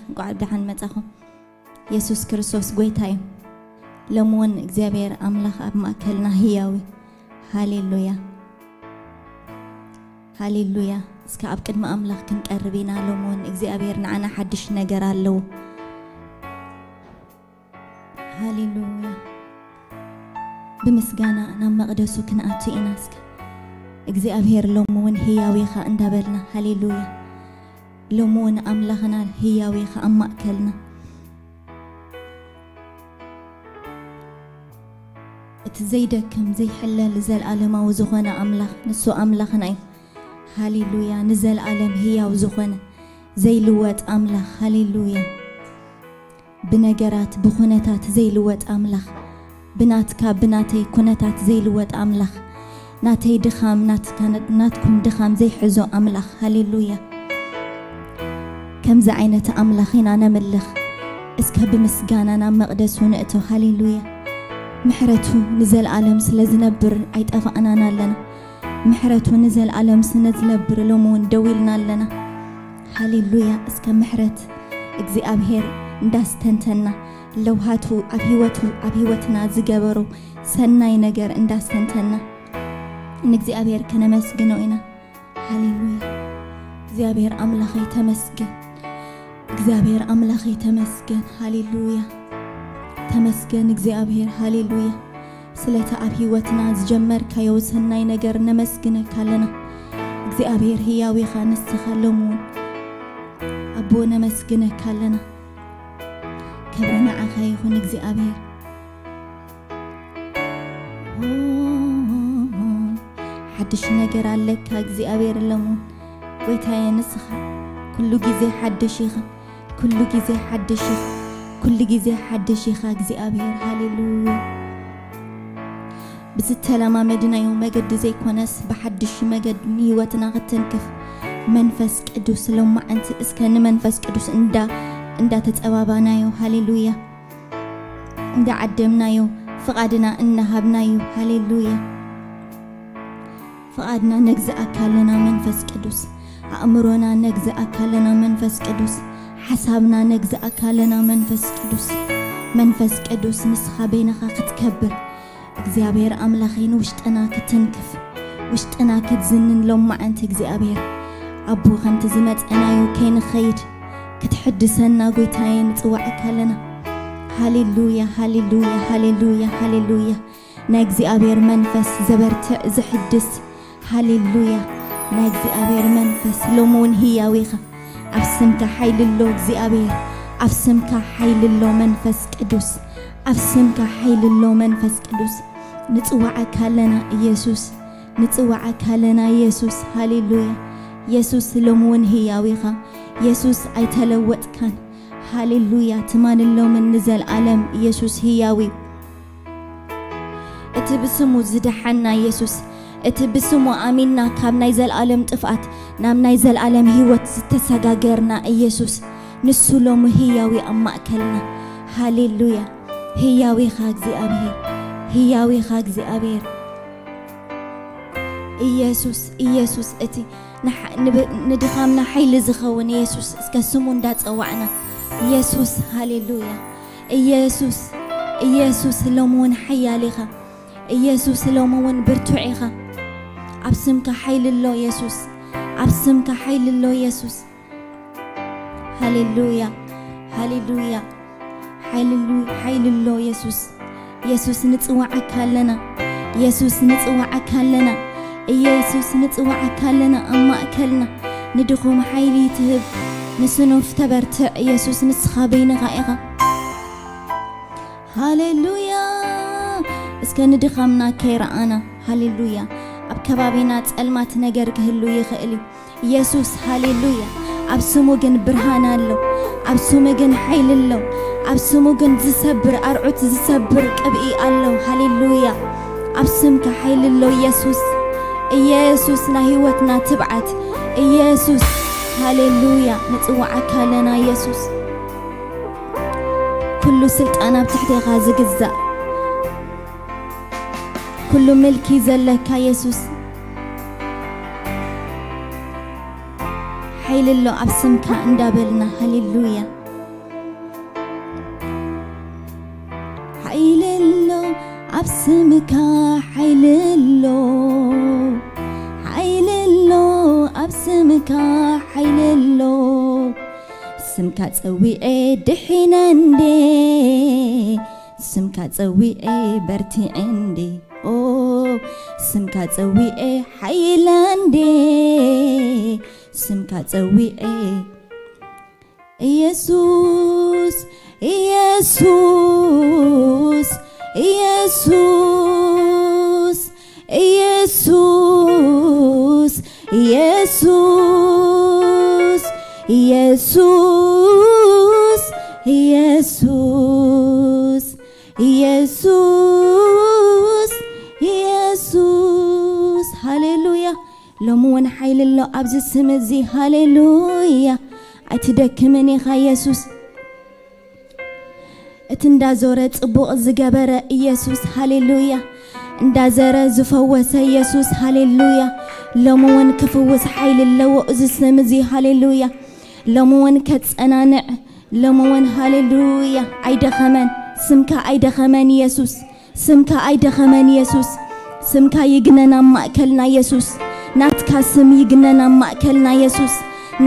እንቋዕ ብደሓን መጻኹም። የሱስ ክርስቶስ ጎይታ እዩ። ሎሚ እውን እግዚኣብሔር ኣምላኽ ኣብ ማእከልና ህያው እዩ። ሃሌሉያ፣ ሃሌሉያ። እስከ ኣብ ቅድሚ ኣምላኽ ክንቀርብ ኢና። ሎሚ እውን እግዚኣብሔር ንዓና ሓድሽ ነገር ኣለዎ። ሃሌሉያ። ብምስጋና ናብ መቕደሱ ክንኣቱ ኢና። እስከ እግዚኣብሔር ሎሚ እውን ህያው ኢኻ እንዳበልና፣ ሃሌሉያ። ሎሚ እውን ኣምላኽና ህያው ኢኻ ኣብ ማእከልና። እቲ ዘይደክም ዘይሕለል ዘልኣለማዊ ዝኾነ ኣምላኽ፣ ንሱ ኣምላኽና እዩ። ሃሌሉያ። ንዘልኣለም ህያው ዝኾነ ዘይልወጥ ኣምላኽ፣ ሃሌሉያ። ብነገራት ብኹነታት ዘይልወጥ ኣምላኽ፣ ብናትካ ብናተይ ኩነታት ዘይልወጥ ኣምላኽ፣ ናተይ ድኻም ናትካ፣ ናትኩም ድኻም ዘይሕዞ ኣምላኽ፣ ሃሌሉያ። ከምዚ ዓይነት ኣምላኽ ኢና ነምልኽ። እስከ ብምስጋና ናብ መቕደሱ ንእቶ፣ ሃሌሉያ። ምሕረቱ ንዘልኣለም ስለ ዝነብር ኣይጠፋእናን ኣለና። ምሕረቱ ንዘልኣለም ስነ ዝነብር ሎሚ እውን ደው ኢልና ኣለና። ሃሌሉያ። እስከ ምሕረት እግዚኣብሔር እንዳስተንተና፣ ለውሃቱ ኣብ ህይወቱ፣ ኣብ ህይወትና ዝገበሮ ሰናይ ነገር እንዳስተንተና ንእግዚኣብሔር ከነመስግኖ ኢና። ሃሌሉያ። እግዚኣብሔር ኣምላኸይ ተመስገን። እግዚኣብሔር ኣምላኸይ ተመስገን። ሃሌሉያ። ተመስገን እግዚኣብሔር። ሃሌሉያ። ስለቲ ኣብ ህይወትና ዝጀመርካዮ ሰናይ ነገር ነመስግነካ ኣለና። እግዚኣብሔር ህያው ኢኻ ንስኻ ሎሚ እውን። ኣቦ ነመስግነካ ኣለና። ክብሪ ንዓኻ ይኹን እግዚኣብሔር። ሓድሽ ነገር ኣለካ እግዚኣብሔር ሎሚ እውን። ጎይታየ ንስኻ ኩሉ ግዜ ሓድሽ ኢኻ። ኩሉ ግዜ ሓድሽ ኢኻ። ኩሉ ግዜ ሓድሽ ኢኻ እግዚኣብሔር። ሃሌሉያ። ብዝተለማመድናዮ መገዲ ዘይኮነስ ብሓድሽ መገዲ ንህይወትና ክትንክፍ መንፈስ ቅዱስ ሎማዓንቲ እስከ ንመንፈስ ቅዱስ እንዳ እንዳተጸባባናዮ፣ ሃሌሉያ፣ እንዳዓደምናዮ፣ ፍቓድና እናሃብናዮ፣ ሃሌሉያ። ፍቓድና ነግዝኣካ ኣለና መንፈስ ቅዱስ። ኣእምሮና ነግዝኣካ ኣለና መንፈስ ቅዱስ። ሓሳብና ነግዝኣካ ኣለና መንፈስ ቅዱስ። መንፈስ ቅዱስ ንስኻ በይንኻ ክትከብር እግዚኣብሔር ኣምላኸይ ንውሽጥና ክትንክፍ ውሽጥና ክትዝንን ሎማዓንቲ እግዚኣብሔር ኣቦ ከምቲ ዝመጸናዮ ከይንኸይድ ክትሕድሰና ጎይታየ ንጽዋዓካ ኣለና። ሃሌሉያ፣ ሃሌሉያ፣ ሃሌሉያ፣ ሃሌሉያ። ናይ እግዚኣብሔር መንፈስ ዘበርትዕ፣ ዘሕድስ። ሃሌሉያ። ናይ እግዚኣብሔር መንፈስ ሎሚ እውን ህያው ኢኻ። ኣብ ስምካ ሓይሊ ኣሎ እግዚኣብሔር። ኣብ ስምካ ሓይሊ ኣሎ መንፈስ ቅዱስ። ኣብ ስምካ ሓይሊ ኣሎ መንፈስ ቅዱስ። ንጽዋዓካ ኣለና ኢየሱስ። ንጽዋዓካ ኣለና ኢየሱስ። ሃሌሉያ። ኢየሱስ ሎሚ እውን ህያው ኢኻ። ኢየሱስ ኣይተለወጥካን። ሃሌሉያ። ትማልን ሎምን ንዘልኣለም ኢየሱስ ህያው እዩ። እቲ ብስሙ ዝደሓና ኢየሱስ፣ እቲ ብስሙ ኣሚንና ካብ ናይ ዘልኣለም ጥፍኣት ናብ ናይ ዘልኣለም ህይወት ዝተሰጋገርና ኢየሱስ፣ ንሱ ሎሚ ህያው እዩ ኣብ ማእከልና። ሃሌሉያ። ህያው ኢኻ እግዚኣብሔር። ህያው ኢኻ እግዚኣብሔር። ኢየሱስ፣ ኢየሱስ እቲ ንሓ-፣ ንብ-፣ ንድኻምና ሓይሊ ዝኸውን ኢየሱስ፣ እስከ ስሙ እንዳጸዋዕና። ኢየሱስ፣ ሃሌሉያ። ኢየሱስ፣ ኢየሱስ ሎሚ እውን ሓያል ኢኻ። ኢየሱስ ሎሚ እውን ብርቱዕ ኢኻ። ኣብ ስምካ ሓይሊ ኣሎ ኢየሱስ። ኣብ ስምካ ሓይሊ ኣሎ ኢየሱስ። ሃሌሉያ፣ ሃሌሉያ። ሓይልሉ-፣ ሓይሊ ኣሎ ኢየሱስ። ኢየሱስ ንጽዋዓካ ኣለና። ኢየሱስ ንጽዋዓካ ኣለና። ኢየሱስ ንጽዋዓካ ኣለና ኣብ ማእከልና። ንድኹም ሓይሊ ትህብ፣ ንስኑፍ ተበርትዕ። ኢየሱስ ንስኻ በይንኻ ኢኻ። ሃሌሉያ። እስከ ንድኻምና ከይረኣና። ሃሌሉያ። ኣብ ከባቢና ጸልማት ነገር ክህሉ ይኽእል እዩ። ኢየሱስ፣ ሃሌሉያ። ኣብ ስሙ ግን ብርሃን ኣሎ። ኣብ ስሙ ግን ሓይሊ ኣሎ። ኣብ ስሙ ግን ዝሰብር፣ ኣርዑት ዝሰብር ቅብኢ ኣሎ። ሃሌሉያ። ኣብ ስምካ ሓይሊ ኣሎ ኢየሱስ። ኢየሱስ ናይ ህይወትና ትብዓት። ኢየሱስ፣ ሃሌሉያ። ንጽዋዓካ ኣለና ኢየሱስ። ኩሉ ስልጣን ኣብ ትሕቴኻ ዝግዛእ፣ ኩሉ ምልኪ ዘለካ ኢየሱስ፣ ሓይሊ ኣሎ ኣብ ስምካ እንዳበልና። ሃሌሉያ። ሓይሊ ኣሎ ኣብ ስምካ፣ ሓይሊ ኣሎ፣ ሓይሊ ኣሎ ኣብ ስምካ፣ ሓይሊ ኣሎ። ስምካ ጸዊዐ ድሒነ እንዴ፣ ስምካ ጸዊዐ በርቲዐ እንዴ። ኦ፣ ስምካ ጸዊዐ ሓይለ እንዴ፣ ስምካ ጸዊዐ። ኢየሱስ፣ ኢየሱስ፣ ኢየሱስ፣ ኢየሱስ፣ ኢየሱስ፣ ኢየሱስ፣ ኢየሱስ፣ ኢየሱስ፣ ኢየሱስ። ሃሌሉያ። ሎሚ እውን ሓይሊ ኣሎ ኣብዚ ስም እዚ። ሃሌሉያ። ኣይትደክምን ኢኻ ኢየሱስ። እቲ እንዳዞረ ጽቡቕ ዝገበረ ኢየሱስ፣ ሃሌሉያ። እንዳዘረ ዝፈወሰ ኢየሱስ፣ ሃሌሉያ። ሎሚ እውን ክፍውስ ሓይሊ ኣለዎ እዚ ስም እዚ፣ ሃሌሉያ። ሎሚ እውን ከጸናንዕ፣ ሎሚ እውን፣ ሃሌሉያ። ኣይደኸመን፣ ስምካ ኣይደኸመን ኢየሱስ፣ ስምካ ኣይደኸመን ኢየሱስ። ስምካ ይግነን ኣብ ማእከልና ኢየሱስ፣ ናትካ ስም ይግነን ኣብ ማእከልና ኢየሱስ፣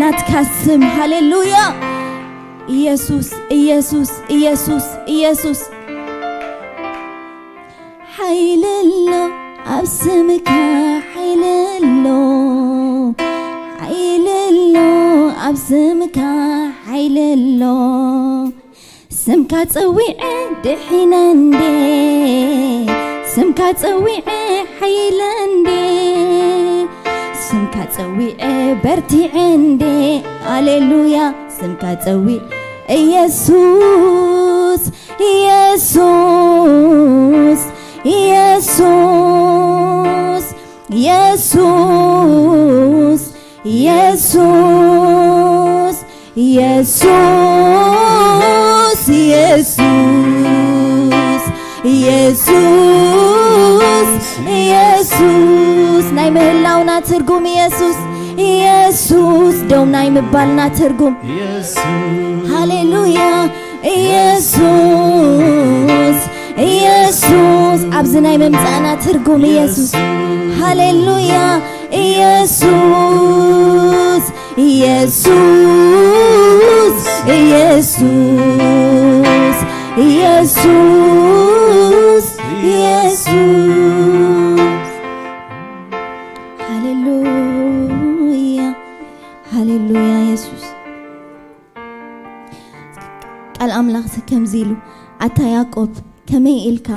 ናትካ ስም፣ ሃሌሉያ። ኢየሱስ፣ ኢየሱስ፣ ኢየሱስ፣ ኢየሱስ። ሓይሊ ኣሎ ኣብ ስምካ፣ ሓይሊ ኣሎ፣ ሓይሊ ኣሎ ኣብ ስምካ፣ ሓይሊ ኣሎ። ስምካ ጸዊዐ ድሒነ እንዴ፣ ስምካ ጸዊዐ ሓይለ እንዴ፣ ስምካ ጸዊዐ በርቲዐ እንዴ። ሃሌሉያ። ስምካ ጸዊዐ ኢየሱስ፣ ኢየሱስ፣ ኢየሱስ፣ ኢየሱስ፣ ኢየሱስ፣ ኢየሱስ፣ ኢየሱስ፣ ኢየሱስ፣ ኢየሱስ። ናይ ምህላውና ትርጉም ኢየሱስ፣ ኢየሱስ። ደው ናይ ምባልና ትርጉም። ኢየሱስ። ሃሌሉያ። ኢየሱስ፣ ኢየሱስ። ኣብዚ ናይ ምምጻእና ትርጉም ኢየሱስ። ኢየሱስ። ሃሌሉያ። ኢየሱስ፣ ኢየሱስ፣ ኢየሱስ፣ ኢየሱስ፣ ኢየሱስ። ሃሌሉያ፣ ሃሌሉያ ኢየሱስ። ቃል ኣምላኽሲ ከምዚ ኢሉ፣ ኣታ ያዕቆብ ከመይ ኢልካ፣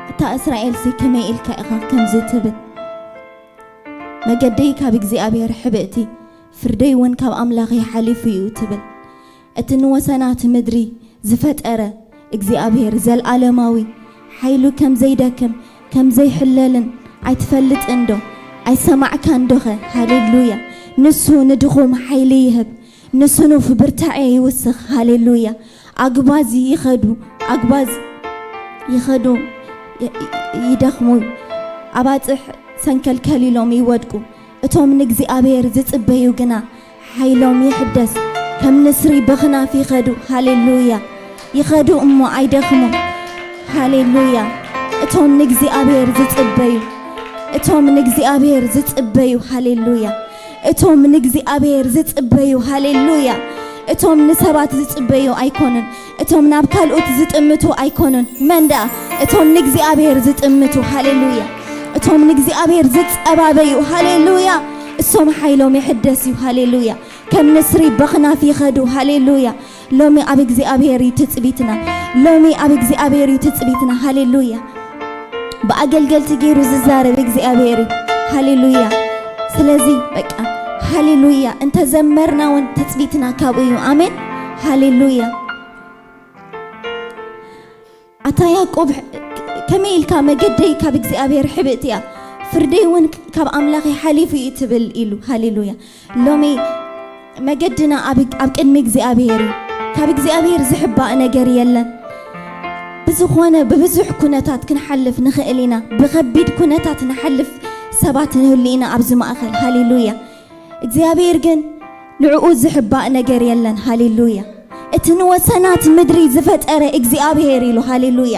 ኣታ እስራኤልሲ ከመይ ኢልካ ኢኻ ከምዚ ትብል? መገደይ ካብ እግዚኣብሔር ሕብእቲ፣ ፍርደይ እውን ካብ ኣምላኸይ ሓሊፉ እዩ ትብል። እቲ ንወሰናት ምድሪ ዝፈጠረ እግዚኣብሔር፣ ዘልኣለማዊ፣ ሓይሉ ከም ዘይደክም ከም ዘይሕለልን ኣይትፈልጥን ዶ? ኣይሰማዕካን ዶኸ? ሃሌሉያ። ንሱ ንድኹም ሓይሊ ይህብ፣ ንስኑፍ ብርታዐ ይውስኽ። ሃሌሉያ። ኣግባዝ ይኸዱ፣ ኣግባዝ ይኸዱ፣ ይ-፣ ይ-፣ ይደኽሙ፣ ኣባጽሕ ሰንከልከል ኢሎም ይወድቁ። እቶም ንእግዚኣብሔር ዝጽበዩ ግና ሓይሎም ይሕደስ፣ ከም ንስሪ ብኽናፍ ይኸዱ። ሃሌሉያ። ይኸዱ እሞ ኣይደኽሙን። ሃሌሉያ። እቶም ንእግዚኣብሔር ዝጽበዩ፣ እቶም ንእግዚኣብሔር ዝጽበዩ፣ ሃሌሉያ። እቶም ንእግዚኣብሔር ዝጽበዩ፣ ሃሌሉያ። እቶም ንሰባት ዝጽበዩ ኣይኮኑን። እቶም ናብ ካልኦት ዝጥምቱ ኣይኮኑን። መን ደኣ? እቶም ንእግዚኣብሔር ዝጥምቱ፣ ሃሌሉያ። እቶም ንእግዚኣብሔር ዝጸባበዩ፣ ሃሌሉያ። እሶም ሓይሎም ይሕደስ እዩ፣ ሃሌሉያ። ከም ንስሪ በኽናፍ ይኸዱ፣ ሃሌሉያ። ሎሚ ኣብ እግዚኣብሔር እዩ ትጽቢትና። ሎሚ ኣብ እግዚኣብሔር እዩ ትጽቢትና፣ ሃሌሉያ። ብኣገልገልቲ ገይሩ ዝዛረብ እግዚኣብሔር እዩ። ሃሌሉያ። ስለዚ በቃ ሃሌሉያ እንተዘመርና እውን ትጽቢትና ካብኡ እዩ። ኣሜን። ሃሌሉያ። ኣታ ያዕቆብ፣ ከመይ ኢልካ መገደይ ካብ እግዚኣብሔር ሕብእቲ እያ፣ ፍርደይ እውን ካብ ኣምላኸይ ሓሊፉ እዩ ትብል ኢሉ። ሃሌሉያ። ሎሚ መገድና ኣብ፣ ኣብ ቅድሚ እግዚኣብሔር እዩ። ካብ እግዚኣብሔር ዝሕባእ ነገር የለን። ብዝኾነ ብብዙሕ ኩነታት ክንሓልፍ ንኽእል ኢና። ብኸቢድ ኩነታት ንሓልፍ ሰባት ንህሉ ኢና ኣብዚ ማእኸል። ሃሌሉያ። እግዚኣብሔር ግን ንዕኡ ዝሕባእ ነገር የለን። ሃሌሉያ። እቲ ንወሰናት ምድሪ ዝፈጠረ እግዚኣብሔር ኢሉ። ሃሌሉያ።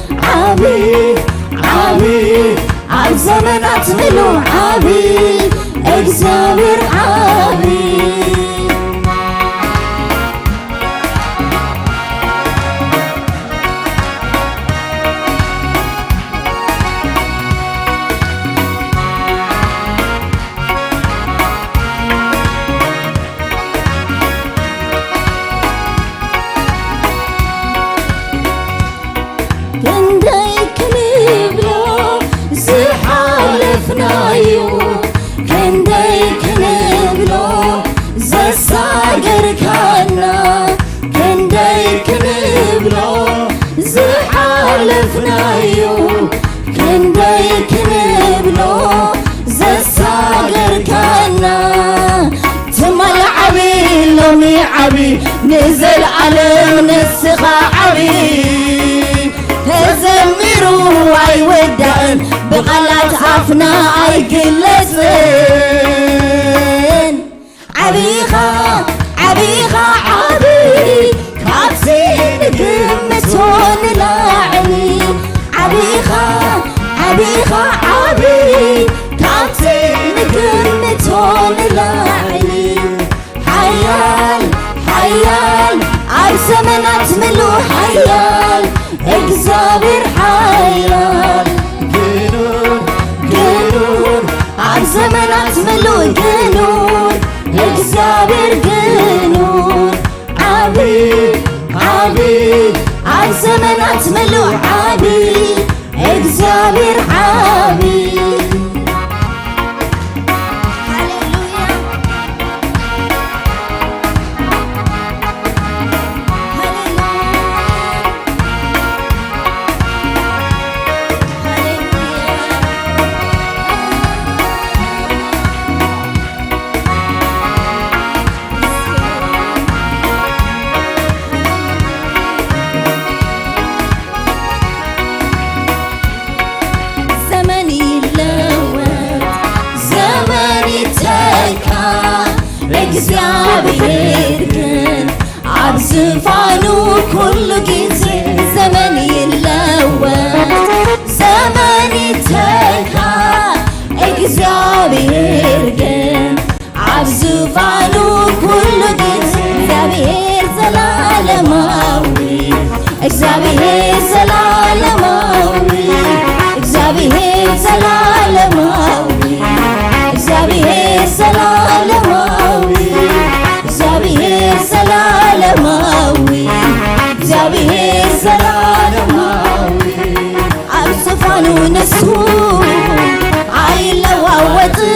ክንደይ ክንብሎ ዝሓለፍናዮ፣ ክንደይ ክንብሎ ዘሳገርካና፣ ክንደይ ክንብሎ ዝሓለፍናዮ፣ ክንደይ ክንብሎ ዘሳገርካና። ትማሊ ዓቢ፣ ሎሚ ዓቢ፣ ንዘለኣለም ንስኻ ዓቢ። ተዘሚሩ ኣይውዳእን፣ ብቓላት ኣፍና ኣይግለጽን። ዓቢኻ፣ ዓቢኻ ዓቢ፣ ካብቲ ንግምቶ ንላዕሊ። ዓቢኻ፣ ዓቢኻ ዓቢ፣ ካብቲ ንግምቶ ንላዕሊ። ሓያል፣ ሓያል፣ ኣብ ዘመናት ምሉእ ሓያል፣ እግዚኣብሔር ሓያል። ግኑን፣ ግኑን፣ ኣብ ዘመናት ምሉእ ግኑን፣ እግዚኣብሔር ግኑን። ዓቢ፣ ዓቢ፣ ኣብ ዘመናት ምሉእ ዓቢ፣ እግዚኣብሔር ዓቢ። ሃሌሉያ። ሃሌሉያ። ሃሌሉያ። ዘመን ይለወጥ፣ ዘመን ይተካ፣ እግዚኣብሔር ግን ኣብ ዝፋኑ ኩሉ ግዜ። ዘመን ይለወጥ፣ ዘመን ይተካ፣ እግዚኣብሔር ግን ኣብ ዝፋኑ ኩሉ ግዜ። እግዚኣብሔር ዘላለማዊ፣ እግዚኣብሔር ዘላለማዊ፣ እግዚኣብሔር ዘላለማዊ፣ እግዚኣብሔር ዘላለማዊ፣ እግዚኣብሔር ዘላለማዊ፣ እግዚኣብሔር ዘላለማዊ። ኣብ ዝፋኑ ንሱ ኣይለዋወጥን፣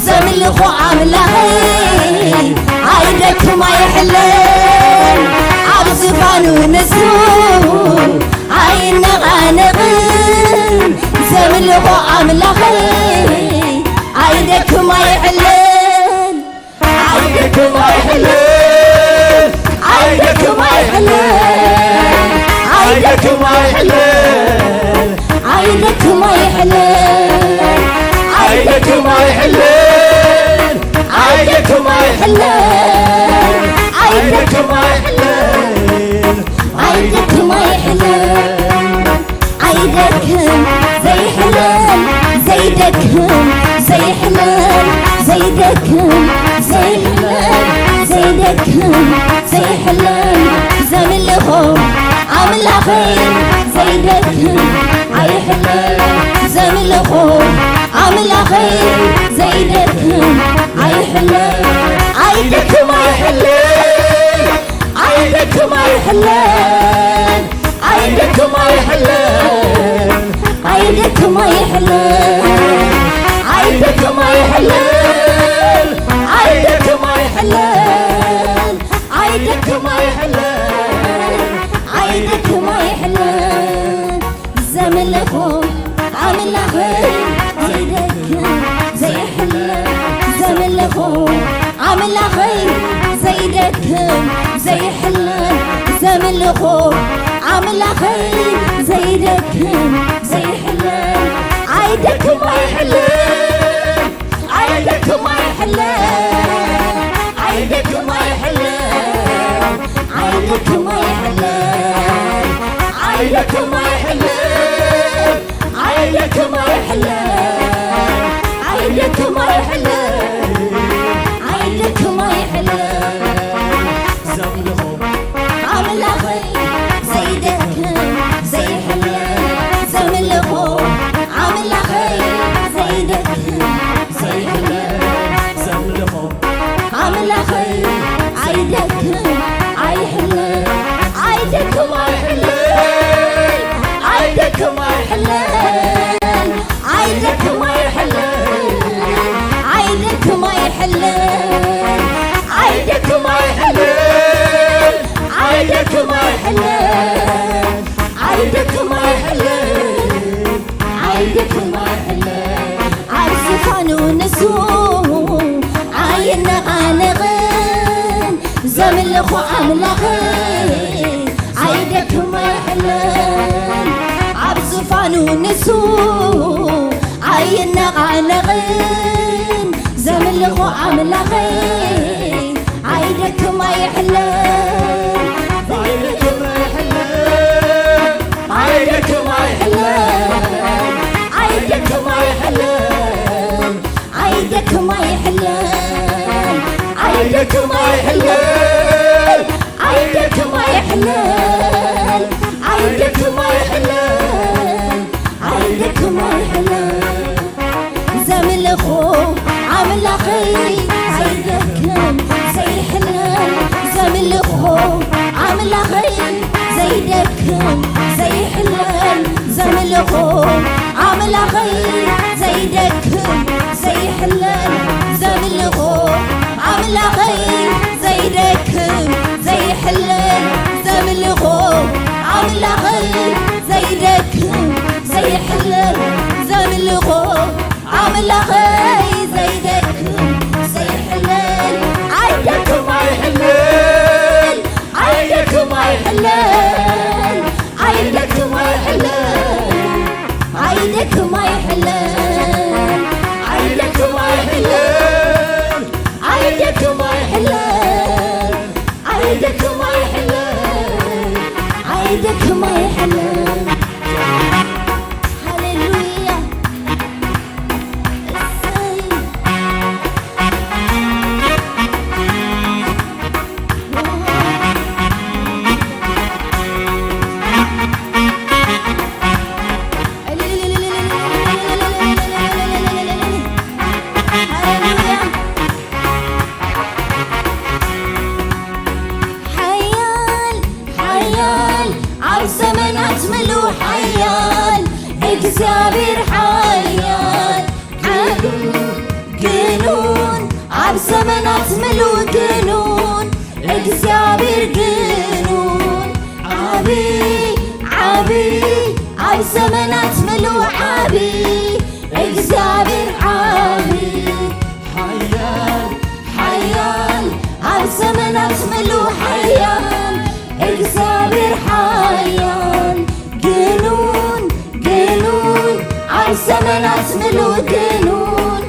ዘምልኾ ኣምላኸይ ኣይደክም ኣይሕለን። ኣብ ዝፋኑ ንሱ ኣይነቓነቕን፣ ዘምልኾ ኣምላኸይ ኣይደክም ኣይሕለን። ኣይደክም ኣይሕለን፣ ኣይደክም ኣይሕለን፣ ኣይደክም ኣይሕለን፣ ኣይደክም ኣይሕለን፣ ኣይደክም ኣይሕለን፣ ኣይደክም ኣይሕለን፣ ኣይደክም ኣይሕለን። ኣይደክም ዘይሕለል፣ ዘይደክም ዘይሕለል፣ ዘይደክም ዘይሕለል፣ ዘይደክም ዘይሕለል፣ ዘምልኾ ኣምላኸይ ዘይደክም ኣይሕለል፣ ዘምልኾ ኣምላኸይ ዘይደክም ኣይሕለል፣ ኣይደክም ኣይሕለል። ኣይደክም ኣይሕለን፣ ኣይደክም ኣይሕለን፣ ኣይደክም ኣይሕለን፣ ኣይደክም ኣይሕለን፣ ኣይደክም ኣይሕለን፣ ኣይደክም ኣይሕለን፣ ኣይደክም ኣይሕለን። ዘምልኾ ኣምላኸይ ዘይደክም ዘይሕለል፣ ዘምልኾ ኣምላኸይ ዘይደክም ዘይሕለል፣ ዘምልኾ ኣምላኸይ ዘይደክም ዘይሕለል፣ ኣይደክም ኣይሕለል። ኣይደክም ኣይሕለን፣ ኣይደክም ኣይሕለን፣ ኣይደክም ኣይሕለን፣ ኣይደክም ኣይሕለን፣ ኣይደክም ኣይሕለን፣ ኣይደክም ኣይሕለን፣ ኣይደክም ኣይሕለን። ዘምልኾ ኣምላኸይ ዘይደክም ዘይሕለል፣ ዘምልኾ ኣምላኸይ ዘይደክም ዘይሕለል፣ ዘምልኾ ኣምላኸይ ኣይደክም ኣይሕለል፣ ኣይደክም ኣይሕለል፣ ኣይደክም ኣይሕለል ኣብ ዝፋኑ ንሱ ኣይነቓነቕን ዘምልኾ ኣምላኽ ኣይደክም ኣይሕለል ኣብ ዝፋኑ ንሱ ኣይነቓነቕን ዘምልኾ ኣምላኽ ኣይደክም ኣይሕለል ኣይደክም ኣይሕለል ኣይደክም ኣይሕለል ኣይደክም ኣይሕለል ኣይደክም ኣይሕለል ኣይደክም ኣይሕለል ኣይደክም ኣይሕለል ኣይደክም ኣይሕለል ዘምልኾ ኣምላኸይ ዘይደክም ዘይሕለል ዘምልኾ ኣምላኸይ ዘይደክም ዘይሕለል ዘምልኾ ኣምላኸይ ዘይደክም ዘይሕለል ዘምልኾ ኣምላኸይ ዘይደክም ዘይሕለል ዘምልኾ ኣምላኸይ ዘይደክም ዘይሕለል ዘምልኾ ኣምላኸይ ዘይደክም ዘይሕለል ኣይደክም ኣይሕለል ኣይደክም ኣይሕለል ኣይደክም ኣይሕለል ኣይደክም ኣይሕለል ኣይደክም ኣይሕለል ኣይደክም ኣይሕለል ኣይደክም ኣይሕለል ኣይደክም ኣይሕለል ሃሌሉያ እሰይ ሓያል ሓያል ኣብ ዘመናት ምሉእ ሓያል እግዚኣብሔር ሓያል ዓቢ ግኑን ኣብ ዘመናት ምሉእ ግኑን እግዚኣብሔር ግኑን ዓቢ ዓቢ ኣብ ዘመናት ምሉእ ዓቢ እግዚኣብሔር ዓቢ ሓያል ሓያል ኣብ ዘመናት ምሉእ ሓያል እግዚኣብሔር ሓያል ግኑን ግኑን ኣብ ዘመናት ምሉእ ግኑን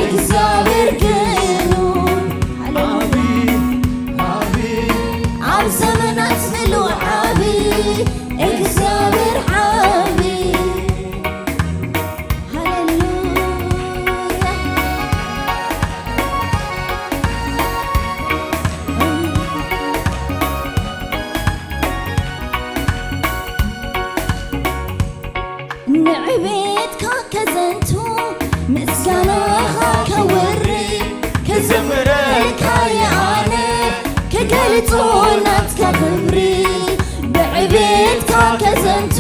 እግዚኣብሔር ግኑን ዓቢ ዓቢ ኣብ ዘመናት ምሉእ ዓቢ እግዚኣብሔር ዓቢ ሃሌሉያ ንዕቤትካ ከዘንቱ ምስጋናኻ ከወሪ ክዝምረልካ የኣነ ክገልጾ ናትካ ክብሪ ብዕቤትካ ከዘንቱ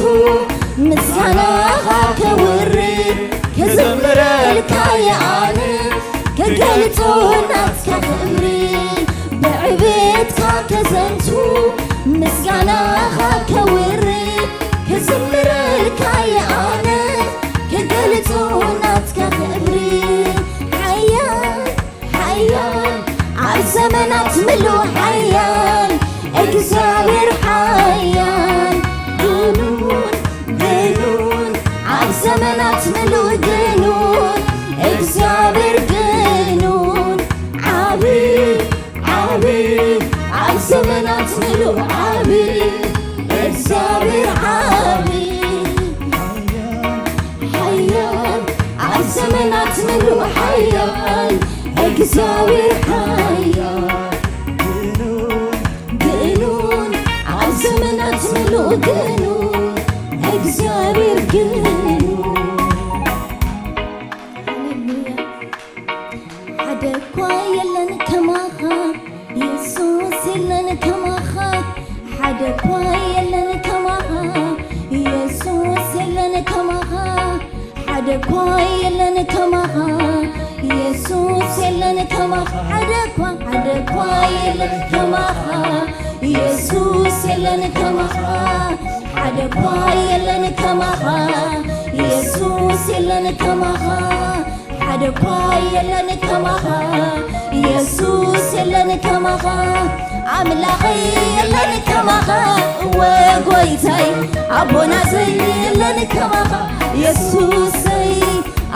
ምስጋናኻ ከወሪ ክዝምረልካ የኣነ ክገልጾ ናትካ ክብሪ ብዕቤትካ ከዘንቱ ምስጋናኻ ከውሪ ክዝምረልካ የኣነ ክገልጾ ናትካ ክብሪ ሓያል ሓያል ኣብ ዘመናት ምሉእ ሓያል እግዚኣብሔር ሓያል ግኑን ግኑን ኣብ ዘመናት ምሉእ ግኑን እግዚኣብሔር ግኑን ዓቢ ዓቢ ኣብ ዘመናት ምሉእ ዓቢ እግዚኣብሔር ዓቢ ሓያል ኣብ ዘመናት ምሉእ ሓያል እግዚኣብሔር ሓያል ግኑን ኣብ ዘመናት ምሉእ ግኑን እግዚኣብሔር ግኑን ሃሌሉያ ሓደ እኳ የለን ከማኻ የሱስ የለን ከማኻ ሓደ እኳ የለን ከማኻ የሱስ የለን ከማኻ ሓደ እኳ የለን ከማኻ የሱስ የለን ከማኻ ሓደ እኳ ሓደ እኳ የለን ከማኻ የሱስ የለን ከማኻ ሓደ እኳ የለን ከማኻ፣ የሱስ የለን ከማኻ። ሓደ እኳ የለን ከማኻ፣ የሱስ የለን ከማኻ። ኣምላኸይ የለን ከማኻ፣ እወ ጎይታይ፣ ኣቦናተይ የለን ከማኻ፣ የሱሰይ።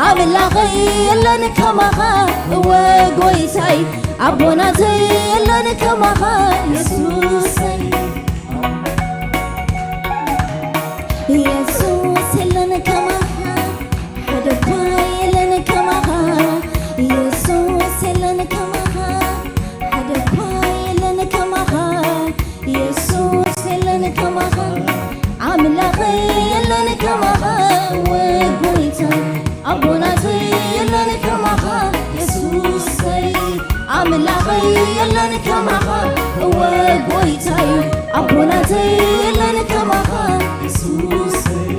ኣምላኸይ የለን ከማኻ፣ እወ ጎይታይ፣ ኣቦናተይ የለን ከማኻ፣ የሱሰይ። የሱስ የለን ከማኻ፣ ሓደ እኳ የለን ከማኻ። የሱስ የለን ከማኻ፣ ሓደ እኳ የለን ከማኻ። የሱስ የለን ከማኻ፣ ኣምላኸይ የለን ከማኻ። እወ ጎይታይ፣ ኣቦናተይ የለን ከማኻ፣ የሱሰይ። ኣምላኸይ የለን ከማኻ፣ እወ ጎይታይ፣ ኣቦናተይ የለን ከማኻ፣ የሱሰይ።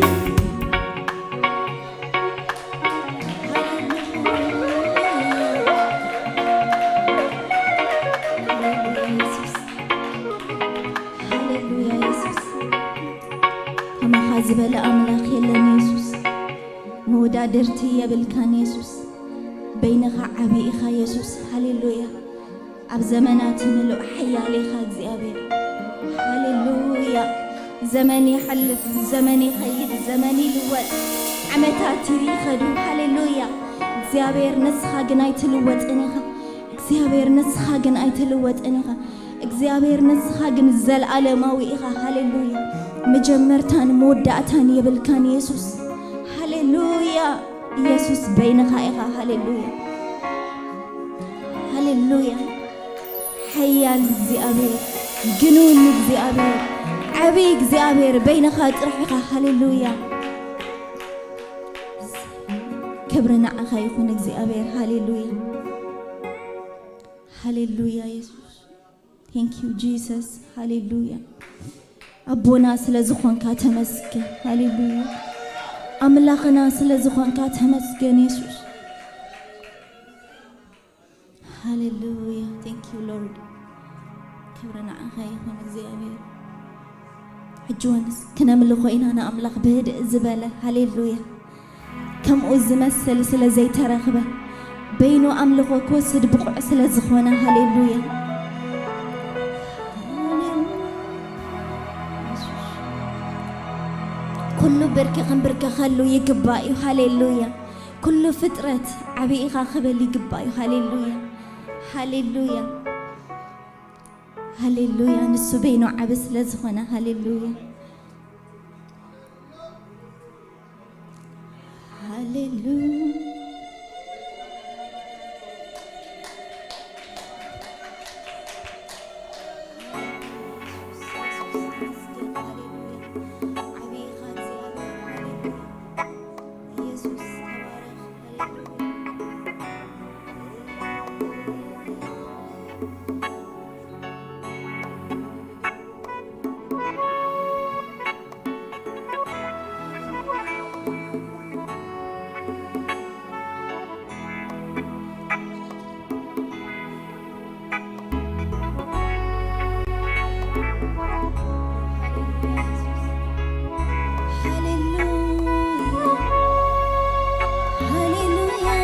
ሃሌሉያ የሱስ፣ ከማኻ ዝበለ ኣምላኽ የለን የሱስ። መወዳድርቲ የብልካን የሱስ። በይንኻ ዓቢ ኢኻ የሱስ። ሃሌሉያ። ኣብ ዘመናት ምሉእ ሓያል ኢኻ እግዚኣብሔር። ሃሌሉያ። ዘመን ይሓልፍ፣ ዘመን ይኸይድ፣ ዘመን ይልወጥ፣ ዓመታት ይኸዱ። ሃሌሉያ። እግዚኣብሔር ንስኻ ግን ኣይትልወጥን ኢኻ። እግዚኣብሔር ንስኻ ግን ኣይትልወጥን ኢኻ። እግዚኣብሔር ንስኻ ግን ዘለኣለማዊ ኢኻ። ሃሌሉያ። መጀመርታን መወዳእታን የብልካን የሱስ። ሃሌሉያ። ኢየሱስ በይንኻ ኢኻ። ሃሌሉያ። ሃሌሉያ። ሓያል እግዚኣብሔር፣ ግኑን እግዚኣብሔር፣ ዓብይ እግዚኣብሔር በይንኻ ጥራሕ ኢኻ። ሃሌሉያ። ክብሪ ንዓኻ ይኹን እግዚኣብሔር። ሃሌሉያ። ሃሌሉያ የሱስ። Thank you Jesus። ሃሌሉያ። ኣቦና ስለ ዝኾንካ ተመስገን። ሃሌሉያ። ኣምላኽና ስለ ዝኾንካ ተመስገን የሱስ። ሃሌሉያ። Thank you Lord። ክብሪ ንዓኻ ይኹን እግዚኣብሔር። ሕጂ እዋንስ ክነምልኾ ኢና ንኣምላኽ ብህድእ ዝበለ። ሃሌሉያ። ከምኡ ዝመስል ስለ ዘይተረኽበ፣ በይኑ ኣምልኾ ክወስድ ብቑዕ ስለ ዝኾነ። ሃሌሉያ። ኩሉ ብርኪ ክንብርከኸሉ ይግባእ እዩ። ሃሌሉያ። ኩሉ ፍጥረት ዓቢ ኢኻ ክብል ይግባእ እዩ። ሃሌሉያ። ሃሌሉያ። ሃሌሉያ። ንሱ በይኑ ዓቢ ስለ ዝኾነ። ሃሌሉያ። ሃሌሉያ። ኢየሱስ ተባረኽ። ሃሌሉያ።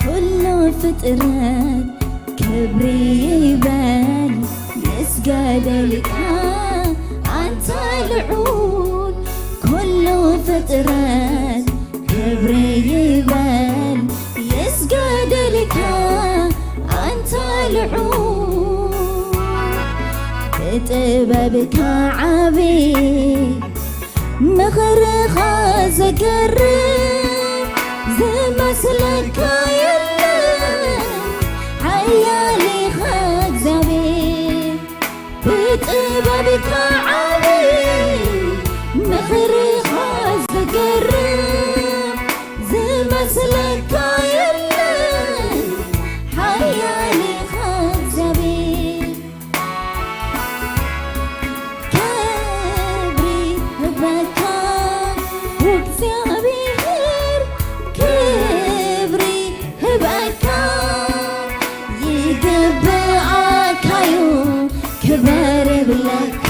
ኩሉ ፍጥረት ክብሪ ይበል ይስገደልካ ኣንታ ልዑል። ኩሉ ፍጥረት ክብሪ ይበል ይስገደልካ ኣንታ ልዑል። ብጥበብካ ዓቢ ምኽርኻ ዘገርም ዝመስለካ የለን። ሓያል ኢኻ እግዚኣብሔር፣ ብጥበብካ ጥበብካ ዓቢ፣ ምኽርኻ ዝገርም፣ ዝመስለካ የለን፣ ሓያል ኢኻ እግዚኣብሔር። ክብሪ ይህበካ እግዚኣብሔር፣ ክብሪ ይህበካ፣ ይግብኣካዩ ክብሪ ይብለካ፣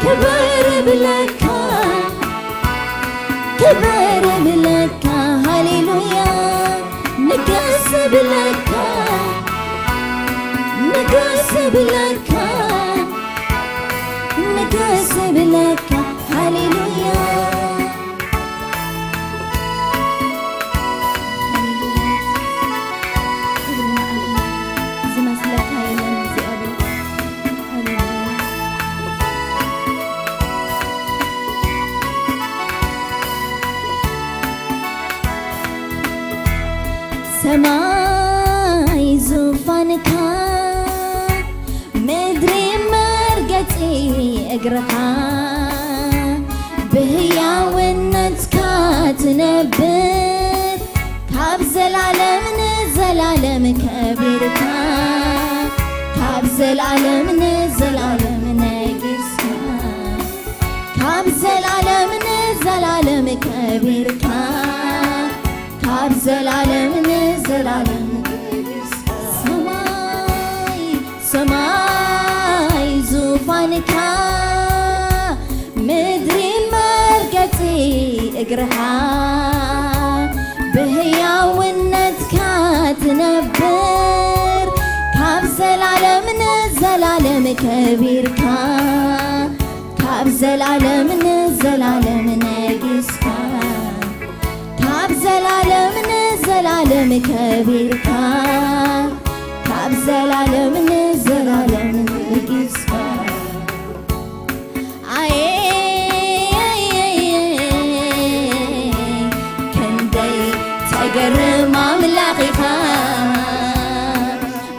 ክብሪ ይብለካ፣ ክብሪ ይብለካ። ሃሌሉያ። ንገስ ብለካ፣ ንገስ ብለካ፣ ንገስ ብለካ። ሃሌሉያ። ሃሌሉያ። ዝመስለካ የለን እግዚኣብሔር። ሃሌሉያ። ሰማይ ዙፋንካ፣ ምድሪ መርገጺ እግርኻ፣ ብህያውነትካ ትነብር፣ ካብ ዘላለም ንዘላለም ከቢርካ፣ ካብ ዘላለም ንዘላለም ነጊስካ፣ ካብ ዘላለም ንዘላለም ከቢርካ፣ ካብ ዘላለም ንዘላለም ሰማይ፣ ሰማይ ዙፋንካ፣ ምድሪ መርገጺ እግርኻ፣ ብህያውነትካ ትነብር፣ ካብ ዘላለም ንዘላለም ከቢርካ፣ ካብ ዘላለም ንዘላለም ነጊስካ፣ ካብ ዘላለም ንዘላለም ከቢርካ፣ ካብ ዘላለም ንዘላለም ነጊስካ። ኣየ ክንደይ ተገርም ኣምላኽ ኢኻ።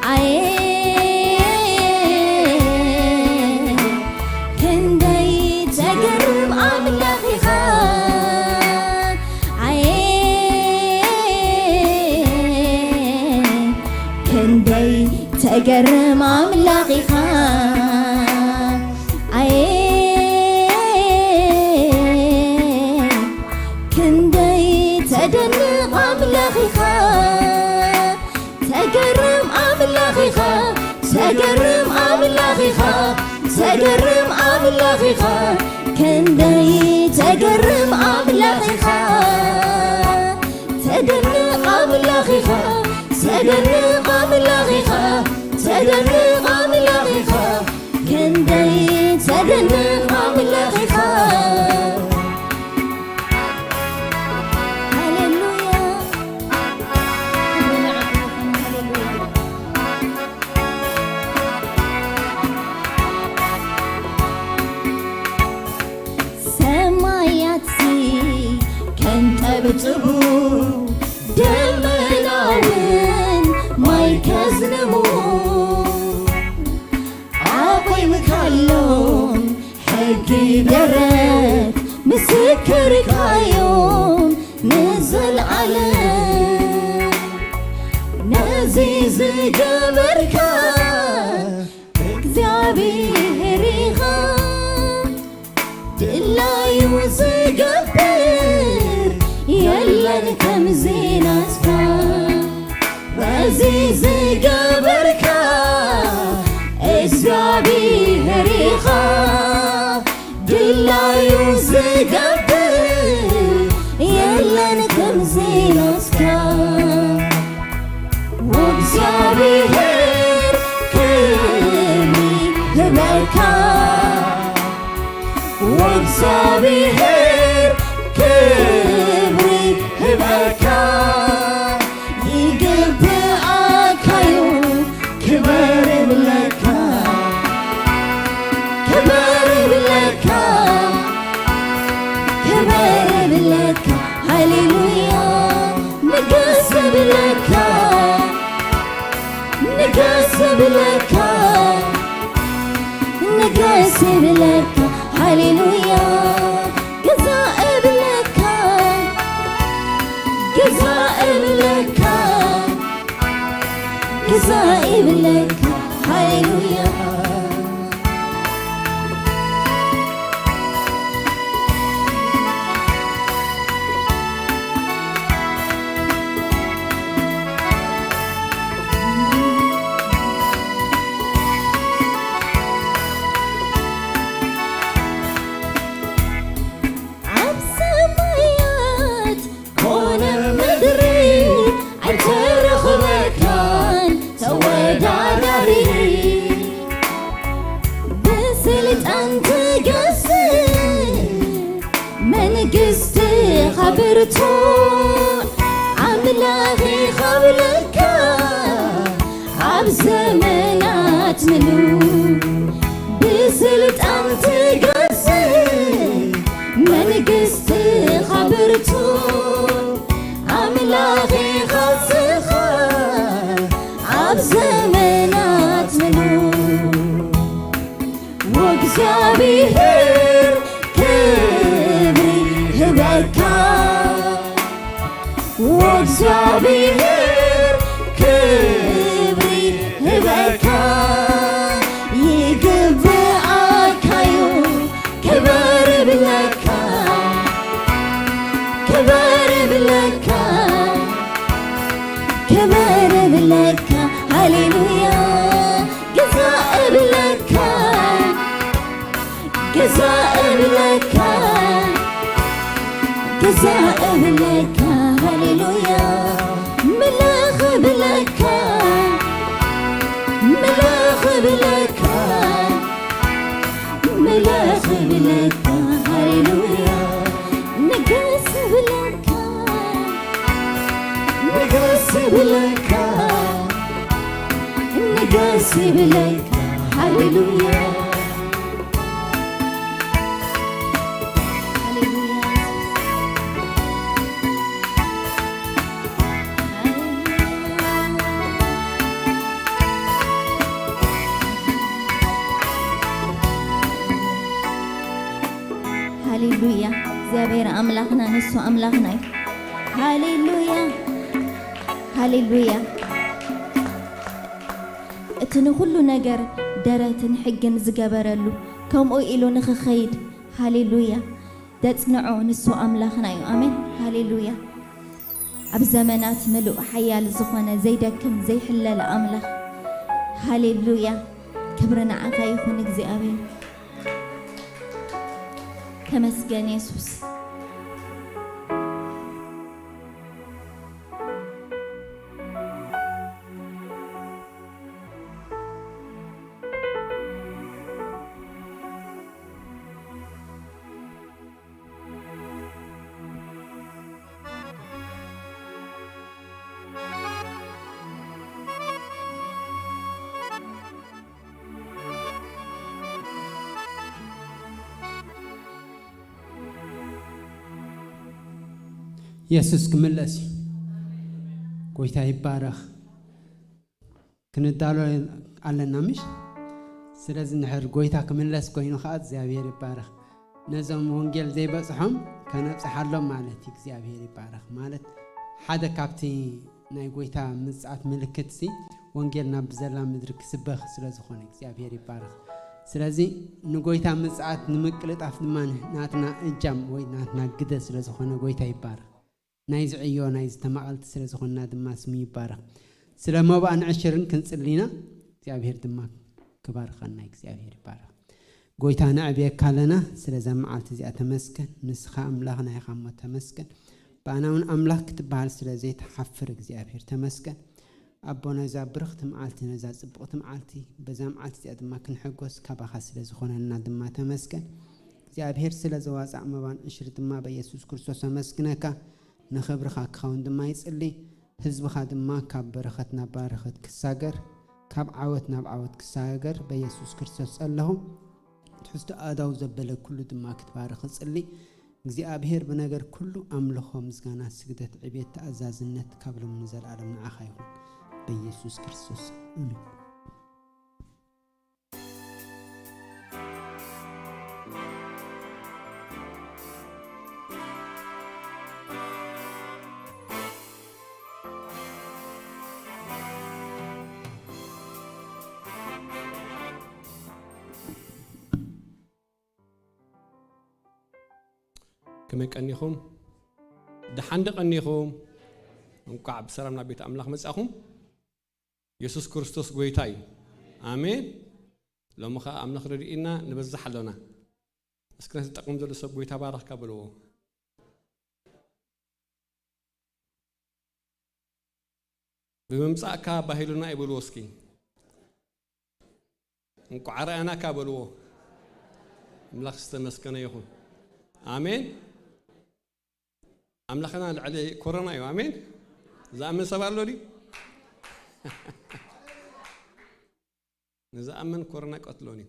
ኣየ ክንደይ ተገርም ኣምላኽ ኢኻ። ኣየ ክንደይ ተገርም ኣምላኽ ኢኻ። ኣየ ክንደይ ተደንቕ ኣምላኽ ኢኻ። ተገርም ኣምላኽ ኢኻ፣ ተገርም ኣምላኽ ኢኻ፣ ተገርም ኣምላኽ ኢኻ። ክንደይ ተገርም ኣምላኽ ኢኻ። ተደንቕ ኣምላኽ ኢኻ፣ ተደንቕ ኣምላኽ ኢኻ፣ ተደንቕ ኣምላኽ ኢኻ። ክንደይ ተደንቕ ኣምላኽ ኢኻ። ሃሌሉያ። ክብሪ ንዓኻ ይኹን። ሃሌሉያ። ሰማያትሲ ከንጠብጥቡ፣ ደመናውን ማይ ከዝንቡ፣ ኣቆይምካሎም ሕጊ ደረት ምስክርካዮም ንዘለዓለም። ነዚ ዝገበርካ እግዚኣብሔር ኢኻ፣ ድላዩ ዝገብር የለን ከምዚ ናትካ። በዚ ዝገበርካ እግዚኣብሔር ኢኻ፣ ድላዩ ዝገብር የለን ከምዚ ናትካ። ወእግዚኣብሔር ክብሪ ይህበካ፣ ወእግዚኣብሔር ክብሪ ይህበካ፣ ይግብኣካዩ ክብሪ ይብለካ፣ ክብሪ ይብለካ፣ ክብሪ ይብለካ። ሃሌሉያ። ንገስ ብለካ፣ ንገስ ብለካ፣ ገስ እብለካ፣ ሃሌሉያ። ግዛ እብለካ፣ ግዛ እብለካ፣ ግዛ እብለካ፣ ሃሌሉያ። ኣብ ሰማያት ኮነ ምድሪ ኣይተረኽበካን ተወዳዳሪ። ብስልጣን ትገዝእ መንግስትኻ ብርቱዕ ኣምላኽ ኢኻ ብለካ ኣብ ዘመናት ምሉእ ብስልጣን ትገዝእ መንግስትኻ ብርቱዕ ኣምላኽ ኢኻ ስኻ ኣብ ዘመናት ምሉእ ወእግዚኣብሔር ክብሪ ህበካ። ወእግዚኣብሔር ክብሪ ህበካ። ይግብኣካዩ ክብር ብለካ። ክብር ብለካ። ክብር ብለካ። ሃሌሉያ። ግዛ እብለካ። ግዛ እብለካ። ግዛ እብለካ። ሃሌሉያ። ምለኽ እብለካ። ምለኽ እብለካ። ምለኽ እብለካ። ሃሌሉያ። ንገስ እብለካ። ንገስ እብለካ። ንገስ እብለካ። ሃሌሉያ። ሃሌሉያ። ሃሌሉያ። እግዚኣብሔር ኣምላኽና ንሱ ኣምላኽና እዩ። ሃሌሉያ። ሃሌሉያ። እቲ ንኹሉ ነገር ደረትን ሕግን ዝገበረሉ፣ ከምኡ ኢሉ ንኽኸይድ፣ ሃሌሉያ፣ ደጽንዖ ንሱ ኣምላኽና እዩ። ኣሜን። ሃሌሉያ። ኣብ ዘመናት ምሉእ ሓያል ዝኾነ ዘይደክም ዘይሕለል ኣምላኽ። ሃሌሉያ። ክብሪ ንዓኻ ይኹን እግዚኣብሔር። ተመስገን የሱስ። የሱስ ክምለስ እዩ። ጎይታ ይባረኽ። ክንዳሎ ኣለና ምሽ? ስለዚ እንድሕር ጎይታ ክምለስ ኮይኑ ኸዓ እግዚኣብሔር ይባረኽ። ነዞም ወንጌል ዘይበጽሖም ከነብጽሓሎም ማለት እዩ። እግዚኣብሔር ይባረኽ። ማለት ሓደ ካብቲ ናይ ጎይታ ምጽኣት ምልክትሲ ወንጌል ናብ ዘላ ምድሪ ክስበኽ ስለ ዝኾነ እግዚኣብሔር ይባረኽ። ስለዚ ንጎይታ ምጽኣት ንምቅልጣፍ ድማ ናትና እጃም ወይ ናትና ግደ ስለ ዝኾነ ጎይታ ይባረኽ። ናይዚ ዕዮ ናይዚ ተማቐልቲ ስለ ዝኾንና ድማ ስሙ ይባረኽ። ስለ መባእን ዕሽርን ክንጽሊ ኢና። እግዚኣብሔር ድማ ክባርኸና እግዚኣብሔር ይባረኽ። ጎይታ ነዕብየካ ኣለና ስለዛ መዓልቲ እዚኣ ተመስገን። ንስኻ ኣምላኽና ኢኻ እሞ ተመስገን። ብኣና እውን ኣምላኽ ክትበሃል ስለ ዘይትሓፍር እግዚኣብሔር ተመስገን። ኣቦ ነዛ ብርኽቲ መዓልቲ ነዛ ጽብቕቲ መዓልቲ በዛ መዓልቲ እዚኣ ድማ ክንሕጎስ ካባኻ ስለ ዝኾነልና ድማ ተመስገን። እግዚኣብሔር ስለ ዘዋጻዕ መባን ዕሽሪ ድማ በየሱስ ክርስቶስ ኣመስግነካ። ንኽብርኻ ክኸውን ድማ ይጽሊ። ህዝብኻ ድማ ካብ በረኸት ናብ በረኸት ክሳገር ካብ ዓወት ናብ ዓወት ክሳገር በየሱስ ክርስቶስ ጸለኹ። ትሕዝቶ ኣእዳው ዘበለ ኩሉ ድማ ክትባርኽ እጽሊ። እግዚኣብሔር ብነገር ኩሉ ኣምልኾ፣ ምስጋና፣ ስግደት፣ ዕቤት፣ ተኣዛዝነት ካብ ሎሚ ንዘለኣለም ንዓኻ ይኹን። በየሱስ ክርስቶስ ኣሜን። ከመይ ቀኒኹም? ደሓን ዶ ቀኒኹም? እንቋዕ ብሰላም ናብ ቤት ኣምላኽ መጻኹም። የሱስ ክርስቶስ ጎይታ እዩ። ኣሜን። ሎሚ ኸኣ ኣምላኽ ረድኢና ንበዝሕ ኣሎና። እስኪ ነቲ ጠቕም ዘሎ ሰብ ጎይታ ባረኽካ በልዎ። ብምምጻእካ ባሂሉና ይበልዎ እስኪ። እንቋዕ ረኣናካ በልዎ። ኣምላኽ ዝተመስገነ ይኹን። ኣሜን። ኣምላኽና ልዕሊ ኮሮና እዩ። ኣሜን። ዝኣምን ሰብ ኣሎ ድዩ? ንዝኣምን ኮሮና ይቀትሎን እዩ።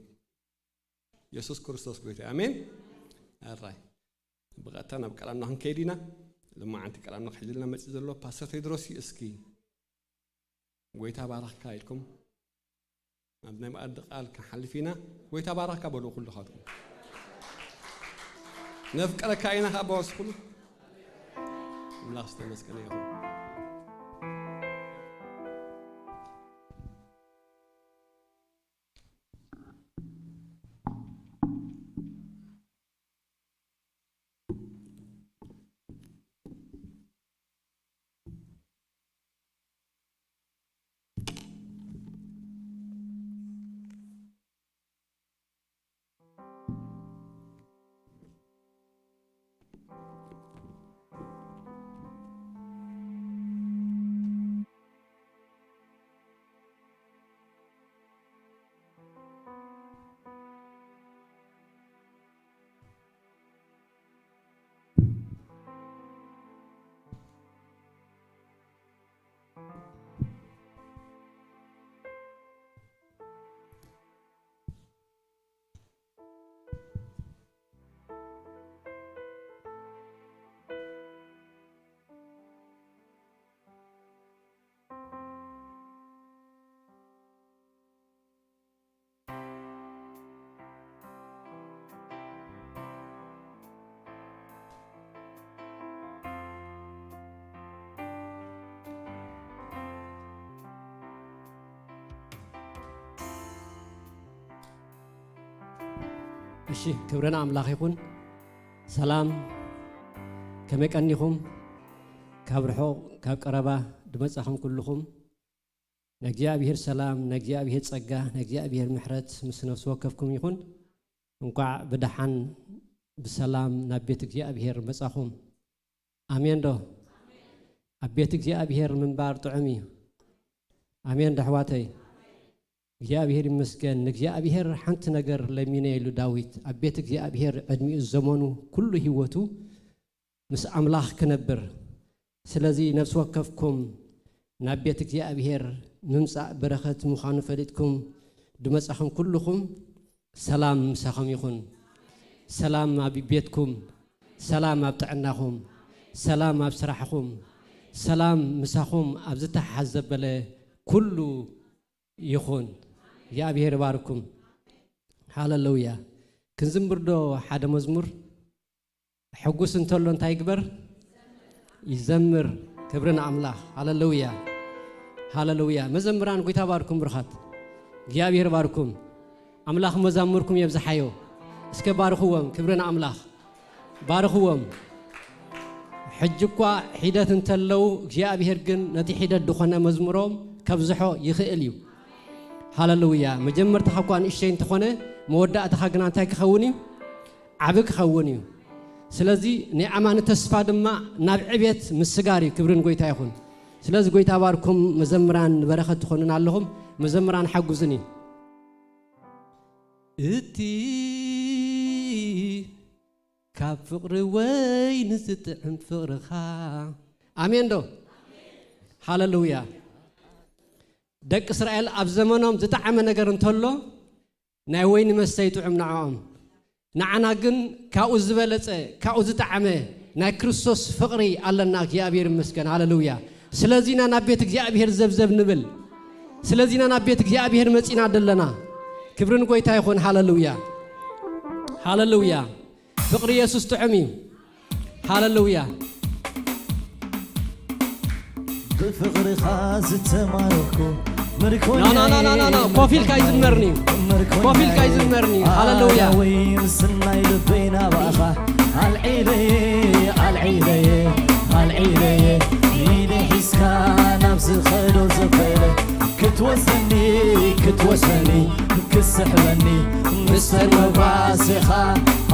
የሱስ ክርስቶስ ጎይታ እዩ። ኣሜን። ኣራይ ብቐጥታ ናብ ቃል ኣምላኽ ክንከይድ ኢና። ሎማዓንቲ ቃል ኣምላኽ ሒዙልና መፂኡ ዘሎ ፓስተር ቴድሮስ እዩ። እስኪ ጎይታ ባረኽካ ኢልኩም ኣብ ናይ መኣዲ ቃል ክንሓልፍ ኢና። ጎይታ ባረኽካ በሉ ኩልኻትኩም። ነፍቅረካ ኢና ኸዓ በወስኩሉ። ኣምላኽ ዝተመስገነ ይኹን። እሺ፣ ክብሪ ንኣምላኽ ይኹን። ሰላም፣ ከመይ ቀኒኹም? ካብ ርሑቕ ካብ ቀረባ ድመጻኹም ኩልኹም፣ ናይ እግዚኣብሔር ሰላም፣ ናይ እግዚኣብሔር ጸጋ፣ ናይ እግዚኣብሔር ምሕረት ምስ ነፍሲ ወከፍኩም ይኹን። እንቋዕ ብደሓን ብሰላም ናብ ቤት እግዚኣብሔር መጻኹም። ኣሜን ዶ? ኣብ ቤት እግዚኣብሔር ምንባር ጥዑም እዩ። ኣሜን ዶ ኣሕዋተይ? እግዚኣብሔር ይመስገን። ንእግዚኣብሔር ሓንቲ ነገር ለሚነ ኢሉ ዳዊት፣ ኣብ ቤት እግዚኣብሔር ዕድሚኡ ዘመኑ ኩሉ ህይወቱ ምስ ኣምላኽ ክነብር። ስለዚ ነፍሲ ወከፍኩም ናብ ቤት እግዚኣብሔር ምምጻእ በረኸት ምዃኑ ፈሊጥኩም ድመጻኹም ኩልኹም ሰላም ምሳኹም ይኹን። ሰላም ኣብ ቤትኩም፣ ሰላም ኣብ ጥዕናኹም፣ ሰላም ኣብ ስራሕኹም፣ ሰላም ምሳኹም ኣብ ዝተሓዝ ዘበለ ኩሉ ይኹን። እግዚኣብሔር ይባርኩም። ሃለሉያ። ክንዝምር ዶ ሓደ መዝሙር? ሕጉስ እንተሎ እንታይ ይግበር? ይዘምር። ክብሪ ንኣምላኽ። ሃለሉያ፣ ሃለሉያ። መዘምራን፣ ጎይታ ባርኩም ብሩኻት። እግዚኣብሔር ባርኩም። ኣምላኽ መዛሙርኩም የብዝሓዮ። እስከ ባርኽዎም። ክብሪ ንኣምላኽ። ባርኽዎም። ሕጂ እኳ ሒደት እንተለዉ፣ እግዚኣብሔር ግን ነቲ ሒደት ዝኾነ መዝሙሮም ከብዝሖ ይኽእል እዩ። ሃለሉያ። መጀመርታኻ እኳ ንእሽተይ እንተኾነ፣ መወዳእታኻ ግና እንታይ ክኸውን እዩ? ዓቢ ክኸውን እዩ። ስለዚ ናይ ኣማኒ ተስፋ ድማ ናብ ዕቤት ምስጋር እዩ። ክብሪ ንጎይታ ይኹን። ስለዚ ጎይታ ባርኩም መዘምራን፣ ንበረኸት ትኾኑና ኣለኹም። መዘምራን ሓጉዝኒ። እቲ ካብ ፍቕሪ ወይኒ ዝጥዕም ፍቕርኻ። ኣሜን ዶ? ሃለሉያ። ደቂ እስራኤል ኣብ ዘመኖም ዝጠዓመ ነገር እንተሎ ናይ ወይኒ መስተ ይጥዑም ንዕኦም። ንዓና ግን ካብኡ ዝበለጸ፣ ካብኡ ዝጠዓመ ናይ ክርስቶስ ፍቕሪ ኣለና። እግዚኣብሔር ይመስገን። ሃለሉያ። ስለዚ ኢና ናብ ቤት እግዚኣብሔር ዘብዘብ ንብል። ስለዚ ኢና ናብ ቤት እግዚኣብሔር መጺና ደለና። ክብሪ ንጎይታ ይኹን። ሃለሉያ። ሃለሉያ። ፍቕሪ የሱስ ጥዑም እዩ። ሃለሉያ። ብፍቕርኻ ዝተማረኹ ምርኮኛ ኖ፣ ኖ፣ ኖ፣ ኖ፣ ኖ፣ ኖ። ኮፍ ኢልካ ይዝመርኒ እዩ። ምርኮኛ ኮፍ ኢልካ ይዝመርኒ እዩ። ሃለሉያ። ኣራዊ ምስናይ ልበይ ናባኻ ኣልዒለ ኢለየ ኣልዒለየ ኢደ ሒዝካ ናብ ዝኸዶ ዘበለ ክትወስደኒ ክትወስደኒ ክትስሕበኒ ምስ ተጓጓዝኻ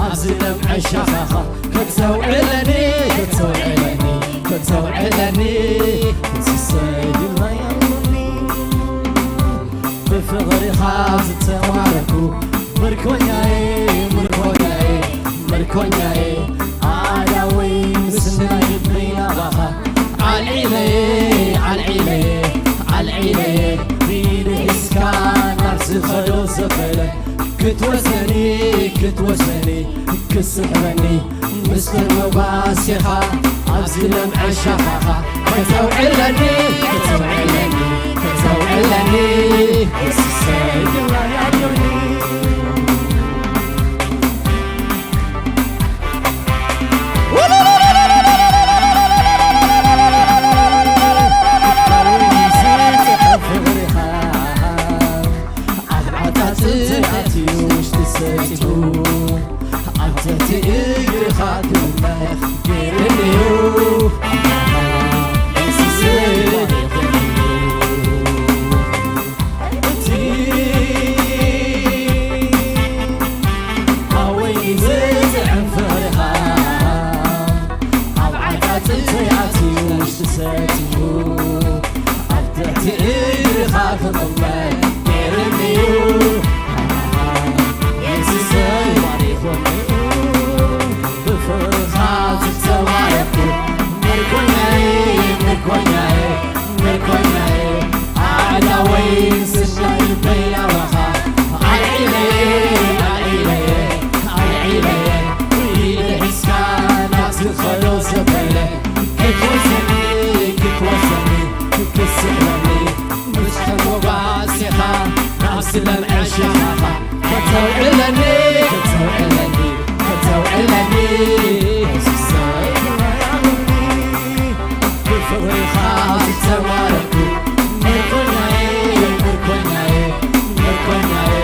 ኣብዚ ለምዐ ሸኻኻ ከተውዕለኒ ከተውዕለኒ ከተውዕለኒ እንስሰይ ድላይ ኣሎኒ ብፍቕርኻ ዝተማረኩ ምርኮኛዬ ምርኮኛዬ ምርኮኛዬ ኣዳወይ ምስናይ ልበይ ናባኻ ኣልዒለየ ኣልዒለየ ኣልዒለየ ብኢደ ሒዝካ ናብ ዝኸዶ ዘበለ ክትወስደኒ ክትወስደኒ ክትስሕበኒ ምስ ተጓጓዝካ ኣብዚ ለምዐ ሸኻኻ ከተውዕለኒ ከተውዕለኒ ከተውዕለኒ እስሰይ ድላይ ኣሎኒ ኣብ ዓጣጥቲ ኣትዩ ውሽጢ ሰጢሑ ኣብ ትሕቲ እግርኻ ክእመት ገይሩኒዩ። እቲ ኣወይ ዝጥዕም ፍቕርኻ ኣብ ዓጣጥተይ ኣትዩ ውሽጢ ሰጢሑ ኣብ ትሕቲ እግርኻ ክቕመጥ ገይሩኒዩ። የሱሰይ ባሪኹኒ ብፍቕርኻ ዝተባረኽኩ ምርኮኛዬ ምርኮኛዬ ምርኮኛዬ ኣእዳወይ ስናይ በይናባኻ ኣልዒለየ ኣልዒለየ ኣልዒለየ ኢደ ሒዝካ ናብ ዝኸዶ ዘበለ ክትወስደኒ ክትወስደኒ ክትስሕበኒ ምስ ተጓጓዝካ ናብ ዝለምዐ ሸኻኻ ከተውዕለኒ ከተውዕለኒ ከተውዕለኒ ብፍቕርኻ ዝተማረኩ ምርኮኛዬ ምርኮኛዬ ምርኮኛዬ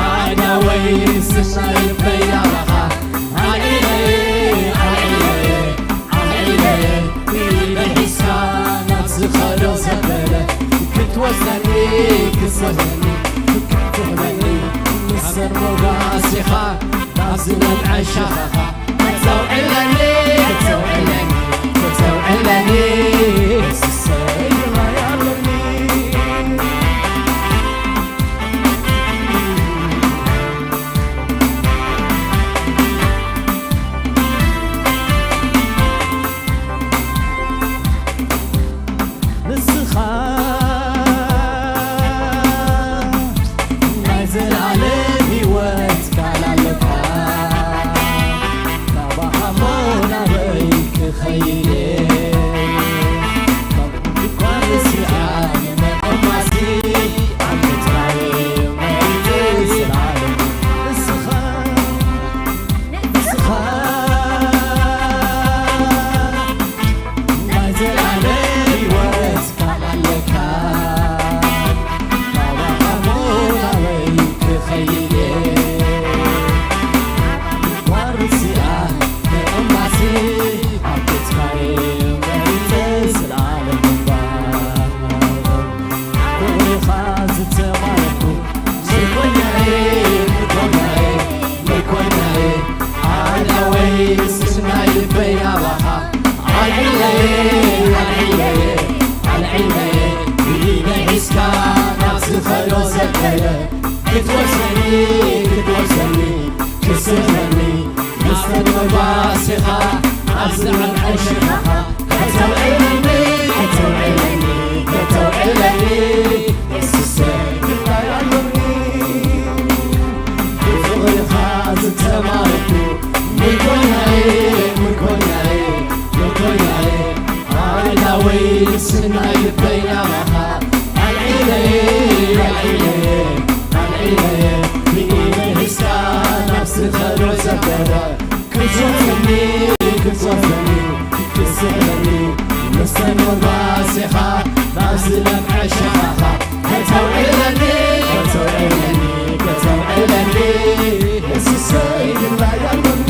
ኣእዳወይ ስናይ በይናባኻ ኣልዒለየ ኣልዒለየ ኣልዒለየ ኢደ ሒዝካ ናብ ዝኸዶ ዘበለ ክትወስደኒ ክትስሕበኒ ክትስሕበኒ ምሰን ሞጓሲኻ ናብ ዝለምዐ ሸኻኻ ከተውዕለኒ ከተውዕለኒ ከተውዕለኒ እስሰይ ድላይ ኣሎኒ ንስኻ ናይ ዘላለም ህይወት ቃል ኣለካ ናባኻ እሞ ናበይ ክኸይድ እየ ካብ ድኳን ስኣ ንመቐማሲ ኣብ ምድራይ መሪት ስላለ ንስኻ ንስኻ ናይ ዘላለም ህይወት ቃል ኣለካ ናባኻ እሞ ናበይ ክኸይድ እየ ዋርሲኣ ንእማሲ ኣብ ቤትካ እየ መሪተ ስላለ ምንባር ፍቕርኻ ዝተማረኩ ምርኮኛዬ ምርኮኛዬ ምርኮኛዬ ኣእዳወይ ስናይ ልበይ ናባኻ ኣልዒለየ ኣልዒለየ ኣልዒለየ ኢደ ሒዝካ ናብ ዝኸዶ ዘበለ ክትወስደኒ ክትወስደኒ ክትስሕበኒ መስተንመጓሲኻ ኣብ ዝለምዐ ሸኻኻ ከተውዕለኒ ከተውዕለኒ ከተውዕለኒ የሱሰይ ድላይ ኣሎኒ ብፍቕርኻ ዝተማረኩ ምርኮኛዬ ምርኮኛዬ ምርኮኛዬ ኣእዳወይ ስናይ ልበይ ናባኻ ኣልዒለየ ኣልዒለየ ኣልዒለየ ብኢደይ ሒዝካ ናብ ዝኸዶ ዘበለ ክትወስደኒ ክትወስደኒ ክትስሕበኒ መስተን መጓሲኻ ናብ ዝለምዐ ሸኻኻ ከተውዕለኒ ከተውዕለኒ ከተውዕለኒ የሱሰይ ድላይ ኣሎኒ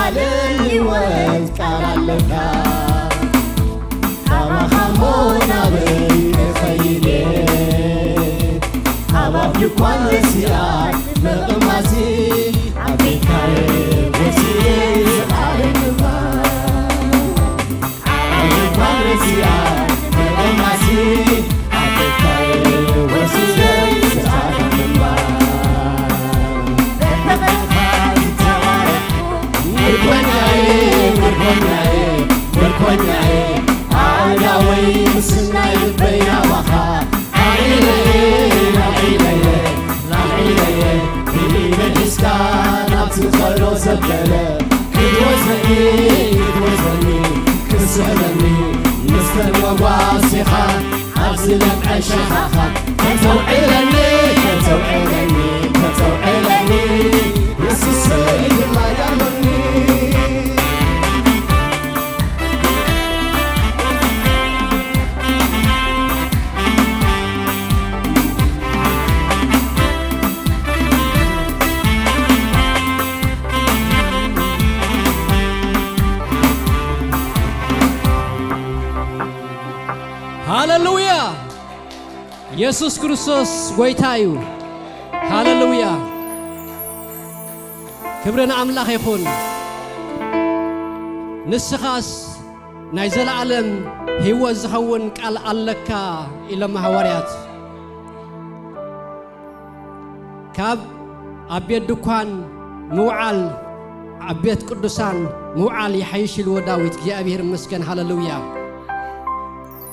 ቃልን ህይወት ቃል ኣለካ። ካባኻ እሞ ናበይ እኸይድ እየ? ኣብ ኣፍ ድኳን ረሲኣ ምቕማሲ፣ ኣብ ቤትካ እየ ወሲየ ዝቓለይ ምንባር። ኣብ ድኳን ረሲኣ ምቕማሲ፣ ኣብ ቤትካ እየ ወሲየ ዝቓለይ ምንባር። ምርኮኛዬ፣ ምርኮኛዬ፣ ምርኮኛዬ፣ ኣእዳወይ ምስናይ ልበይ ናባኻ። ኣዒለየ፣ ኣዒለየ፣ ኣዒለየ፣ ብኢደይ ሒዝካ ናብቲ ዝኸዶ ዘበለ ክትወስደኒ፣ ክትወስደኒ፣ ክትስሕበኒ፣ ምስተን መጓሴኻ ኣብዚ ለምዐ ሸኻኻ ከተውዕለኒ፣ ከተውዕለኒ፣ ከተውዕለኒ፣ የሱሰይ ግርማይ ኣሎኒ። ሃሌሉያ! የሱስ ክርስቶስ ጐይታ እዩ። ሃሌሉያ! ክብሪ ንኣምላኽ ይኹን። ንስኻስ ናይ ዘለኣለም ህይወት ዝኸውን ቃል ኣለካ ኢሎም ሃዋርያት። ካብ ኣብ ቤት ድኳን ምውዓል ኣብ ቤት ቅዱሳን ምውዓል ይሓይሽ ኢልዎ ዳዊት። እግዚኣብሔር ይመስገን። ሃሌሉያ።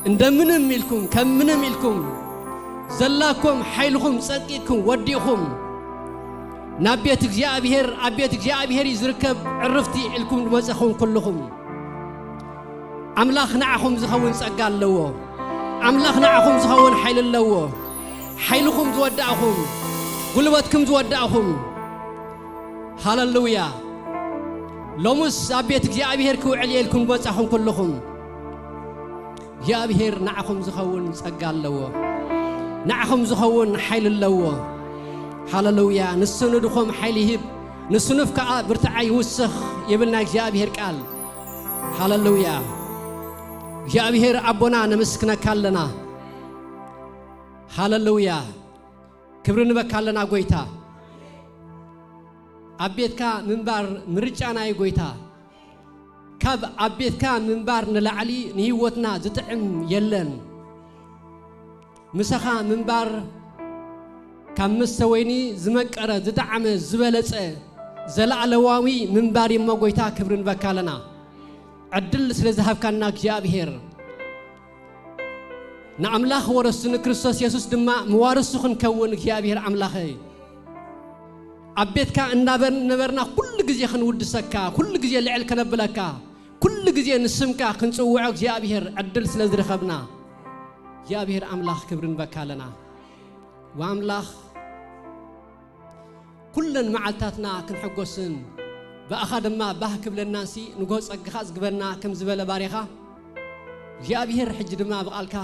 እንደምንም ኢልኩም፣ ከም ምንም ኢልኩም ዘላኩም ሓይልኹም ጸቂጥኩም ወዲእኹም ናብ ቤት እግዚኣብሔር፣ ኣብ ቤት እግዚኣብሔር እዩ ዝርከብ ዕርፍቲ ኢልኩም ዝመጸኹም ኩልኹም። ኣምላኽ ንዓኹም ዝኸውን ጸጋ ኣለዎ። ኣምላኽ ንዓኹም ዝኸውን ሓይሊ ኣለዎ። ሓይልኹም ዝወዳእኹም፣ ጉልበትኩም ዝወዳእኹም። ሃሌሉያ። ሎምስ ኣብ ቤት እግዚኣብሔር ክውዕል እየ ኢልኩም ዝመጻኹም ኩልኹም፣ እግዚኣብሔር ንዓኹም ዝኸውን ጸጋ ኣለዎ። ንዓኹም ዝኸውን ሓይሊ ኣለዎ። ሃሌሉያ። ንስኑድኹም ሓይሊ ይህብ፣ ንስኑፍ ከኣ ብርትዓ ይውስኽ ይብል ናይ እግዚኣብሔር ቃል። ሃሌሉያ። እግዚኣብሔር ኣቦና ነመስግነካ ኣለና። ሃሌሉያ። ክብሪ ንበካ ኣለና ጐይታ። ኣብ ቤትካ ምንባር ምርጫና እዩ ጐይታ። ካብ ኣብ ቤትካ ምንባር ንላዕሊ ንህይወትና ዝጥዕም የለን። ምሳኻ ምንባር ካብ መስተ ወይኒ ዝመቀረ፣ ዝጠዓመ፣ ዝበለጸ፣ ዘለኣለማዊ ምንባር እዩ እሞ ጐይታ ክብሪ ንበካ ኣለና። ዕድል ስለ ዝሃብካና እግዚኣብሔር፣ ንኣምላኽ ወረስቱ ንክርስቶስ የሱስ ድማ መዋርሱ ክንከውን እግዚኣብሔር ኣምላኸይ፣ ኣብ ቤትካ እንዳበር-፣ ነበርና ኩሉ ግዜ ክንውድሰካ፣ ኩሉ ግዜ ልዕል ከነብለካ፣ ኩሉ ግዜ ንስምካ ክንጽውዖ እግዚኣብሔር ዕድል ስለ ዝረኸብና እግዚኣብሔር ኣምላኽ ክብሪ ንበካ ኣለና። ወኣምላኽ ኩለን መዓልታትና ክንሕጎስን ብኣኻ ድማ ባህ ክብለናንሲ ንጎ ጸግኻ ዝግበና ከም ዝበለ ባሪኻ እግዚኣብሔር፣ ሕጂ ድማ ብቓልካ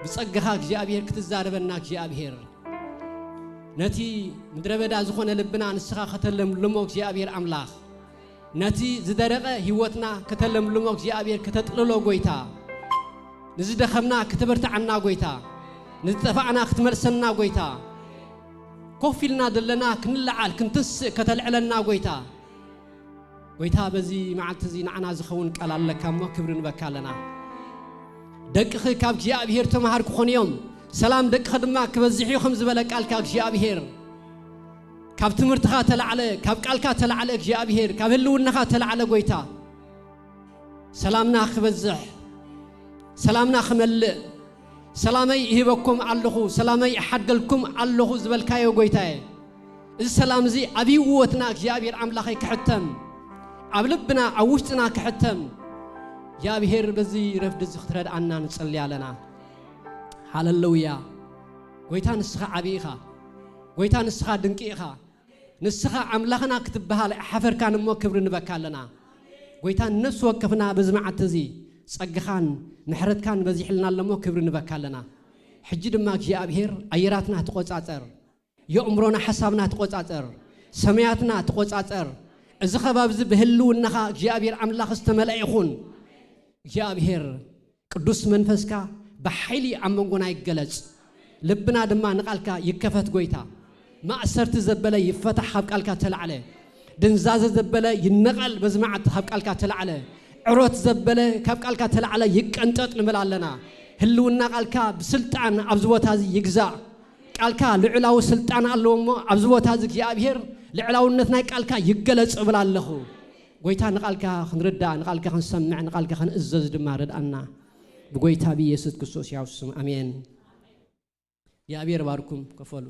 ብጸግኻ እግዚኣብሔር ክትዛረበና እግዚኣብሔር፣ ነቲ ምድረ በዳ ዝኾነ ልብና ንስኻ ከተለምልሞ እግዚኣብሔር ኣምላኽ፣ ነቲ ዝደረቐ ህይወትና ከተለምልሞ እግዚኣብሔር፣ ከተጥልሎ ጐይታ፣ ንዝደኸምና ከተበርትዓና ጐይታ፣ ንዝጠፋእና ክትመልሰና ጐይታ፣ ኮፍ ኢልና ዘለና ክንለዓል ክንትንስእ ከተልዕለና ጐይታ። ጐይታ በዚ መዓልቲ እዚ ንዓና ዝኸውን ቃል ኣለካ እሞ ክብሪ ንበካ ኣለና። ደቅኺ ካብ እግዚኣብሔር ተማሃር ክኾኑ እዮም፣ ሰላም ደቅኺ ድማ ክበዝሕ እዩ ከም ዝበለ ቃልካ እግዚኣብሔር፣ ካብ ትምህርትኻ ተላዕለ፣ ካብ ቃልካ ተላዕለ እግዚኣብሔር፣ ካብ ህልውናኻ ተላዕለ ጐይታ፣ ሰላምና ክበዝሕ፣ ሰላምና ክመልእ፣ ሰላመይ እህበኩም ኣለኹ፣ ሰላመይ እሓድገልኩም ኣለኹ ዝበልካዮ ጐይታየ፣ እዚ ሰላም እዚ ኣብ ህይወትና እግዚኣብሔር ኣምላኸይ ክሕተም፣ ኣብ ልብና፣ ኣብ ውሽጥና ክሕተም እግዚኣብሔር በዚ ረፍዲ እዚ ክትረድኣና ንጸሊ ኣለና። ሃሌሉያ። ጐይታ ንስኻ ዓቢ ኢኻ። ጐይታ ንስኻ ድንቂ ኢኻ። ንስኻ ኣምላኽና ክትበሃል ኣይሓፈርካን እሞ ክብሪ ንበካ ኣለና። ጐይታ ነፍሲ ወከፍና በዚ መዓልቲ እዚ ጸግኻን ምሕረትካን በዚሕልና ኣለሞ ክብሪ ንበካ ኣለና። ሕጂ ድማ እግዚኣብሔር ኣየራትና ትቆጻጸር፣ የእምሮና ሓሳብና ትቆጻጸር፣ ሰማያትና ትቆጻጸር፣ እዚ ከባቢ እዚ ብህልውናኻ እግዚኣብሔር ኣምላኽ ዝተመልአ ይኹን። እግዚኣብሔር ቅዱስ መንፈስካ ብሓይሊ ኣብ መንጎና ይገለጽ። ልብና ድማ ንቓልካ ይከፈት ጎይታ። ማእሰርቲ ዘበለ ይፈታሕ ካብ ቃልካ ተላዕለ። ድንዛዘ ዘበለ ይነቐል በዚ መዓልቲ ካብ ቃልካ ተላዕለ። ዕሮት ዘበለ ካብ ቃልካ ተላዕለ ይቀንጠጥ ንብል ኣለና። ህልውና ቃልካ ብስልጣን ኣብዚ ቦታ እዚ ይግዛእ። ቃልካ ልዑላዊ ስልጣን ኣለዎ እሞ ኣብዚ ቦታ እዚ እግዚኣብሔር ልዕላውነት ናይ ቃልካ ይገለጽ እብል ኣለኹ። ጎይታ ንቓልካ ክንርዳእ፣ ንቓልካ ክንሰምዕ፣ ንቓልካ ክንእዘዝ ድማ ርድኣና። ብጎይታ ብኢየሱስ ክርስቶስ ያው ስም ኣሜን። እግዚኣብሔር ባርኩም ከፈሉ።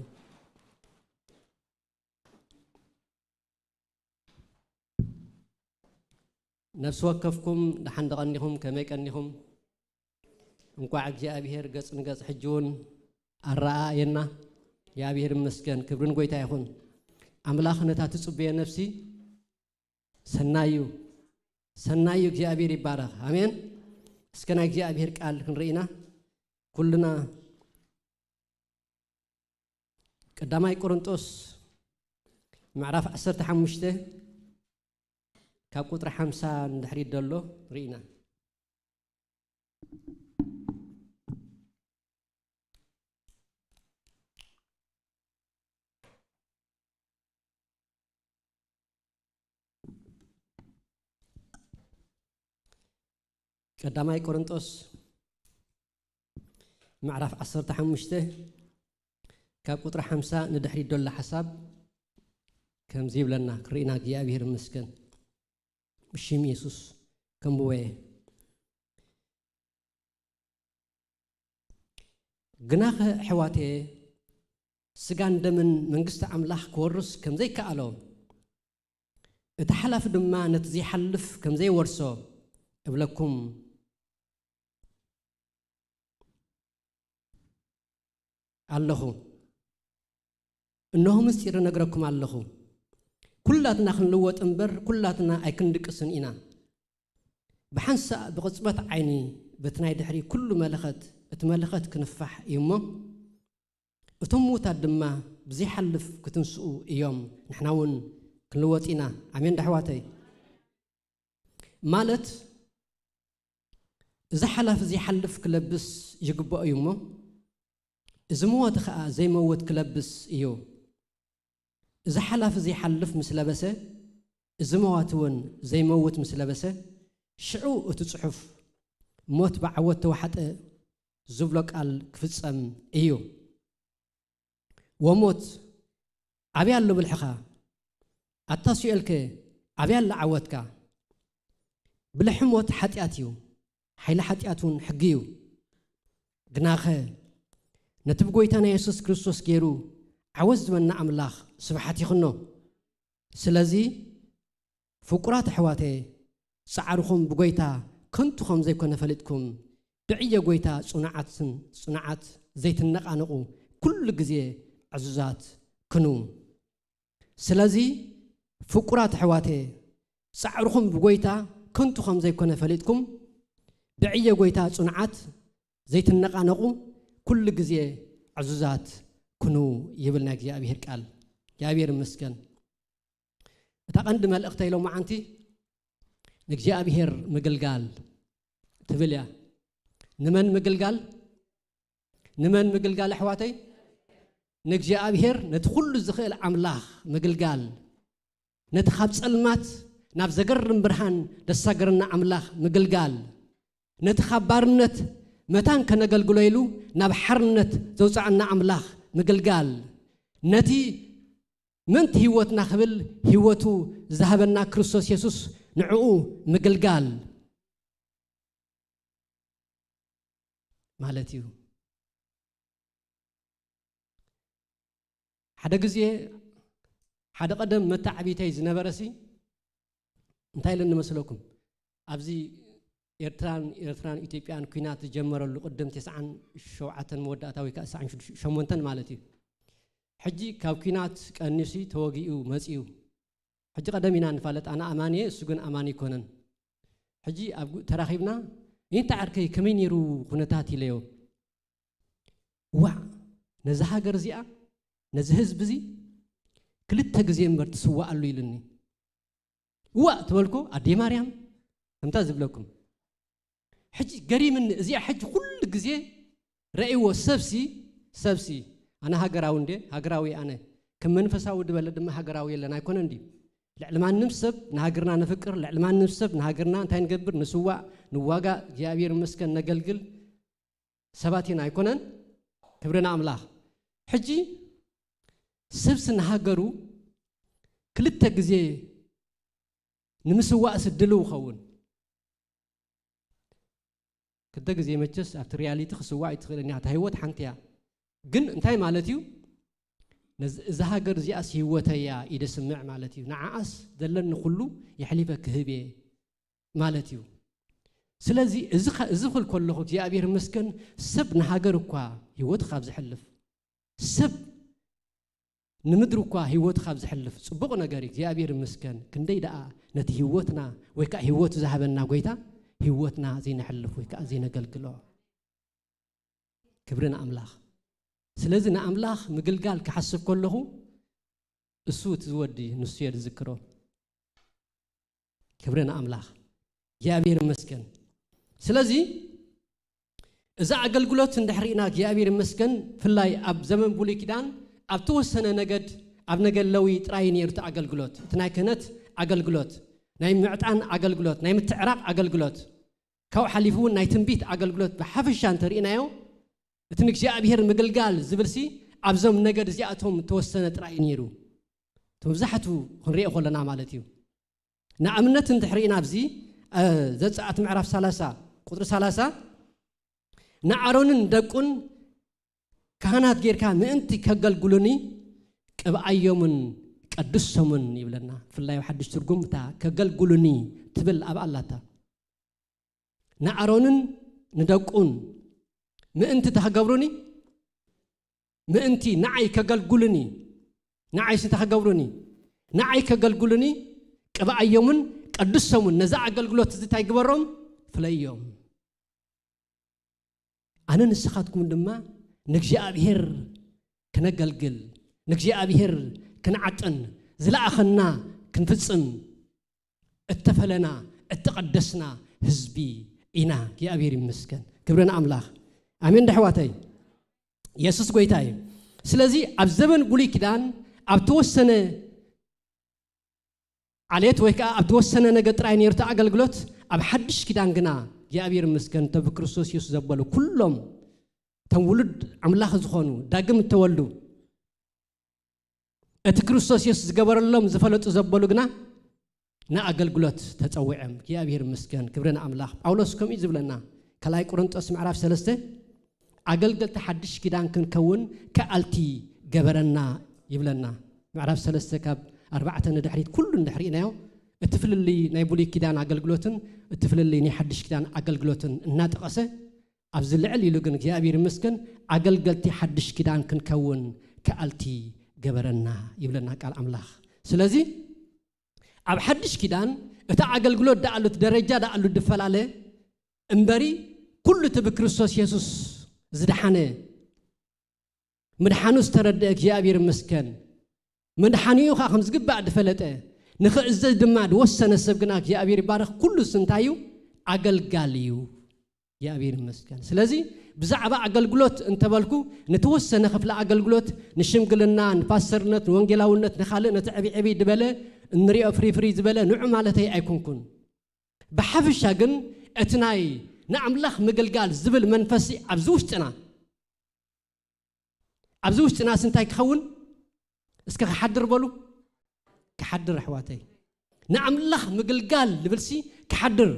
ነፍሲ ወከፍኩም ደሓን ደቐኒኹም፣ ከመይ ቀኒኹም? እንኳዕ እግዚኣብሔር ገጽ ንገጽ ሕጂ እውን ኣረኣየና። እግዚኣብሔር ይመስገን፣ ክብርን ጎይታ ይኹን። ኣምላኽ ነታ ትጽበዮ ነፍሲ ሰናዩ፣ ሰናዩ እግዚኣብሔር ይባረኽ። ኣሜን። እስከ ናይ እግዚኣብሔር ቃል ክንርኢና ኩልና ቀዳማይ ቆሮንጦስ ምዕራፍ ዓሰርተ ሓሙሽተ ካብ ቁጥሪ ሓምሳ ንድሕሪት ዘሎ ርኢና። ቀዳማይ ቆሮንጦስ ምዕራፍ ዓሰርተ ሓሙሽተ ካብ ቁጥሪ ሓምሳ ንድሕሪት ዘሎ ሓሳብ ከምዚ ይብለና፣ ክርኢና እግዚኣብሔር ይመስገን። ብሽም የሱስ ከንብቦ እየ። ግናኸ ኣሕዋተየ፣ ስጋን ደምን መንግስቲ ኣምላኽ ክወርስ ከም ዘይከኣሎ፣ እቲ ሓላፊ ድማ ነቲ ዘይሓልፍ ከም ዘይወርሶ እብለኩም ኣለኹ። እንሆ፣ ምስጢር እነግረኩም ኣለኹ፣ ኩላትና ክንልወጥ እምበር፣ ኩላትና ኣይክንድቅስን ኢና። ብሓንሳእ ብቕጽበት ዓይኒ በቲ ናይ ድሕሪ ኩሉ መለኸት፣ እቲ መለኸት ክንፋሕ እዩ እሞ፣ እቶም ምዉታት ድማ ብዘይሓልፍ ክትንስኡ እዮም፣ ንሕና እውን ክንልወጥ ኢና። ኣሜን ዶ ኣሕዋተይ? ማለት፣ እዚ ሓላፊ ዘይሓልፍ ክለብስ ይግብኦ እዩ እሞ፣ እዚ መዋቲ ኸኣ ዘይመውት ክለብስ እዩ። እዚ ሓላፊ ዘይሓልፍ ምስ ለበሰ፣ እዚ መዋቲ እውን ዘይመውት ምስ ለበሰ፣ ሽዑ እቲ ጽሑፍ፣ "ሞት ብዓወት ተዋሕጠ" ዝብሎ ቃል ክፍጸም እዩ። "ወሞት፣ ኣበይ ኣሎ ብልሕኻ? ኣታ ሲኦልከ፣ ኣበይ ኣላ ዓወትካ?" ብልሒ ሞት ሓጢኣት እዩ፣ ሓይሊ ሓጢኣት እውን ሕጊ እዩ። ግናኸ፣ ነቲ ብጎይታና የሱስ ክርስቶስ ገይሩ ዓወት ዝበና ኣምላኽ ስብሓት ይኹኖ። ስለዚ፣ ፍቁራት ኣሕዋተየ፣ ጻዕርኹም ብጎይታ ከንቱ ከም ዘይኮነ ፈሊጥኩም፣ ብዕዮ ጎይታ ጽኑዓትን፣ ጽኑዓት ዘይትነቓነቑ፣ ኩሉ ግዜ ዕዙዛት ኩኑ። ስለዚ ፍቁራት ኣሕዋተየ፣ ጻዕርኹም ብጎይታ ከንቱ ከም ዘይኮነ ፈሊጥኩም፣ ብዕዮ ጎይታ ጽኑዓት ዘይትነቓነቑ፣ ኩሉ ግዜ ዕዙዛት ኩኑ ይብል ናይ እግዚኣብሔር ቃል። እግዚኣብሔር ይመስገን። እታ ቀንዲ መልእኽተይ ሎማዓንቲ ንእግዚኣብሔር ምግልጋል ትብል እያ። ንመን ምግልጋል? ንመን ምግልጋል ኣሕዋተይ? ንእግዚኣብሔር፣ ነቲ ኩሉ ዝኽእል ኣምላኽ ምግልጋል። ነቲ ካብ ጸልማት ናብ ዘገርም ብርሃን ዘሳገረና ኣምላኽ ምግልጋል። ነቲ ካብ ባርነት መታን ከነገልግሎ ኢሉ ናብ ሓርነት ዘውጽኣና ኣምላኽ ምግልጋል። ነቲ ምእንቲ ህይወትና ክብል ህይወቱ ዝሃበና ክርስቶስ የሱስ ንዕኡ ምግልጋል ማለት እዩ። ሓደ ግዜ ሓደ ቀደም መተዓቢተይ ዝነበረሲ እንታይ ኢለኒ መስለኩም? ኣብዚ ኤርትራን፣ ኤርትራን ኢትዮጵያን ኲናት ዝጀመረሉ ቅድም ተስዓን ሸውዓተን መወዳእታ ወይ ከዓ ተስዓን ሸሞንተን ማለት እዩ። ሕጂ ካብ ኲናት ቀኒሱ ተወጊኡ መጺኡ። ሕጂ ቀደም ኢና ንፋለጥ፣ ኣነ ኣማኒ እየ፣ እሱ ግን ኣማኒ ኣይኮነን። ሕጂ ኣብ ጉ-፣ ተራኺብና፣ "ይንታ ዓርከይ ከመይ ነይሩ ኩነታት?" ኢለዮ። "ዋዕ፣ ነዚ ሃገር እዚኣ፣ ነዚ ህዝቢ እዚ ክልተ ግዜ እምበር ትስዋኣሉ" ኢሉኒ። እዋእ ትበልኩ ኣዴ ማርያም ከምታ ዝብለኩም። ሕጂ ገሪምኒ እዚኣ ሕጂ ኩሉ ግዜ ረእይዎ ሰብሲ ሰብሲ ኣነ ሃገራዊ እንዴ ሃገራዊ ኣነ ከም መንፈሳዊ ድበለ ድማ ሃገራዊ የለን ኣይኮነን ድዩ? ልዕሊ ማንም ሰብ ንሃገርና ንፍቅር፣ ልዕሊ ማንም ሰብ ንሃገርና እንታይ ንገብር ንስዋእ ንዋጋእ እግዚኣብሔር መስከን ነገልግል ሰባት ኢና ኣይኮነን? ክብሪ ንኣምላኽ። ሕጂ ሰብሲ ንሃገሩ ክልተ ግዜ ንምስዋእሲ ድልው ኸውን። ክልተ ግዜ መቸስ ኣብቲ ሪያሊቲ ክስዋእ ኣይትኽእልን እያ። እታ ህይወት ሓንቲ እያ። ግን እንታይ ማለት እዩ? ነዚ- እዛ ሃገር እዚኣስ ህይወተይ እያ ኢደ ስምዕ ማለት እዩ። ንዓኣስ ዘለኒ ኩሉ የሕሊፈ ክህብ እየ ማለት እዩ። ስለዚ እዚ ኸ- እዚ ክብል ከለኹ እግዚኣብሔር ይመስገን ሰብ ንሃገር እኳ ህይወት ካብ ዝሕልፍ ሰብ ንምድሪ እኳ ህይወት ካብ ዝሕልፍ ጽቡቕ ነገር እዩ። እግዚኣብሔር ይመስገን። ክንደይ ደኣ ነቲ ህይወትና ወይ ከዓ ህይወት ዝሃበና ጎይታ ህይወትና ዘይነሕልፍ ወይ ከዓ ዘይነገልግሎ። ክብሪ ንኣምላኽ። ስለዚ ንኣምላኽ ምግልጋል ክሓስብ ከለኹ እሱ እቲ ዝወዲ ንሱ እየ ዝዝክሮ። ክብሪ ንኣምላኽ። እግዚኣብሔር ይመስገን። ስለዚ እዚ ኣገልግሎት እንድሕር ኢና እግዚኣብሔር ይመስገን ፍላይ ኣብ ዘመን ብሉይ ኪዳን ኣብ ተወሰነ ነገድ ኣብ ነገድ ለዊ ጥራይ ነይሩ እቲ ኣገልግሎት እቲ ናይ ክህነት ኣገልግሎት ናይ ምዕጣን ኣገልግሎት ናይ ምትዕራቕ ኣገልግሎት ካብኡ ሓሊፉ እውን ናይ ትንቢት ኣገልግሎት ብሓፈሻ እንተርኢናዮ እቲ ንእግዚኣብሔር ምግልጋል ዝብልሲ ኣብዞም ነገድ እዚኣቶም ተወሰነ ጥራይ እዩ ነይሩ እቲ መብዛሕቱ ክንሪኦ ከለና ማለት እዩ ንኣብነት እንድሕር ኢና ኣብዚ ዘፀኣት ምዕራፍ ሰላሳ ቁፅሪ ሰላሳ ንኣሮንን ደቁን ካህናት ጌርካ ምእንቲ ከገልግሉኒ ቅብኣዮምን ቀድሶምን ይብለና ብፍላይ ኣብ ሓድሽ ትርጉም እታ ከገልግሉኒ ትብል ኣብ ኣላታ ንኣሮንን ንደቁን ምእንቲ ተኸገብሩኒ ምእንቲ ንዓይ ከገልጉሉኒ ንዓይ ስንታ ከገብሩኒ ንዓይ ከገልጉሉኒ ቅብኣዮምን ቀድሶምን ነዛ ኣገልግሎት እዚ እንታይ ግበሮም ፍለዮም ኣነ ንስኻትኩም ድማ ንእግዚኣብሔር ክነገልግል ንእግዚኣብሔር ክንዓጥን ዝለኣኸና ክንፍጽም እተፈለና እተቐደስና ህዝቢ ኢና እግዚኣብሔር ይመስገን ክብሪ ንኣምላኽ ኣሜን ደሕዋተይ የሱስ ጎይታ እዩ ስለዚ ኣብ ዘበን ብሉይ ኪዳን ኣብ ተወሰነ ዓሌት ወይ ከዓ ኣብ ተወሰነ ነገ ጥራይ ነይሩ እቲ ኣገልግሎት ኣብ ሓድሽ ኪዳን ግና እግዚኣብሔር ይመስገን እቶም ብክርስቶስ የሱስ ዘበሉ ኩሎም እቶም ውሉድ ኣምላኽ ዝኾኑ ዳግም እተወልዱ እቲ ክርስቶስ የሱስ ዝገበረሎም ዝፈለጡ ዘበሉ ግና ንኣገልግሎት ተጸዊዖም እግዚኣብሔር ይመስገን ክብሪ ንኣምላኽ ጳውሎስ ከምኡ እዩ ዝብለና ካልኣይ ቆሮንጦስ ምዕራፍ ሰለስተ ኣገልገልቲ ሓድሽ ኪዳን ክንከውን ከኣልቲ ገበረና ይብለና ምዕራፍ ሰለስተ ካብ ኣርባዕተ ንድሕሪት ኩሉ እንድሕር ኢናዮ እቲ ፍልልይ ናይ ብሉይ ኪዳን ኣገልግሎትን እቲ ፍልልይ ናይ ሓድሽ ኪዳን ኣገልግሎትን እናጠቐሰ ኣብዚ ልዕል ኢሉ ግን እግዚኣብሔር ይመስገን ኣገልገልቲ ሓድሽ ኪዳን ክንከውን ከኣልቲ ገበረና ይብለና ቃል ኣምላኽ ስለዚ ኣብ ሓድሽ ኪዳን እቲ ኣገልግሎት ደኣሉ እቲ ደረጃ ደኣሉ ድፈላለ እምበሪ ኩሉ እቲ ብክርስቶስ የሱስ ዝደሓነ ምድሓኑ ዝተረድአ እግዚኣብሔር ይመስገን ምድሓኒኡ ከዓ ከም ዝግባእ ዝፈለጠ ንኽእዘዝ ድማ ዝወሰነ ሰብ ግና እግዚኣብሔር ይባረኽ ኩሉ ስንታይ እዩ ኣገልጋል እዩ እግዚኣብሔር ይመስገን ስለዚ ብዛዕባ ኣገልግሎት እንተበልኩ ንተወሰነ ክፍሊ ኣገልግሎት ንሽምግልና ንፓስተርነት ንወንጌላውነት ንካልእ ነቲ ዕብይ ዕብይ ዝበለ እንሪኦ ፍሪ ፍሪ ዝበለ ንዑ ማለተይ ኣይኮንኩን ብሓፈሻ ግን እቲ ናይ ንኣምላኽ ምግልጋል ዝብል መንፈሲ ኣብዚ ውሽጥና ኣብዚ ውሽጥናስ እንታይ ክኸውን እስከ ክሓድር በሉ ክሓድር ኣሕዋተይ ንኣምላኽ ምግልጋል ዝብልሲ ክሓድር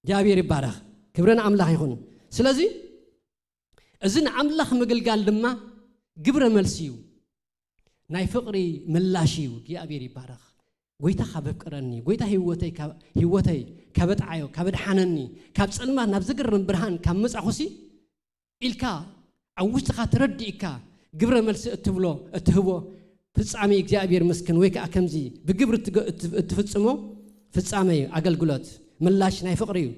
እግዚኣብሔር ይባረኽ ክብረ ንኣምላኽ ይኹን ስለዚ እዚ ንኣምላኽ ምግልጋል ድማ ግብረ መልሲ እዩ ናይ ፍቕሪ ምላሽ እዩ እግዚኣብሔር ይባረኽ ጎይታ ካብ ኣፍቅረኒ ጎይታ ህይወተይ ህይወተይ ካብ ኣጥዓዮ ካብ ኣድሓነኒ ካብ ጸልማት ናብ ዝግርም ብርሃን ካብ መጻኹሲ ኢልካ ኣብ ውሽጥኻ ተረዲእካ ግብረ መልሲ እትብሎ እትህቦ ፍጻሜ እግዚኣብሔር መስክን ወይ ከዓ ከምዚ ብግብሪ እትፍጽሞ ፍጻሜ እዩ ኣገልግሎት ምላሽ ናይ ፍቕሪ እዩ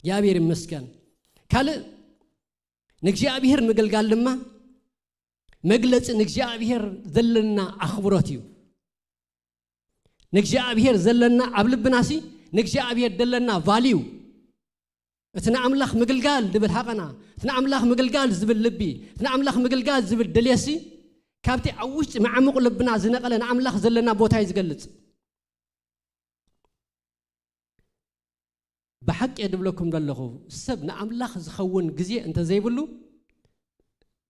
እግዚኣብሔር ይመስገን ካልእ ንእግዚኣብሔር ምግልጋል ድማ መግለፂ ንእግዚኣብሔር ዘለና ኣኽብሮት እዩ ንእግዚኣብሔር ዘለና ኣብ ልብናሲ ንእግዚኣብሔር ደለና ቫልዩ፣ እቲ ንኣምላኽ ምግልጋል ዝብል ሃቐና፣ እቲ ንኣምላኽ ምግልጋል ዝብል ልቢ፣ እቲ ንኣምላኽ ምግልጋል ዝብል ድልየሲ ካብቲ ኣብ ውሽጢ መዓሙቕ ልብና ዝነቐለ ንኣምላኽ ዘለና ቦታ እዩ ዝገልጽ። ብሓቂ እየ ድብለኩም ዘለኹ፣ ሰብ ንኣምላኽ ዝኸውን ግዜ እንተዘይብሉ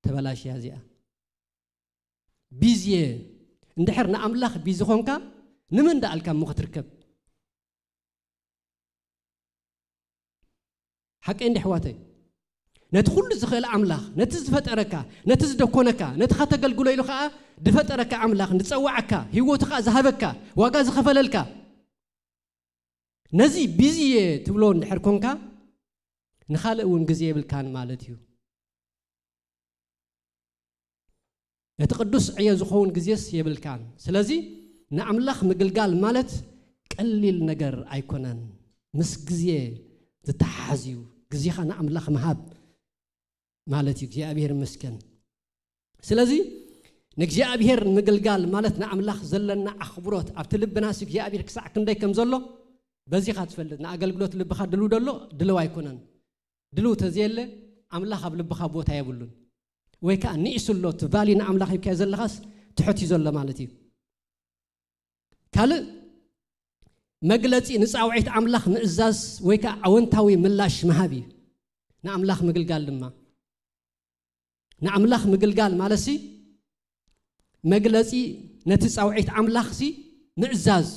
ተበላሽያ እዚኣ። ቢዝየ እንድሕር ንኣምላኽ ቢዚ ኾንካ ንመን ደኣልካ እሞ ክትርከብ? ሓቀይ እንዲ ኣሕዋተይ፣ ነቲ ኩሉ ዝኽእል ኣምላኽ፣ ነቲ ዝፈጠረካ፣ ነቲ ዝደኮነካ፣ ነቲ ከተገልግሎ ኢሉ ኸኣ ዝፈጠረካ ኣምላኽ፣ ዝጸዋዓካ፣ ህይወቱ ኸኣ ዝሃበካ፣ ዋጋ ዝኸፈለልካ፣ ነዚ ቢዚ እየ ትብሎ እንድሕር ኮንካ፣ ንኻልእ እውን ግዜ የብልካን ማለት እዩ። ነቲ ቅዱስ ዕዮ ዝኸውን ግዜስ የብልካን። ስለዚ ንኣምላኽ ምግልጋል ማለት ቀሊል ነገር ኣይኮነን። ምስ ግዜ ዝተሓሓዝ እዩ። ግዜኻ ንኣምላኽ ምሃብ ማለት እዩ። እግዚኣብሔር ይመስገን። ስለዚ ንእግዚኣብሔር ምግልጋል ማለት ንኣምላኽ ዘለና ኣኽብሮት ኣብቲ ልብናስ እግዚኣብሔር ክሳዕ ክንደይ ከም ዘሎ በዚኻ ትፈልጥ። ንኣገልግሎት ልብኻ ድልው ደሎ ድልው ኣይኮነን። ድልው ተዘየለ ኣምላኽ ኣብ ልብኻ ቦታ የብሉን። ወይ ከዓ ንኢሱ ኣሎ፣ እቲ ቫልዩ ንኣምላኽ ሂብካዮ ዘለኻስ ትሑት እዩ ዘሎ ማለት እዩ። ካልእ መግለጺ ንጻውዒት ኣምላኽ ምእዛዝ ወይ ከዓ ኣወንታዊ ምላሽ ምሃብ እዩ። ንኣምላኽ ምግልጋል ድማ፣ ንኣምላኽ ምግልጋል ማለትሲ መግለጺ ነቲ ጻውዒት ኣምላኽሲ ምእዛዝ።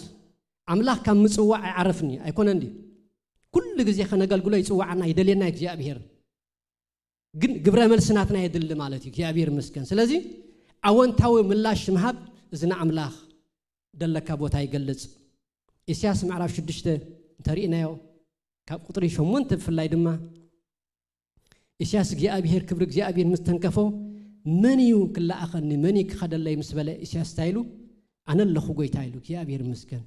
ኣምላኽ ካብ ምጽዋዕ ኣይዓረፍን እዩ፣ ኣይኮነን ድዩ? ኩሉ ግዜ ከነገልግሎ ይጽዋዓና፣ ይደልየና እግዚኣብሔር። ግን ግብረ መልሲ ናትና የድሊ ማለት እዩ። እግዚኣብሔር ይመስገን። ስለዚ ኣወንታዊ ምላሽ ምሃብ እዚ ንኣምላኽ ደለካ ቦታ ይገልጽ። ኢሳያስ ምዕራፍ ሽዱሽተ እንተሪእናዮ ካብ ቁጥሪ ሸሞንተ ብፍላይ ድማ ኢሳያስ እግዚኣብሔር፣ ክብሪ እግዚኣብሔር ምስ ተንከፎ፣ "መን እዩ ክለኣኸኒ? መን እዩ ክኸደለይ?" ምስ በለ ኢሳያስ እንታይ ኢሉ? "ኣነ ኣለኹ ጎይታ" ኢሉ። እግዚኣብሔር ይመስገን።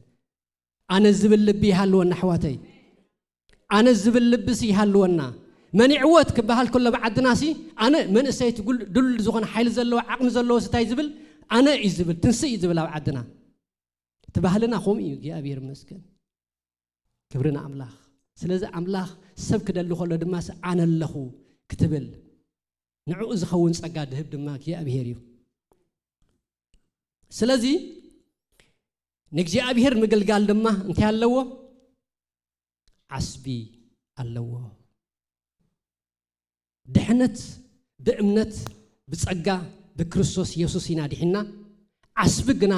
ኣነ ዝብል ልቢ ይሃልወና ኣሕዋተይ። ኣነ ዝብል ልብሲ ይሃልወና። መን ይዕወት ክበሃል ከሎ ብዓድናሲ ኣነ መንእሰይቲ ጉል-፣ ድሉል ዝኾነ ሓይሊ ዘለዎ ዓቕሚ ዘለዎ ስታይ ዝብል ኣነ እዩ ዝብል፣ ትንስእ እዩ ዝብል ኣብ ዓድና። እቲ ባህልና ከምኡ እዩ፣ እግዚኣብሔር ይመስገን። ክብሪ ንኣምላኽ። ስለዚ ኣምላኽ ሰብ ክደሊ ከሎ ድማስ ኣነ ኣለኹ ክትብል ንዕኡ ዝኸውን ጸጋ ድህብ ድማ እግዚኣብሔር እዩ። ስለዚ ንእግዚኣብሔር ምግልጋል ድማ እንታይ ኣለዎ? ዓስቢ ኣለዎ። ድሕነት ብእምነት ብጸጋ ብክርስቶስ የሱስ ኢና ድሒንና። ዓስቢ ግና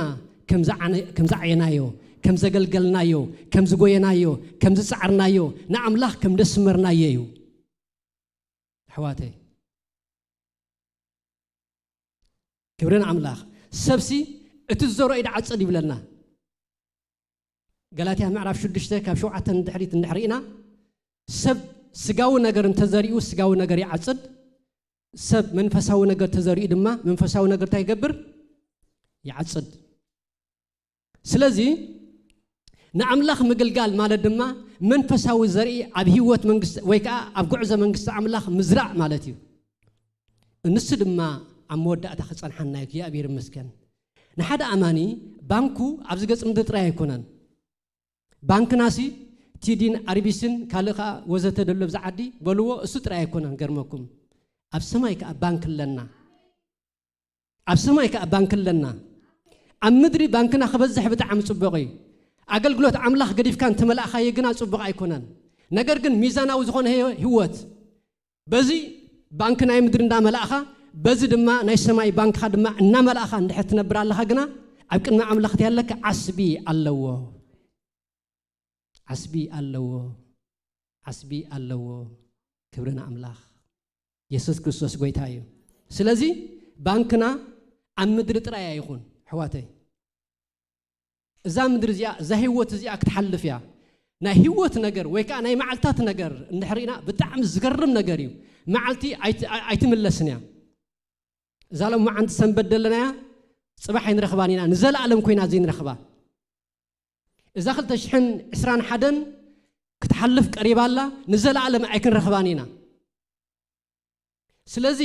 ከም ዝዓነ-፣ ከም ዝዓየናዮ፣ ከም ዘገልገልናዮ፣ ከም ዝጎየናዮ፣ ከም ዝጸዓርናዮ፣ ንኣምላኽ ከም ደስመርናዮ እዩ። ኣሕዋተይ፣ ክብሪ ንኣምላኽ። ሰብሲ እቲ ዝዘርኦ እዩ ድዓጽድ ይብለና። ገላትያ ምዕራፍ ሽዱሽተ ካብ ሸውዓተ ንድሕሪት እንድሕር ኢና፣ ሰብ ስጋዊ ነገር እንተዘሪኡ ስጋዊ ነገር ይዓጽድ፣ ሰብ መንፈሳዊ ነገር ተዘሪኡ ድማ መንፈሳዊ ነገር እንታይ ይገብር? ይዓጽድ። ስለዚ ንኣምላኽ ምግልጋል ማለት ድማ መንፈሳዊ ዘርኢ ኣብ ህይወት መንግስቲ ወይ ከዓ ኣብ ጉዕዞ መንግስቲ ኣምላኽ ምዝራእ ማለት እዩ። ንሱ ድማ ኣብ መወዳእታ ክጸንሓና እዩ። እግዚኣብሔር ይመስገን። ንሓደ ኣማኒ ባንኩ ኣብዚ ገጽ ምድሪ ጥራይ ኣይኮነን። ባንክናሲ ቲዲን ኣርቢስን ካልእ ከዓ ወዘተ ደሎ ኣብዚ ዓዲ በልዎ፣ እሱ ጥራይ ኣይኮነን። ገርመኩም፣ ኣብ ሰማይ ከዓ ባንክ ኣለና። ኣብ ሰማይ ከዓ ባንክ ኣለና። ኣብ ምድሪ ባንክና ክበዝሕ ብጣዕሚ ጽቡቕ እዩ። ኣገልግሎት ኣምላኽ ገዲፍካ እንተመላእኻዮ ግና ጽቡቕ ኣይኮነን። ነገር ግን ሚዛናዊ ዝኾነ ህይወ-፣ ህይወት፣ በዚ ባንክ ናይ ምድሪ እንዳመላእኻ፣ በዚ ድማ ናይ ሰማይ ባንክኻ ድማ እናመላእኻ እንድሕር ትነብር ኣለኻ ግና፣ ኣብ ቅድሚ ኣምላኽ እቲ ያለካ ዓስቢ ኣለዎ። ዓስቢ ኣለዎ። ዓስቢ ኣለዎ። ክብሪ ንኣምላኽ። የሱስ ክርስቶስ ጎይታ እዩ። ስለዚ ባንክና ኣብ ምድሪ ጥራይ ኣይኹን፣ ኣሕዋተይ። እዛ ምድሪ እዚኣ፣ እዛ ህይወት እዚኣ ክትሓልፍ እያ። ናይ ህይወት ነገር ወይ ከዓ ናይ መዓልታት ነገር እንድሕር ኢና፣ ብጣዕሚ ዝገርም ነገር እዩ። መዓልቲ ኣይት-፣ ኣይ-፣ ኣይትምለስን እያ። እዛ ሎማዓንቲ ሰንበት ደለናያ፣ ጽባሕ ኣይንረኽባን ኢና፣ ንዘለኣለም ኮይና ዘይንረኽባ። እዛ ክልተ ሽሕን ዕስራን ሓደን ክትሓልፍ ቀሪባ ኣላ፣ ንዘለኣለም ኣይክንረኽባን ኢና። ስለዚ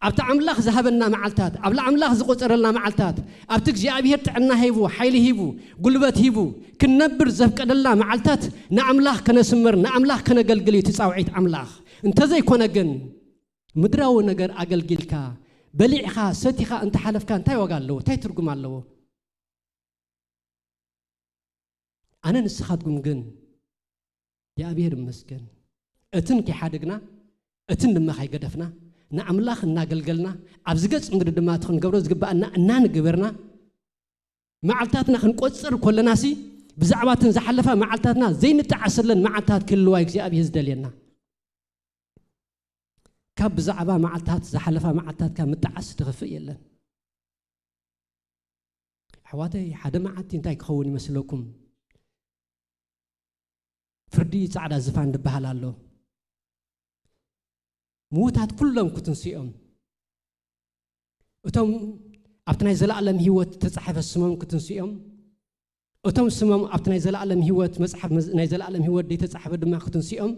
ኣብቲ ኣምላኽ ዝሃበና መዓልታት፣ ኣብ ኣምላኽ ዝቖጸረልና መዓልታት፣ ኣብቲ እግዚኣብሔር ጥዕና ሂቡ፣ ሓይሊ ሂቡ፣ ጉልበት ሂቡ፣ ክንነብር ዘፍቀደልና መዓልታት ንኣምላኽ ከነስምር፣ ንኣምላኽ ከነገልግል እዩ እቲ ጻውዒት ኣምላኽ። እንተዘይኮነ ግን፣ ምድራዊ ነገር ኣገልጊልካ፣ በሊዕኻ፣ ሰቲኻ እንተሓለፍካ እንታይ ዋጋ ኣለዎ? እንታይ ትርጉም ኣለዎ? ኣነ ንስኻትኩም ግን እግዚኣብሔር ይመስገን፣ እትን ከይሓደግና፣ እትን ድማ ከይገደፍና፣ ንኣምላኽ እናገልገልና፣ ኣብዚ ገጽ ምድሪ ድማ እቲ ክንገብሮ ዝግባኣና እናንገበርና፣ መዓልታትና ክንቆጽር ከለናሲ፣ ብዛዕባ እተን ዝሓለፋ መዓልታትና ዘይንጠዓሰለን መዓልታት ክህልዋ እግዚኣብሔር ዝደልየና። ካብ ብዛዕባ መዓልታት ዝሓለፋ መዓልታትካ ምጥዓስ ዝኸፍእ የለን። ኣሕዋተይ፣ ሓደ መዓልቲ እንታይ ክኸውን ይመስለኩም? ፍርዲ ጻዕዳ ዝፋን ዝበሃል ኣሎ። ምዉታት ኩሎም ክትንስኦም፣ እቶም ኣብቲ ናይ ዘለኣለም ህይወት ዝተጻሕፈ ስሞም ክትንስኦም፣ እቶም ስሞም ኣብቲ ናይ ዘለኣለም ህይወት መጽሓፍ መዝ-፣ ናይ ዘለኣለም ህይወት ዘይተጻሕፈ ድማ ክትንስኦም፣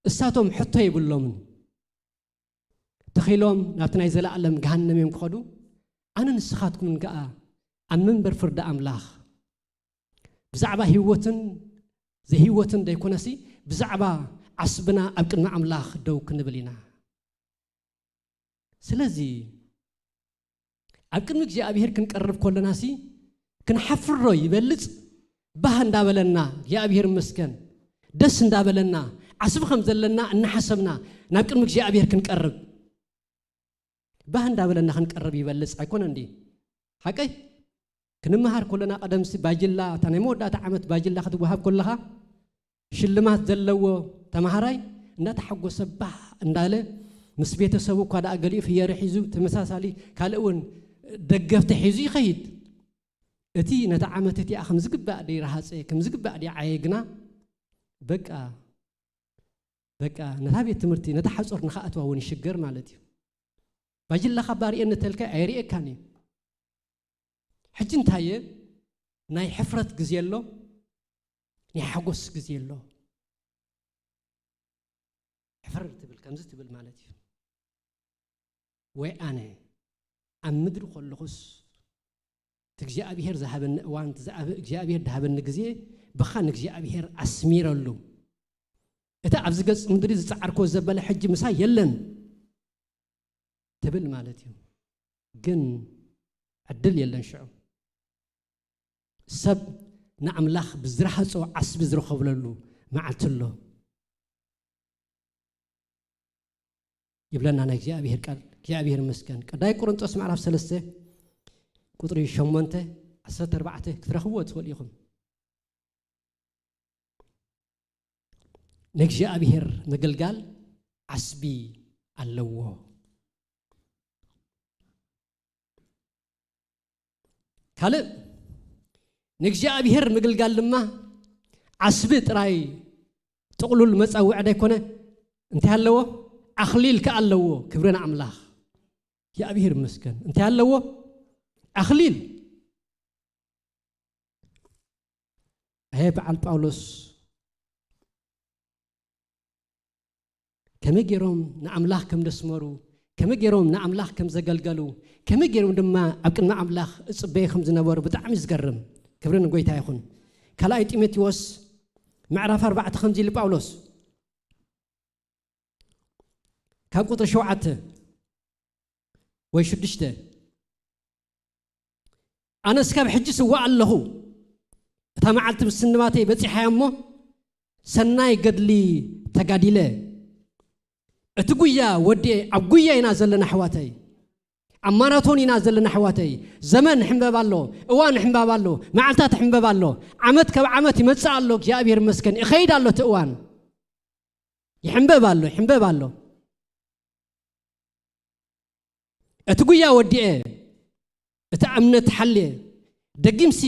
እሳቶም ሕቶ የብሎምን። ተኺሎም ናብቲ ናይ ዘለኣለም ገሃነም እዮም ክኸዱ። ኣነ ንስኻትኩምን ከኣ ኣብ መንበር ፍርዲ ኣምላኽ ብዛዕባ ህይወትን ዘይህይወትን ደይኮነሲ፣ ብዛዕባ ዓስብና ኣብ ቅድሚ ኣምላኽ ደው ክንብል ኢና። ስለዚ ኣብ ቅድሚ እግዚኣብሔር ክንቀርብ ከለናሲ፣ ክንሓፍሮ ይበልጽ፣ ባህ እንዳበለና፣ እግዚኣብሔር ይመስገን፣ ደስ እንዳበለና፣ ዓስቢ ከም ዘለና እናሓሰብና ናብ ቅድሚ እግዚኣብሔር ክንቀርብ፣ ባህ እንዳበለና ክንቀርብ ይበልጽ ኣይኮነን ድዩ? ሓቀይ? ክንመሃር ከለና ቀደምሲ ባጅላ፣ እታ ናይ መወዳእታ ዓመት ባጅላ ክትወሃብ ከለኻ፣ ሽልማት ዘለዎ ተማሃራይ እንዳተሓጎሰ ባህ እንዳለ፣ ምስ ቤተሰቡ እኳ ደኣ ገሊኡ ፍየሪ ሒዙ፣ ተመሳሳሊ ካልእ እውን ደገፍቲ ሒዙ ይኸይድ። እቲ ነታ ዓመት እቲኣ ከም ዝግባእ ደይረሃጸ፣ ከም ዝግባእ ደይዓየ ግና፣ በቃ፣ በቃ፣ ነታ ቤት ትምህርቲ፣ ነታ ሓጹር ንኽኣትዋ እውን ይሽገር ማለት እዩ። ባጅላኻ እባ ርእየኒ ተልካ ኣይርእየካን እዩ። ሕጂ እንታይ እየ? ናይ ሕፍረት ግዜ ኣሎ፣ ናይ ሓጎስ ግዜ ኣሎ። ሕፍር ትብል፣ ከምዚ ትብል ማለት እዩ። ወይ ኣነ ኣብ ምድሪ ከለኹስ፣ እቲ እግዚኣብሔር ዝሃበኒ እዋን፣ እቲ ዝኣብ-፣ እግዚኣብሔር ዝሃበኒ ግዜ፣ ብኻ ንእግዚኣብሔር ኣስሚረሉ። እቲ ኣብዚ ገጽ ምድሪ ዝጸዓርኮ ዘበለ ሕጂ ምሳይ የለን ትብል ማለት እዩ። ግን ዕድል የለን ሽዑ። ሰብ ንኣምላኽ ብዝረሃጾ ዓስቢ ዝረኸብለሉ መዓልቲ ኣሎ ይብለና ናይ እግዚኣብሔር ቃል። እግዚኣብሔር ይመስገን። ቀዳይ ቆሮንጦስ ምዕራፍ ሰለስተ ቁጽሪ ሸሞንተ፣ ዓሰርተ ኣርባዕተ ክትረኽብዎ ትኽእሉ ኢኹም። ንእግዚኣብሔር ምግልጋል ዓስቢ ኣለዎ። ካልእ፣ ንእግዚኣብሔር ምግልጋል ድማ ዓስቢ ጥራይ ጥቕሉል መጸውዒ ደይኮነ፣ እንታይ ኣለዎ? ኣኽሊል ከኣ ኣለዎ። ክብሪ ንኣምላኽ። እግዚኣብሔር ይመስገን። እንታይ ኣለዎ? ኣኽሊል። ኣየ በዓል ጳውሎስ፣ ከመይ ገይሮም ንኣምላኽ ከም ዘስመሩ፣ ከመይ ገይሮም ንኣምላኽ ከም ዘገልገሉ፣ ከመይ ገይሮም ድማ ኣብ ቅድሚ ኣምላኽ እጽበዩ ከም ዝነበሩ ብጣዕሚ እዩ ዝገርም። ክብሪ ንጎይታ ይኹን። ካልኣይ ጢሞቴዎስ ምዕራፍ ኣርባዕተ ከምዚ ኢሉ ጳውሎስ፣ ካብ ቁጽሪ ሸውዓተ ወይ ሽዱሽተ፣ ኣነስ ካብ ሕጂ ስዋእ ኣለኹ፣ እታ መዓልቲ ምስንባተይ በጺሓ እያ እሞ፣ ሰናይ ገድሊ ተጋዲለ፣ እቲ ጉያ ወዲኤ፣ ኣብ ጉያ ኢና ዘለና ኣሕዋተይ፣ ኣብ ማራቶን ኢና ዘለና ኣሕዋተይ። ዘመን ሕንበብ ኣሎ፣ እዋን ሕንበብ ኣሎ፣ መዓልታት ሕንበብ ኣሎ፣ ዓመት ካብ ዓመት ይመጽእ ኣሎ። እግዚኣብሔር ይመስገን፣ ይኸይድ ኣሎ እቲ እዋን፣ ይሕንበብ ኣሎ፣ ይሕንበብ ኣሎ። እቲ ጉያ ወዲኤ፣ እቲ እምነት ሓልየ፣ ደጊምሲ፣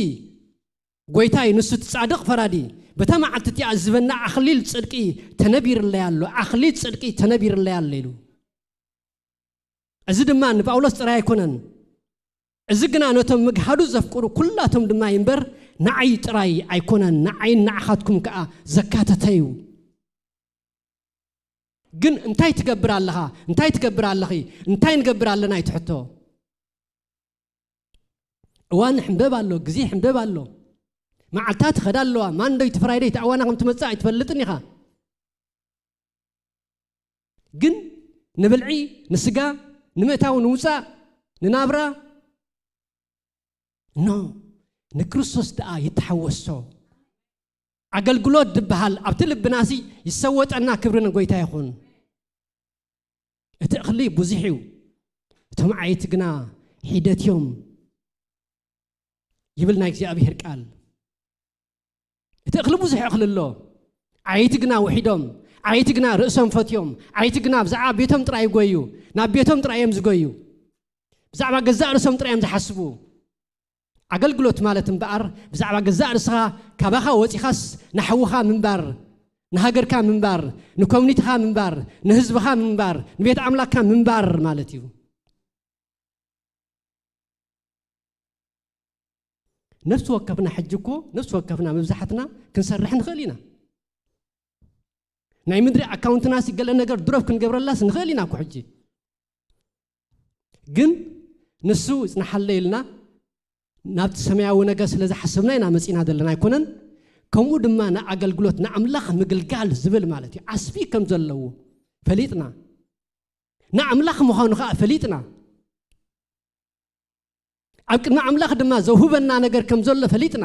ጎይታይ፣ ንሱ እቲ ጻድቕ ፈራዲ፣ በታ መዓልቲ እቲኣ ዝህበና ኣኽሊል ጽድቂ ተነቢርለይ ኣሎ፣ ኣኽሊል ጽድቂ ተነቢርለይ ኣሎ ኢሉ። እዚ ድማ ንጳውሎስ ጥራይ ኣይኮነን። እዚ ግና ነቶም ምግሃዱ ዘፍቅሩ ኩላቶም ድማ እዩ እምበር፣ ንዓይ ጥራይ ኣይኮነን፣ ንዓይን ንዓኻትኩም ከኣ ዘካተተ እዩ። ግን እንታይ ትገብር ኣለኻ? እንታይ ትገብር ኣለኺ? እንታይ ንገብር ኣለና? ይትሕቶ። እዋን ሕንበብ ኣሎ፣ ግዜ ሕንበብ ኣሎ። መዓልታት ይኸዳ ኣለዋ። ማንደይ እቲ ፍራይደይ እቲ ኣዋና ከም ትመጽእ ኣይትፈልጥን ኢኻ። ግን ንብልዒ፣ ንስጋ፣ ንምእታው፣ ንውጻእ፣ ንናብራ፣ ኖ፣ ንክርስቶስ ደኣ ይተሓወሶ። ኣገልግሎት ድበሃል ኣብቲ ልብናሲ ይሰወጠና። ክብሪ ንጎይታ ይኹን። እቲ እኽሊ ብዙሕ እዩ፣ እቶም ዓይቲ ግና ሒደት እዮም ይብል ናይ እግዚኣብሔር ቃል። እቲ እኽሊ ብዙሕ እኽሊ ኣሎ፣ ዓይቲ ግና ውሒዶም፣ ዓይቲ ግና ርእሶም ፈትዮም፣ ዓይቲ ግና ብዛዕባ ቤቶም ጥራይ ይጎዩ፣ ናብ ቤቶም ጥራይ እዮም ዝጎዩ፣ ብዛዕባ ገዛእ ርእሶም ጥራይ እዮም ዝሓስቡ። ኣገልግሎት ማለት እምበኣር ብዛዕባ ገዛእ ርእስኻ፣ ካባኻ ወጺኻስ ንሓውኻ ምንባር፣ ንሃገርካ ምንባር፣ ንኮሚኒቲኻ ምንባር፣ ንህዝብኻ ምንባር፣ ንቤት ኣምላክካ ምንባር ማለት እዩ። ነፍሲ ወከፍና ሕጂ እኮ፣ ነፍሲ ወከፍና መብዛሕትና ክንሰርሕ ንኽእል ኢና። ናይ ምድሪ ኣካውንትና ሲ ገለ ነገር ድሮፕ ክንገብረላስ ንኽእል ኢና እኮ ሕጂ። ግን ንሱ ይጽናሓለ ኢልና ናብቲ ሰማያዊ ነገር ስለ ዝሓሰብና ኢና መጺና ዘለና ኣይኮነን። ከምኡ ድማ ንኣገልግሎት ንኣምላኽ ምግልጋል ዝብል ማለት እዩ። ዓስቢ ከም ዘለዎ ፈሊጥና፣ ንኣምላኽ ምዃኑ ኸኣ ፈሊጥና፣ ኣብ ቅድሚ ኣምላኽ ድማ ዘውህበና ነገር ከም ዘሎ ፈሊጥና፣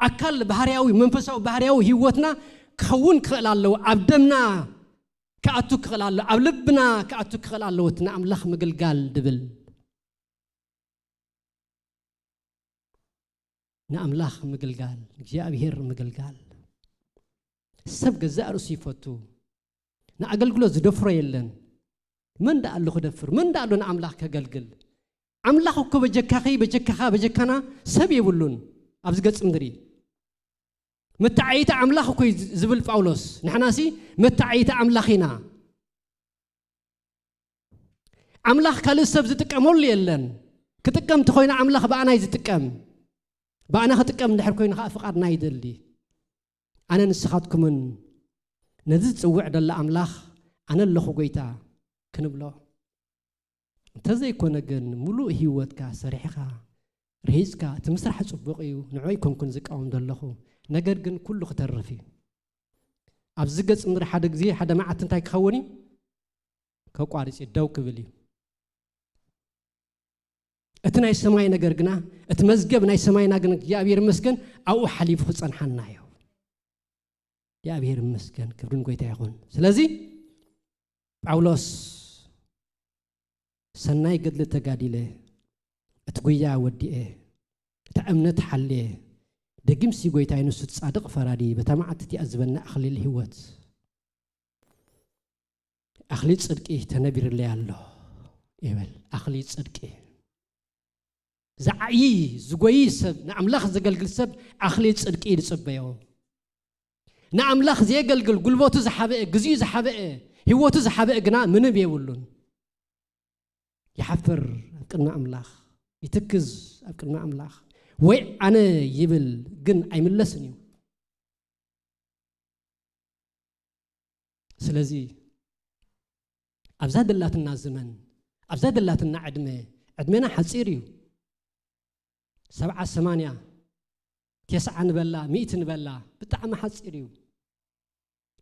ኣካል ባህርያዊ፣ መንፈሳዊ ባህርያዊ ህይወትና ክኸውን ክኽእል ኣለዎ። ኣብ ደምና ክኣቱ ክኽእል ኣለዎ። ኣብ ልብና ክኣቱ ክኽእል ኣለዎ። እቲ ንኣምላኽ ምግልጋል ድብል፣ ንኣምላኽ ምግልጋል፣ ንእግዚኣብሔር ምግልጋል። ሰብ ገዛእ ርእሱ ይፈቱ። ንኣገልግሎት ዝደፍሮ የለን። መን ደኣ ኣሎ ክደፍር? መን ደኣ ኣሎ ንኣምላኽ ከገልግል? ኣምላኽ እኮ በጀካኺ፣ በጀካኻ፣ በጀካና ሰብ የብሉን ኣብዚ ገጽ ምድሪ። መተዓይታ ኣምላኽ እኮ እዩ ዝብል ጳውሎስ። ንሕናሲ መተዓይታ ኣምላኽ ኢና። ኣምላኽ ካልእ ሰብ ዝጥቀመሉ የለን። ክጥቀም እንተኾይኑ ኣምላኽ ብኣና እዩ ዝጥቀም። ብኣና ክጥቀም እንድሕር ኮይኑ ኸዓ ፍቓድና ይደሊ። ኣነ ንስኻትኩምን ነዚ ዝጽውዕ ደሎ ኣምላኽ ኣነ ኣለኹ ጐይታ ክንብሎ። እንተዘይኮነ ግን ምሉእ ህይወትካ ሰሪሕኻ፣ ርሂጽካ፣ እቲ ምስራሕ ጽቡቕ እዩ፣ ንዑ ኣይኮንኩን ዝቃወም ዘለኹ። ነገር ግን ኩሉ ክተርፍ እዩ። ኣብዚ ገጽ ምድሪ ሓደ ግዜ፣ ሓደ መዓልቲ እንታይ ክኸውን እዩ? ከቋርጽ እዩ፣ ደው ክብል እዩ። እቲ ናይ ሰማይ ነገር ግና፣ እቲ መዝገብ ናይ ሰማይና ግን እግዚኣብሔር ይመስገን፣ ኣብኡ ሓሊፉ ክጸንሓና እዩ። እግዚኣብሔር ይመስገን፣ ክብርን ጎይታ ይኹን። ስለዚ ጳውሎስ ሰናይ ገድሊ ተጋዲለ፣ እቲ ጉያ ወዲኤ፣ እታ እምነት ሓልየ፣ ደጊምሲ ጎይታይ ንሱ ጻድቕ ፈራዲ በታ መዓልቲ እቲኣ ዝበና ኣኽሊል ህይወት፣ ኣኽሊል ጽድቂ ተነቢርለይ ኣሎ ይብል። ኣኽሊል ጽድቂ ዝዓዪ ዝጎዪ ሰብ፣ ንኣምላኽ ዘገልግል ሰብ ኣኽሊል ጽድቂ እዩ ዝጽበዮ። ንኣምላኽ ዘየገልግል፣ ጉልበቱ ዝሓበአ፣ ግዜኡ ዝሓበአ፣ ህይወቱ ዝሓበአ ግና ምንም የብሉን። ይሓፍር ኣብ ቅድሚ ኣምላኽ፣ ይትክዝ ኣብ ቅድሚ ኣምላኽ። ወይ ኣነ ይብል ግን ኣይምለስን እዩ። ስለዚ ኣብዛ ደላትና ዘመን፣ ኣብዛ ደላትና ዕድመ፣ ዕድመና ሓጺር እዩ። ሰብዓ፣ ሰማንያ፣ ተስዓ ንበላ፣ ሚእቲ ንበላ፣ ብጣዕሚ ሓጺር እዩ።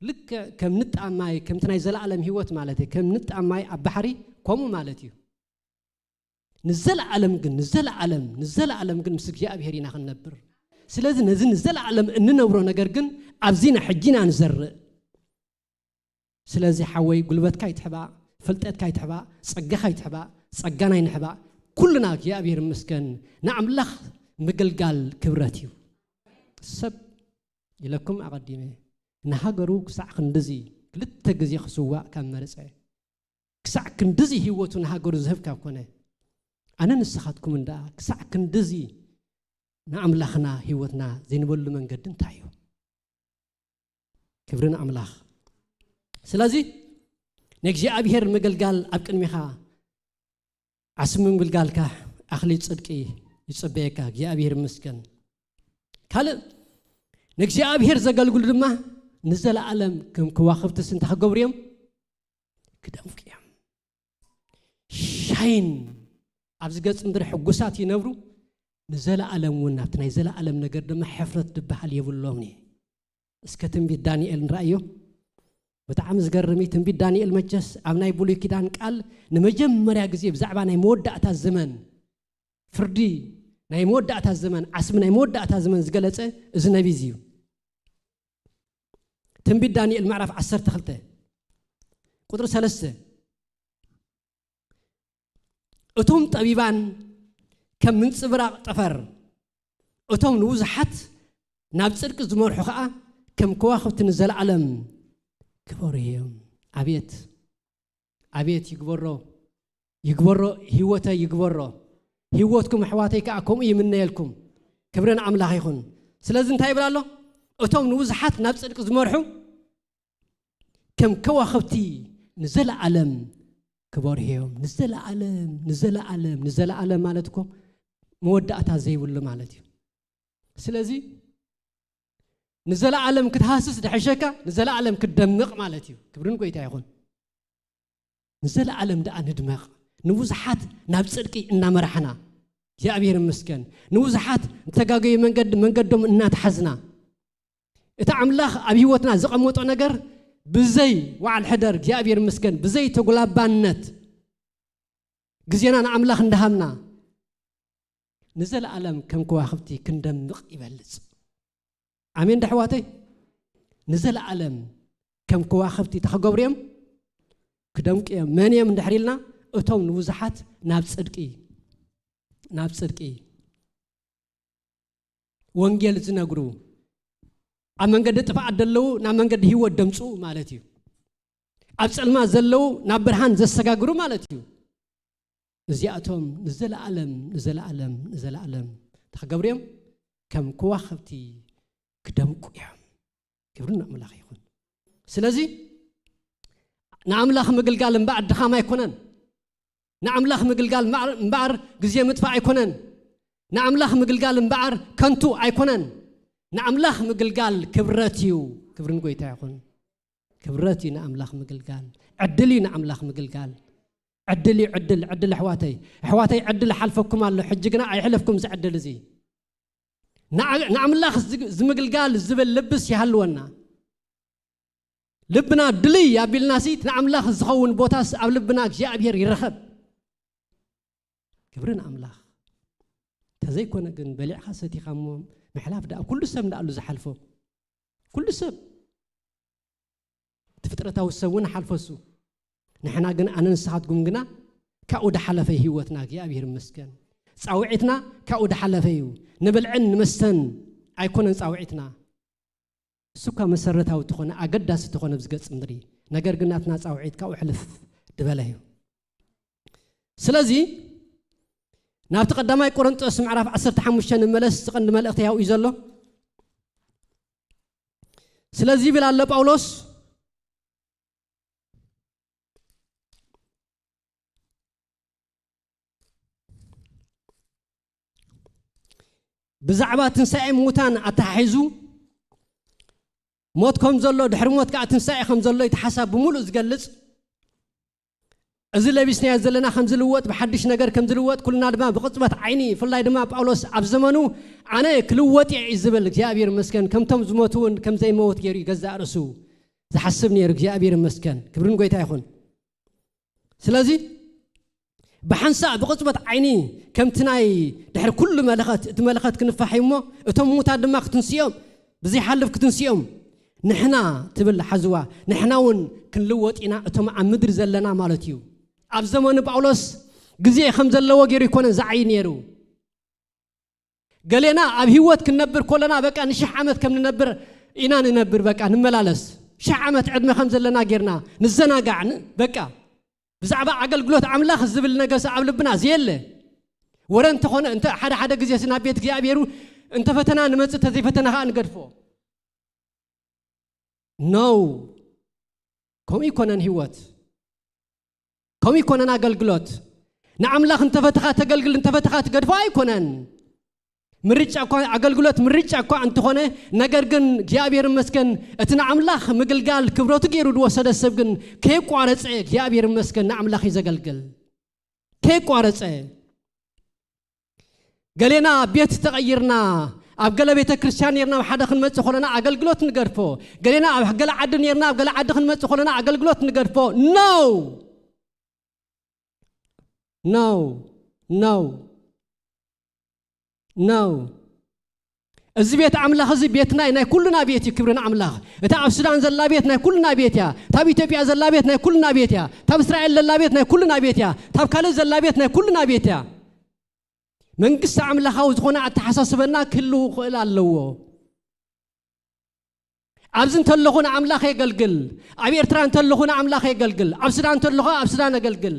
ልክዕ ከም ንጣብ ማይ፣ ከምቲ ናይ ዘለኣለም ህይወት ማለት እዩ። ከም ንጣብ ማይ ኣብ ባሕሪ ከምኡ ማለት እዩ። ንዘለኣለም ግን፣ ንዘለኣለም፣ ንዘለኣለም ግን ምስ እግዚኣብሔር ኢና ክንነብር። ስለዚ ነዚ ንዘለኣለም እንነብሮ ነገር ግን ኣብዚና ሕጂና ንዘርእ። ስለዚ ሓወይ፣ ጉልበትካ ይትሕባእ፣ ፍልጠትካ ይትሕባእ፣ ጸጋኻ ይትሕባእ፣ ጸጋና ይንሕባእ። ኩልና እግዚኣብሔር ይመስገን ንኣምላኽ ምግልጋል ክብረት እዩ። ሰብ ኢለኩም ኣቐዲመ ንሃገሩ ክሳዕ ክንድዚ ክልተ ግዜ ክስዋእ ካብ መረጸ፣ ክሳዕ ክንድዚ ህይወቱ ንሃገሩ ዝህብ ካብ ኮነ፣ ኣነ ንስኻትኩምን ደኣ ክሳዕ ክንድዚ ንኣምላኽና ህይወትና ዘይንበሉ መንገዲ እንታይ እዩ? ክብሪ ንኣምላኽ። ስለዚ ንእግዚኣብሔር ምግልጋል ኣብ ቅድሚኻ ዓስቢ ምግልጋልካ ኣኽሊል ጽድቂ ይጽበየካ። እግዚኣብሔር ይመስገን። ካልእ ንእግዚኣብሔር ዘገልግሉ ድማ ንዘለኣለም ከም ከዋኽብትስ እንታይ ክገብሩ እዮም? ክደምቁ እዮም። ሻይን ኣብዚ ገጽ ምድሪ ሕጉሳት ይነብሩ፣ ንዘለኣለም እውን ናብቲ ናይ ዘለኣለም ነገር ድማ ሕፍረት ዝበሃል የብሎም። እስከ ትንቢት ዳንኤል ንረኣዮ። ብጣዕሚ ዝገርም እዩ። ትንቢት ዳንኤል መቸስ ኣብ ናይ ብሉይ ኪዳን ቃል ንመጀመርያ ግዜ ብዛዕባ ናይ መወዳእታ ዘመን ፍርዲ፣ ናይ መወዳእታ ዘመን ዓስቢ፣ ናይ መወዳእታ ዘመን ዝገለጸ እዚ ነቢ እዚ እዩ። ትንቢት ዳንኤል ምዕራፍ ዓሰርተ ክልተ ቁጥሪ ሰለስተ፣ እቶም ጠቢባን ከም ምንጽብራቕ ጠፈር፣ እቶም ንብዙሓት ናብ ጽድቂ ዝመርሑ ኸኣ ከም ከዋኽብቲ ንዘለኣለም ክበሩ እዮም። ኣቤት፣ ኣቤት፣ ይግበሮ፣ ይግበሮ፣ ህይወተይ ይግበሮ። ህይወትኩም ኣሕዋተይ ከኣ ከምኡ ይምነየልኩም። ክብሪ ንኣምላኽ ይኹን። ስለዚ እንታይ ይብል ኣሎ? እቶም ንብዙሓት ናብ ጽድቂ ዝመርሑ ከም ከዋኽብቲ ንዘለኣለም ክበርሁ እዮም። ንዘለኣለም፣ ንዘለኣለም፣ ንዘለኣለም ማለት እኮ መወዳእታ ዘይብሉ ማለት እዩ። ስለዚ ንዘለኣለም ክትሃስስ ድሕሸካ፣ ንዘለኣለም ክትደምቕ ማለት እዩ። ክብርን ጎይታ ይኹን። ንዘለኣለም ደኣ ንድመቕ። ንብዙሓት ናብ ጽድቂ እናመራሕና፣ እግዚኣብሔር ይመስገን። ንብዙሓት ንተጋገዩ መንገዲ፣ መንገዶም እናተሓዝና፣ እቲ ኣምላኽ ኣብ ህይወትና ዘቐመጦ ነገር ብዘይ ወዓል ሕደር፣ እግዚኣብሔር ይመስገን፣ ብዘይ ተጉላባነት ግዜና ንኣምላኽ እንዳሃብና፣ ንዘለኣለም ከም ከዋኽብቲ ክንደምቕ ይበልጽ። ኣሜን ዶ ኣሕዋተይ? ንዘለኣለም ከም ከዋኽብቲ ተኸገብሩ እዮም፣ ክደምቁ እዮም። መን እዮም እንድሕር ኢልና፣ እቶም ንብዙሓት ናብ ጽድቂ፣ ናብ ጽድቂ ወንጌል ዝነግሩ፣ ኣብ መንገዲ ጥፍኣት ዘለዉ ናብ መንገዲ ህይወት ደምጽኡ ማለት እዩ። ኣብ ጸልማት ዘለዉ ናብ ብርሃን ዘሰጋግሩ ማለት እዩ። እዚኣቶም ንዘለኣለም፣ ንዘለኣለም፣ ንዘለኣለም ተኸገብሩ እዮም፣ ከም ከዋኽብቲ ክደምቁ እዮም። ክብሪ ንኣምላኽ ይኹን። ስለዚ ንኣምላኽ ምግልጋል እምበኣር ድኻም ኣይኮነን። ንኣምላኽ ምግልጋል እምበኣር፣ እምበኣር ግዜ ምጥፋእ ኣይኮነን። ንኣምላኽ ምግልጋል እምበኣር ከንቱ ኣይኮነን። ንኣምላኽ ምግልጋል ክብረት እዩ። ክብሪ ንጎይታ ይኹን። ክብረት እዩ ንኣምላኽ ምግልጋል። ዕድል እዩ ንኣምላኽ ምግልጋል። ዕድል እዩ፣ ዕድል፣ ዕድል ኣሕዋተይ። ኣሕዋተይ፣ ዕድል ሓልፈኩም ኣሎ። ሕጂ ግና ኣይሕለፍኩም እዚ ዕድል እዚ። ንኣ-፣ ንኣምላኽ ዝ-፣ ዝምግልጋል ዝብል ልብስ ይሃልወና። ልብና ድልይ ኣቢልናሲ፣ እቲ ንኣምላኽ ዝኸውን ቦታስ ኣብ ልብና እግዚኣብሔር ይረኸብ። ክብሪ ንኣምላኽ። እንተዘይኮነ ግን በሊዕኻ ሰቲኻ እሞ ምሕላፍ ደኣ ኩሉ ሰብ እንዳኣሉ ዝሓልፎ። ኩሉ ሰብ። እቲ ፍጥረታዊ ሰብ እውን ሓልፎ እሱ። ንሕና ግን ኣነ ንስኻትኩም ግና ካብኡ ድሓለፈ ህይወትና፣ እግዚኣብሔር ይመስገን። ጻውዒትና ካብኡ ድሓለፈ እዩ። ንብልዕን ንመስተን ኣይኮነን ጻውዒትና። እሱ እኳ መሰረታዊ ተኾነ፣ ኣገዳሲ ተኾነ ኣብዚ ገጽ ምድሪ። ነገር ግን ናትና ጻውዒት ካብኡ ሕልፍ ድበለ እዩ። ስለዚ ናብቲ ቀዳማይ ቆሮንጦስ ምዕራፍ ዓሰርተ ሓሙሽተ ንመለስ፣ ዝቐንዲ መልእኽቲ ያው እዩ ዘሎ። ስለዚ ይብል ኣሎ ጳውሎስ፣ ብዛዕባ ትንሳኤ ምዉታን ኣተሓሒዙ፣ ሞት ከም ዘሎ፣ ድሕሪ ሞት ከኣ ትንሳኤ ከም ዘሎ፣ እቲ ሓሳብ ብምሉእ ዝገልጽ፣ እዚ ለቢስናዮ ዘለና ከም ዝልወጥ፣ ብሓድሽ ነገር ከም ዝልወጥ፣ ኩልና ድማ ብቕጽበት ዓይኒ፣ ብፍላይ ድማ ጳውሎስ ኣብ ዘመኑ፣ ኣነ ክልወጥ እየ እዩ ዝብል። እግዚኣብሔር ይመስገን፣ ከምቶም ዝሞቱ እውን ከም ዘይመውት ገይሩ እዩ ገዛእ ርእሱ ዝሓስብ ነይሩ። እግዚኣብሔር ይመስገን፣ ክብሪ ንጎይታ ይኹን። ስለዚ ብሓንሳእ ብቕጽበት ዓይኒ ከምቲ ናይ ድሕሪ ኩሉ መለኸት፣ እቲ መለኸት ክንፋሕ እዩ እሞ፣ እቶም ምዉታት ድማ ክትንስኦም፣ ብዘይሓልፍ ክትንስኦም፣ ንሕና ትብል ሓዝዋ፣ ንሕና እውን ክንልወጥ ኢና፣ እቶም ኣብ ምድሪ ዘለና ማለት እዩ። ኣብ ዘመኑ ጳውሎስ ግዜ ከም ዘለዎ ገይሩ ኣይኮነን ዝዓይ ነይሩ። ገሌና ኣብ ህይወት ክንነብር ከለና በቃ ንሽሕ ዓመት ከም ንነብር ኢና ንነብር፣ በቃ ንመላለስ። ሽሕ ዓመት ዕድመ ከም ዘለና ጌርና ንዘናጋዕ፣ ን-፣ በቃ ብዛዕባ ኣገልግሎት ኣምላኽ ዝብል ነገርስ ኣብ ልብና ዘየለ። ወረ እንተኾነ፣ እንተ ሓደ ሓደ ግዜስ ናብ ቤት እግዚኣብሔሩ እንተ ፈተና ንመጽእ፣ እንተ ዘይፈተና ኸኣ ንገድፎ። ኖው። ከምኡ ይኮነን ህይወት። ከምኡ ይኮነን ኣገልግሎት። ንኣምላኽ እንተፈተኻ ተገልግል፣ እንተፈተኻ ትገድፎ ኣይኮነን። ምርጫ እኳ፣ ኣገልግሎት ምርጫ እኳ እንተኾነ፣ ነገር ግን እግዚኣብሔር ይመስገን፣ እቲ ንኣምላኽ ምግልጋል ክብረቱ ገይሩ ዝወሰደ ሰብ ግን ከየቋረጸ እግዚኣብሔር ይመስገን ንኣምላኽ እዩ ዘገልግል። ከየቋረጸ። ገሌና ቤት ተቐይርና፣ ኣብ ገለ ቤተ ክርስቲያን ነርና፣ ኣብ ሓደ ክንመጽእ ከለና ኣገልግሎት ንገድፎ። ገሌና ኣብ ገለ ዓዲ ነርና፣ ኣብ ገለ ዓዲ ክንመጽእ ከለና ኣገልግሎት ንገድፎ። No! No! No! No! እዚ ቤት ኣምላኽ እዚ ቤትና እዩ፣ ናይ ኩልና ቤት እዩ። ክብሪ ንኣምላኽ። እታ ኣብ ሱዳን ዘላ ቤት ናይ ኩልና ቤት እያ። እታ ኣብ ኢትዮጵያ ዘላ ቤት ናይ ኩልና ቤት እያ። እታ ኣብ እስራኤል ዘላ ቤት ናይ ኩልና ቤት እያ። እታ ኣብ ካልእ ዘላ ቤት ናይ ኩልና ቤት እያ። መንግስቲ ኣምላኻዊ ዝኾነ ኣተሓሳስበና ክህልው ክኽእል ኣለዎ። ኣብዚ እንተለኹ ንኣምላኽ የገልግል፣ ኣብ ኤርትራ እንተለኹ ንኣምላኽ የገልግል፣ ኣብ ሱዳን እንተለኹ ኣብ ሱዳን የገልግል።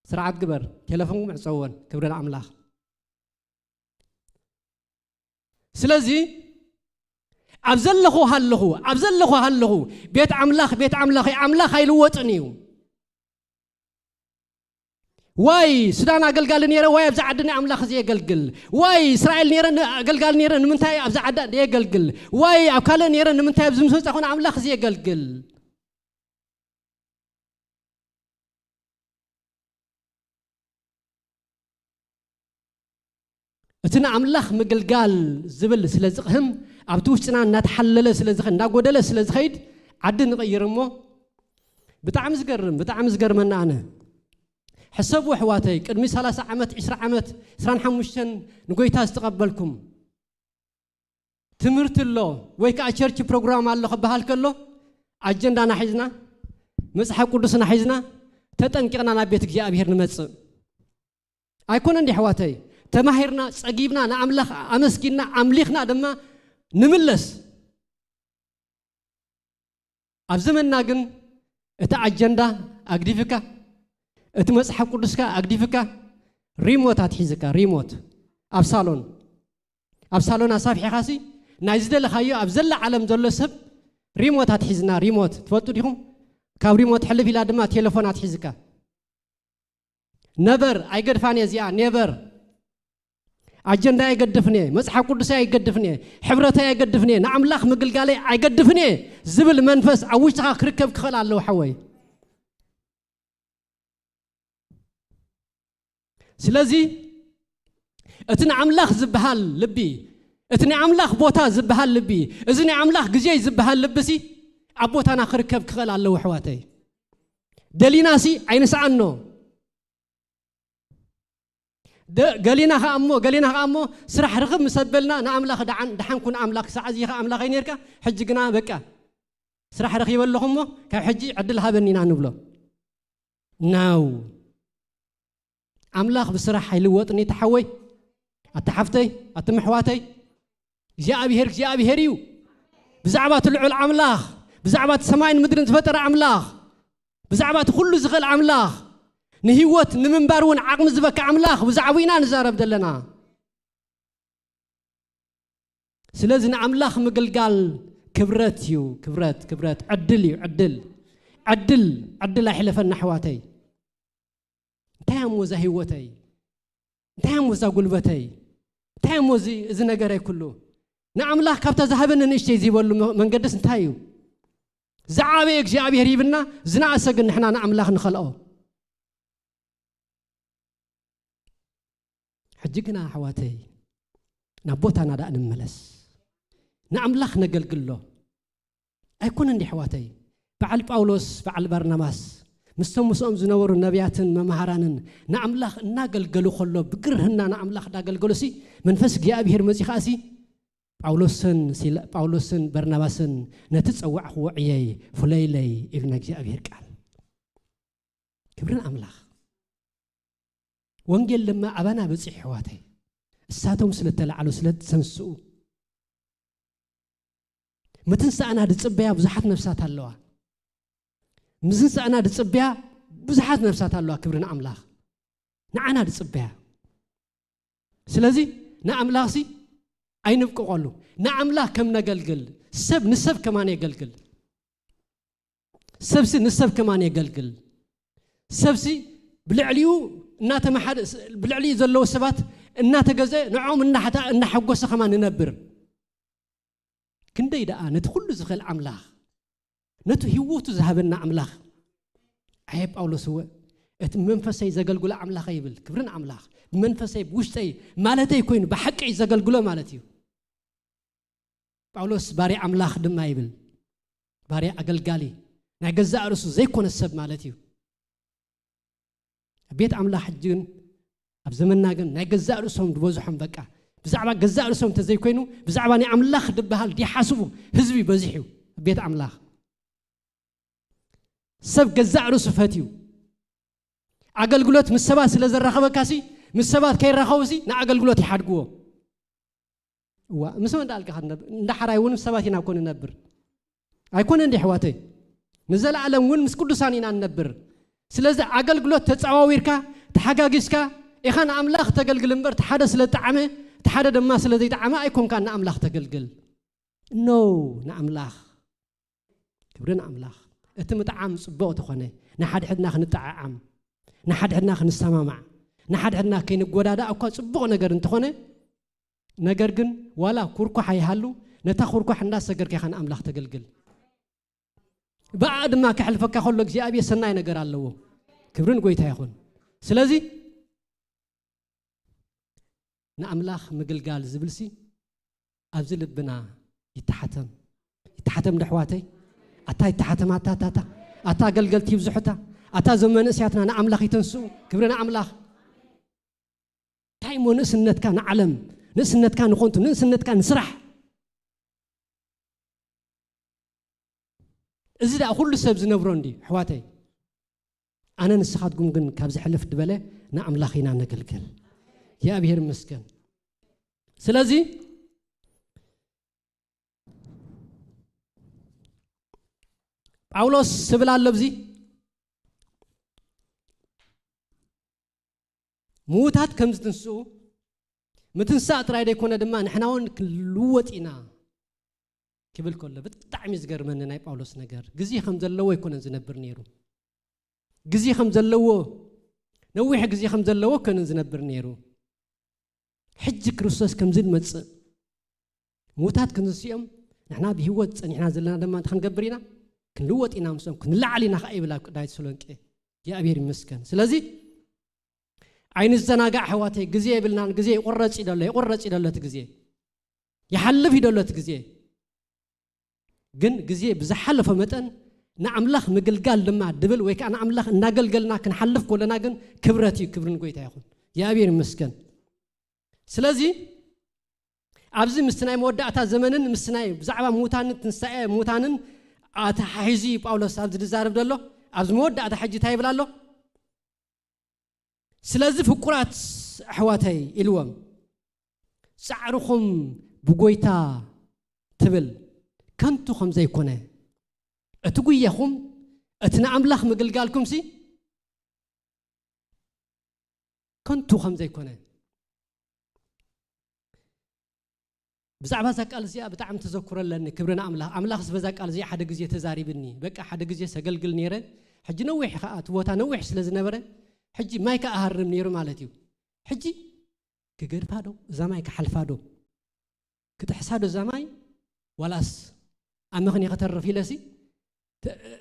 ስርዓት ግበር፣ ቴሌፎን ዕጸወን። ክብሪ ንኣምላኽ። ስለዚ ኣብ ዘለኹ ሃለኹ፣ ኣብ ዘለኹ ሃለኹ፣ ቤት ኣምላኽ፣ ቤት ኣምላኽ፣ ኣምላኽ ኣይልወጥን እዩ። ዋይ ሱዳን ኣገልጋሊ ነይረ፣ ዋይ ኣብዚ ዓዲ ናይ ኣምላኽ እዚ የገልግል። ዋይ እስራኤል ነይረ፣ ን-፣ ኣገልጋሊ ነይረ፣ ንምንታይ ኣብዚ ዓዲ የገልግል? ዋይ ኣብ ካልእ ነይረ፣ ንምንታይ ኣብዚ ምስ መጻኹ ንኣምላኽ እዚ የገልግል? እቲ ንኣምላኽ ምግልጋል ዝብል ስለ ዝቕህም፣ ኣብቲ ውሽጥና እናተሓለለ ስለ ዝኸ-፣ እናጎደለ ስለ ዝኸይድ፣ ዓዲ ንቕይር እሞ፣ ብጣዕሚ ዝገርም፣ ብጣዕሚ ዝገርመና ኣነ። ሕሰቡ ኣሕዋተይ፣ ቅድሚ ሰላሳ ዓመት፣ ዕስራ ዓመት፣ ዕስራን ሓሙሽተን ንጎይታ ዝተቐበልኩም፣ ትምህርቲ ኣሎ ወይ ከዓ ቸርች ፕሮግራም ኣሎ ክበሃል ከሎ፣ ኣጀንዳና ሒዝና፣ መጽሓፍ ቅዱስና ሒዝና፣ ተጠንቂቕና ናብ ቤት እግዚኣብሔር ንመጽእ። ኣይኮነን ድዩ ኣሕዋተይ? ተማሂርና፣ ጸጊብና፣ ንኣምላኽ ኣመስጊንና፣ ኣምሊኽና ድማ ንምለስ። ኣብ ዘመንና ግን እቲ ኣጀንዳ ኣግዲፍካ፣ እቲ መጽሓፍ ቅዱስካ ኣግዲፍካ፣ ሪሞት ኣትሒዝካ፣ ሪሞት ኣብ ሳሎን፣ ኣብ ሳሎን ኣሳፊሕኻሲ፣ ናይ ዝደለኻዮ ኣብ ዘላ ዓለም ዘሎ ሰብ ሪሞት ኣትሒዝና፣ ሪሞት ትፈልጡ ዲኹም? ካብ ሪሞት ሕልፍ ኢላ ድማ ቴሌፎን ኣትሒዝካ። ነበር ኣይገድፋን እየ እዚኣ፣ ኔቨር። ኣጀንዳ ኣይገድፍን እየ፣ መጽሓፍ ቅዱሰይ ኣይገድፍን እየ፣ ሕብረተይ ኣይገድፍን እየ፣ ንኣምላኽ ምግልጋለይ ኣይገድፍን እየ ዝብል መንፈስ ኣብ ውሽጥኻ ክርከብ ክኽእል ኣለዎ ሓወይ። ስለዚ እቲ ንኣምላኽ ዝበሃል ልቢ፣ እቲ ናይ ኣምላኽ ቦታ ዝበሃል ልቢ፣ እዚ ናይ ኣምላኽ ግዜ ዝበሃል ልቢሲ ኣብ ቦታና ክርከብ ክኽእል ኣለዎ ኣሕዋተይ። ደሊናሲ ኣይንስኣኖ። ደ-፣ ገሊና ኸኣ እሞ፣ ገሊና ኸኣ እሞ ስራሕ ርኽብ ምስ ኣበልና ንኣምላኽ ደሓን፣ ደሓን ኩን ኣምላኽ፣ ክሳዕ እዚ ኢኻ ኣምላኸይ ኔርካ፣ ሕጂ ግና በቃ ስራሕ ረኺበ ኣለኹ እሞ ካብ ሕጂ ዕድል ሃበኒ ኢና ንብሎ። ናው ኣምላኽ ብስራሕ ኣይልወጥን እዩ፣ ተሓወይ፣ ኣታ ሓፍተይ፣ ኣቱም ኣሕዋተይ። እግዚኣብሔር እግዚኣብሔር እዩ። ብዛዕባ እቲ ልዑል ኣምላኽ፣ ብዛዕባ እቲ ሰማይን ምድርን ዝፈጠረ ኣምላኽ፣ ብዛዕባ እቲ ኩሉ ዝኽእል ኣምላኽ፣ ንህይወት ንምንባር እውን ዓቕሚ ዝበካ ኣምላኽ ብዛዕባኡ ኢና ንዛረብ ዘለና። ስለዚ ንኣምላኽ ምግልጋል ክብረት እዩ፣ ክብረት፣ ክብረት፣ ዕድል እዩ፣ ዕድል። ዕድል፣ ዕድል ኣይሕለፈና ኣሕዋተይ። እንታይ እሞ እዛ ህይወተይ? እንታይ እሞ እዛ ጉልበተይ? እንታይ እሞ እዚ፣ እዚ ነገረይ ኩሉ? ንኣምላኽ ካብታ ዝሃበኒ ንእሽተይ ዝህበሉ መ-፣ መንገድስ እንታይ እዩ? ዝዓበየ እግዚኣብሔር ይብና፣ ዝነኣሰ ግን ንሕና ንኣምላኽ ንኸልኦ። ሕጂ ግና ኣሕዋተይ፣ ናብ ቦታና ደኣ ንመለስ። ንኣምላኽ ነገልግሎ። ኣይኮነን ድዩ ኣሕዋተይ? በዓል ጳውሎስ፣ በዓል ባርናባስ፣ ምስቶም ምስኦም ዝነበሩ ነቢያትን መምሃራንን ንኣምላኽ እናገልገሉ ከሎ፣ ብግርህና ንኣምላኽ እንዳገልገሉሲ፣ መንፈስ እግዚኣብሔር መጺኡ ከኣሲ፣ ጳውሎስን ሲላ-፣ ጳውሎስን በርናባስን ነቲ ጸዋዕክዎ ዕየይ፣ ፍለይለይ ኢሉ ናይ እግዚኣብሔር ቃል። ክብሪ ንኣምላኽ። ወንጌል ድማ ኣባና በጺሑ ኣሕዋተይ። እሳቶም ስለ እተላዕሉ፣ ስለ እተንስኡ። ምትንሳእና ዝጽበያ ብዙሓት ነፍሳት ኣለዋ። ምትንሳእና ዝጽበያ ብዙሓት ነፍሳት ኣለዋ። ክብሪ ንኣምላኽ። ንዓና ዝጽበያ። ስለዚ ንኣምላኽሲ ኣይንብቅቐሉ። ንኣምላኽ ከም ነገልግል፣ ሰብ ንሰብ ከማን የገልግል። ሰብሲ ንሰብ ከማን የገልግል። ሰብሲ ብልዕሊኡ እናተመሓደ ብልዕሊ ዘለዉ ሰባት እናተገዘ ንዕኦም እናሓጎሰ ከማን ንነብር። ክንደይ ደኣ ነቲ ኩሉ ዝኽእል ኣምላኽ፣ ነቲ ህይወቱ ዝሃበና ኣምላኽ። ኣየ ጳውሎስ እወ እቲ መንፈሰይ ዘገልግሎ ኣምላኸ ይብል። ክብርን ኣምላኽ ብመንፈሰይ ብውሽጠይ ማለተይ ኮይኑ ብሓቂ እዩ ዘገልግሎ ማለት እዩ። ጳውሎስ ባርያ ኣምላኽ ድማ ይብል። ባርያ ኣገልጋሊ ናይ ገዛእ ርእሱ ዘይኮነ ሰብ ማለት እዩ። ኣብ ቤት ኣምላኽ ሕጂ ግን ኣብ ዘመንና ግን ናይ ገዛእ ርእሶም ዝበዝሖም በቃ ብዛዕባ ገዛእ ርእሶም እንተዘይኮይኑ ብዛዕባ ናይ ኣምላኽ ዝበሃል ዲሓስቡ ህዝቢ በዚሕ እዩ። ኣብ ቤት ኣምላኽ ሰብ ገዛእ ርእሱ ፈትዩ ኣገልግሎት ምስ ሰባት ስለ ዘራኸበካሲ ምስ ሰባት ከይራኸቡሲ ንኣገልግሎት ይሓድግዎ። እዋ ምስ መን ዳልካ ክትነብር እንዳ ሓራይ እውን ምስ ሰባት ኢና ኮን ነብር ኣይኮነ እንዲ ኣሕዋተይ ንዘለኣለም እውን ምስ ቅዱሳን ኢና ንነብር። ስለዚ ኣገልግሎት ተፃዋዊርካ ተሓጋጊዝካ ኢኻ ንኣምላኽ ተገልግል እምበር ሓደ ስለ ዝጠዓመ ሓደ ድማ ስለ ዘይጠዓመ ኣይኮንካ ንኣምላኽ ተገልግል። ኖ ንኣምላኽ ክብሪ ንኣምላኽ። እቲ ምጥዓም ፅቡቕ ተኾነ ንሓድሕድና ክንጠዓዓም ንሓድሕድና ክንሰማማዕ ንሓድሕድና ከይንጎዳዳእ እኳ ፅቡቕ ነገር እንተኾነ ነገር ግን ዋላ ኩርኳሕ ኣይሃሉ ነታ ኩርኳሕ እንዳሰገርካ ኢኻ ንኣምላኽ ተገልግል። ብኣ ድማ ከሕልፈካ ከሎ እግዚኣብሔር ሰናይ ነገር ኣለዎ። ክብርን ጎይታ ይኹን። ስለዚ ንኣምላኽ ምግልጋል ዝብልሲ ኣብዚ ልብና ይተሓተም ይተሓተም ደሕዋተይ ኣታ ይተሓተም ኣታ ኣታ ኣታ ኣገልገልቲ ይብዝሑታ ኣታ እዞም መንእስያትና ንኣምላኽ ይተንስኡ ክብሪ ንኣምላኽ እንታይ እሞ ንእስነትካ ንዓለም ንእስነትካ ንኾንቱ ንእስነትካ ንስራሕ እዚ ደኣ ኩሉ ሰብ ዝነብሮ እንዲ ኣሕዋተይ ኣነ ንስኻትኩም ግን ካብ ዝሕልፍ ዝበለ ንኣምላኽ ኢና ነገልግል እግዚኣብሔር ይመስገን ስለዚ ጳውሎስ ስብል ኣሎ ብዚ ምዉታት ከም ዝትንስኡ ምትንሳእ ጥራይ ደይኮነ ድማ ንሕና እውን ክንልወጥ ኢና ክብል ከሎ ብጣዕሚ ዝገርመኒ ናይ ጳውሎስ ነገር ግዜ ከም ዘለዎ ኣይኮነን ዝነብር ነይሩ ግዜ ከም ዘለዎ ነዊሕ ግዜ ከም ዘለዎ ኣይኮነን ዝነብር ነይሩ ሕጂ ክርስቶስ ከምዚ ንመጽእ ምዉታት ክንስኦም ንሕና ብህይወት ጸኒሕና ዘለና ድማ እንታይ ክንገብር ኢና ክንልወጥ ኢና ምስኦም ክንለዓል ኢና ከዓ ይብል ኣብ ቅዳይ ተሰሎንቄ እግዚኣብሔር ይመስገን ስለዚ ኣይንዘናጋዕ ኣሕዋተይ ግዜ የብልናን ግዜ ይቁረጽ ይደሎ ይቁረጽ ይደሎ እቲ ግዜ ይሓልፍ ይደሎ እቲ ግዜ ግን ግዜ ብዝሓለፎ መጠን ንኣምላኽ ምግልጋል ድማ ድብል ወይ ከዓ ንኣምላኽ እናገልገልና ክንሓልፍ ከለና ግን ክብረት እዩ ክብርን ጎይታ ይኹን እግዚኣብሔር ይመስገን ስለዚ ኣብዚ ምስቲ ናይ መወዳእታ ዘመንን ምስቲ ናይ ብዛዕባ ሙታንን ትንሳኤ ሙታንን ኣተሓሒዙ እዩ ጳውሎስ ኣብዚ ዝዛረብ ዘሎ ኣብዚ መወዳእታ ሕጂ እንታይ ይብል ኣሎ ስለዚ ፍቁራት ኣሕዋተይ ኢልዎም ጻዕርኹም ብጎይታ ትብል ከንቱ ከም ዘይኮነ እቲ ጉያኹም እቲ ንኣምላኽ ምግልጋልኩምሲ ከንቱ ከም ዘይኮነ ብዛዕባ እዛ ቃል እዚኣ ብጣዕሚ ተዘክሮ ኣለኒ ክብሪ ንኣምላኽ ኣምላኽስ በዛ ቃል እዚኣ ሓደ ግዜ ተዛሪብኒ በቃ ሓደ ግዜ ሰገልግል ነይረ ሕጂ ነዊሕ ከዓ እቲ ቦታ ነዊሕ ስለ ዝነበረ ሕጂ ማይ ከዓ ሃርም ነይሩ ማለት እዩ ሕጂ ክገድፋ ዶ እዛ ማይ ክሓልፋ ዶ ክጥሕሳ ዶ እዛ ማይ ዋላስ ኣብ ምኽኒ ከተርፍ ኢለሲ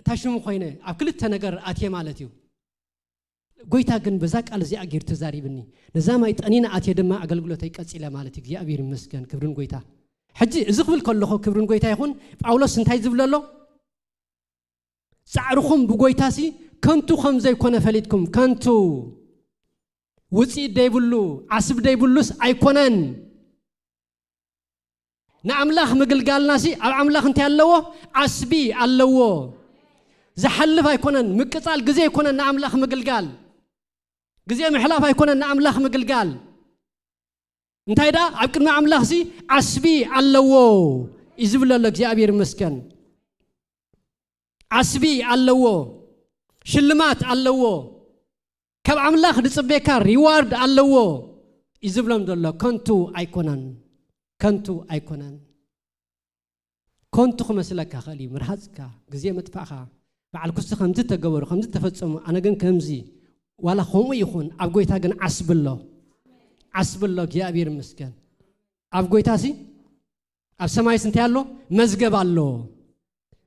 ታሽሙ ኮይነ ኣብ ክልተ ነገር ኣትየ ማለት እዩ ጎይታ ግን በዛ ቃል እዚኣ ገይሩ ተዛሪብኒ ነዛ ማይ ጠኒነ ኣትየ ድማ ኣገልግሎተይ ቀፂለ ማለት እዩ እግዚኣብሔር ይመስገን ክብርን ጎይታ ሕጂ እዚ ክብል ከለኹ ክብርን ጎይታ ይኹን ጳውሎስ እንታይ ዝብል ኣሎ ጻዕርኹም ብጎይታሲ ከንቱ ከም ዘይኮነ ፈሊጥኩም ከንቱ ውፅኢት ደይብሉ ዓስብ ደይብሉስ ኣይኮነን ንኣምላኽ ምግልጋልናሲ ኣብ ኣምላኽ እንታይ ኣለዎ ዓስቢ ኣለዎ ዝሓልፍ ኣይኮነን ምቅፃል ግዜ ኣይኮነን ንኣምላኽ ምግልጋል ግዜ ምሕላፍ ኣይኮነን ንኣምላኽ ምግልጋል እንታይ ደኣ ኣብ ቅድሚ ኣምላኽሲ ዓስቢ ኣለዎ እዩ ዝብል ኣሎ እግዚኣብሔር ይመስገን ዓስቢ ኣለዎ ሽልማት ኣለዎ ካብ ኣምላኽ ዝጽበየካ ሪዋርድ ኣለዎ እዩ ዝብሎም ዘሎ ከንቱ ኣይኮነን ከንቱ ኣይኮነን ከንቱ ክመስለካ ኽእል እዩ ምርሃጽካ ግዜ ምጥፋእኻ በዓል ኩስቲ ከምዚ ተገበሩ ከምዚ ተፈጸሙ ኣነ ግን ከምዚ ዋላ ከምኡ ይኹን ኣብ ጎይታ ግን ዓስቢ ኣሎ። ዓስቢ ኣሎ። እግዚኣብሔር ይመስገን። ኣብ ጎይታ ሲ ኣብ ሰማይስ እንታይ ኣሎ? መዝገብ ኣሎ።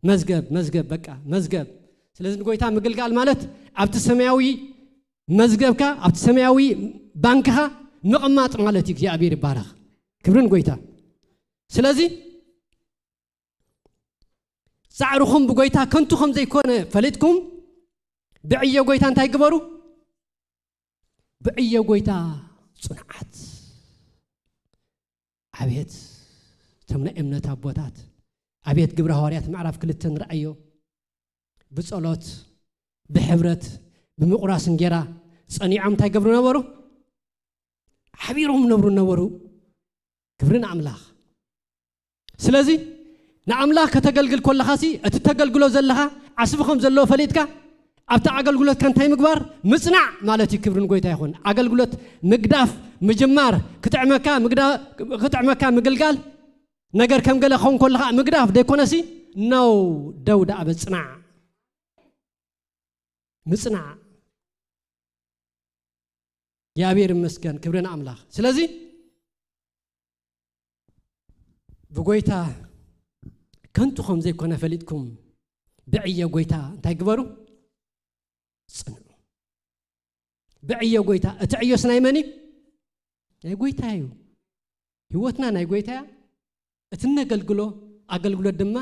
መዝገብ፣ መዝገብ፣ በቃ መዝገብ። ስለዚ ንጎይታ ምግልጋል ማለት ኣብቲ ሰማያዊ መዝገብካ፣ ኣብቲ ሰማያዊ ባንክኻ ምቕማጥ ማለት እዩ። እግዚኣብሔር ይባረኽ። ክብርን ጎይታ። ስለዚ ጻዕርኹም ብጎይታ ከንቱ ከም ዘይኮነ ፈሊጥኩም ብዕዮ ጎይታ እንታይ ግበሩ? ብዕዮ ጎይታ ጽንዓት። ኣቤት እቶም ናይ እምነት ኣቦታት፣ ኣቤት ግብረ ሃዋርያት ምዕራፍ ክልተ ንርኣዮ። ብጸሎት፣ ብሕብረት፣ ብምቑራስ እንጌራ ጸኒዖም እንታይ ገብሩ ነበሩ? ሓቢሮም ነብሩ ነበሩ። ክብሪ ንኣምላኽ። ስለዚ ንኣምላኽ ከተገልግል ከለኻሲ እቲ ተገልግሎ ዘለኻ ዓስቢ ከም ዘለዎ ፈሊጥካ ኣብቲ ኣገልግሎትካ እንታይ ምግባር? ምጽናዕ ማለት እዩ። ክብሪ ንጎይታ ይኹን። ኣገልግሎት ምግዳፍ፣ ምጅማር፣ ክጥዕመካ ምግዳ-፣ ክጥዕመካ ምግልጋል፣ ነገር ከም ገለ ክኸውን ከለኻ ምግዳፍ ደይኮነሲ፣ ነው፣ ደው ደኣ በጽናዕ። ምጽናዕ። እግዚኣብሔር ይመስገን፣ ክብሪ ንኣምላኽ። ስለዚ ብጎይታ ከንቱ ከም ዘይኮነ ፈሊጥኩም ብዕዮ ጎይታ እንታይ ግበሩ? ጽንዑ። ብዕዮ ጎይታ። እቲ ዕዮስ ናይ መን እዩ? ናይ ጎይታ እዩ። ህይወትና ናይ ጎይታ እያ። እቲ እነገልግሎ ኣገልግሎት ድማ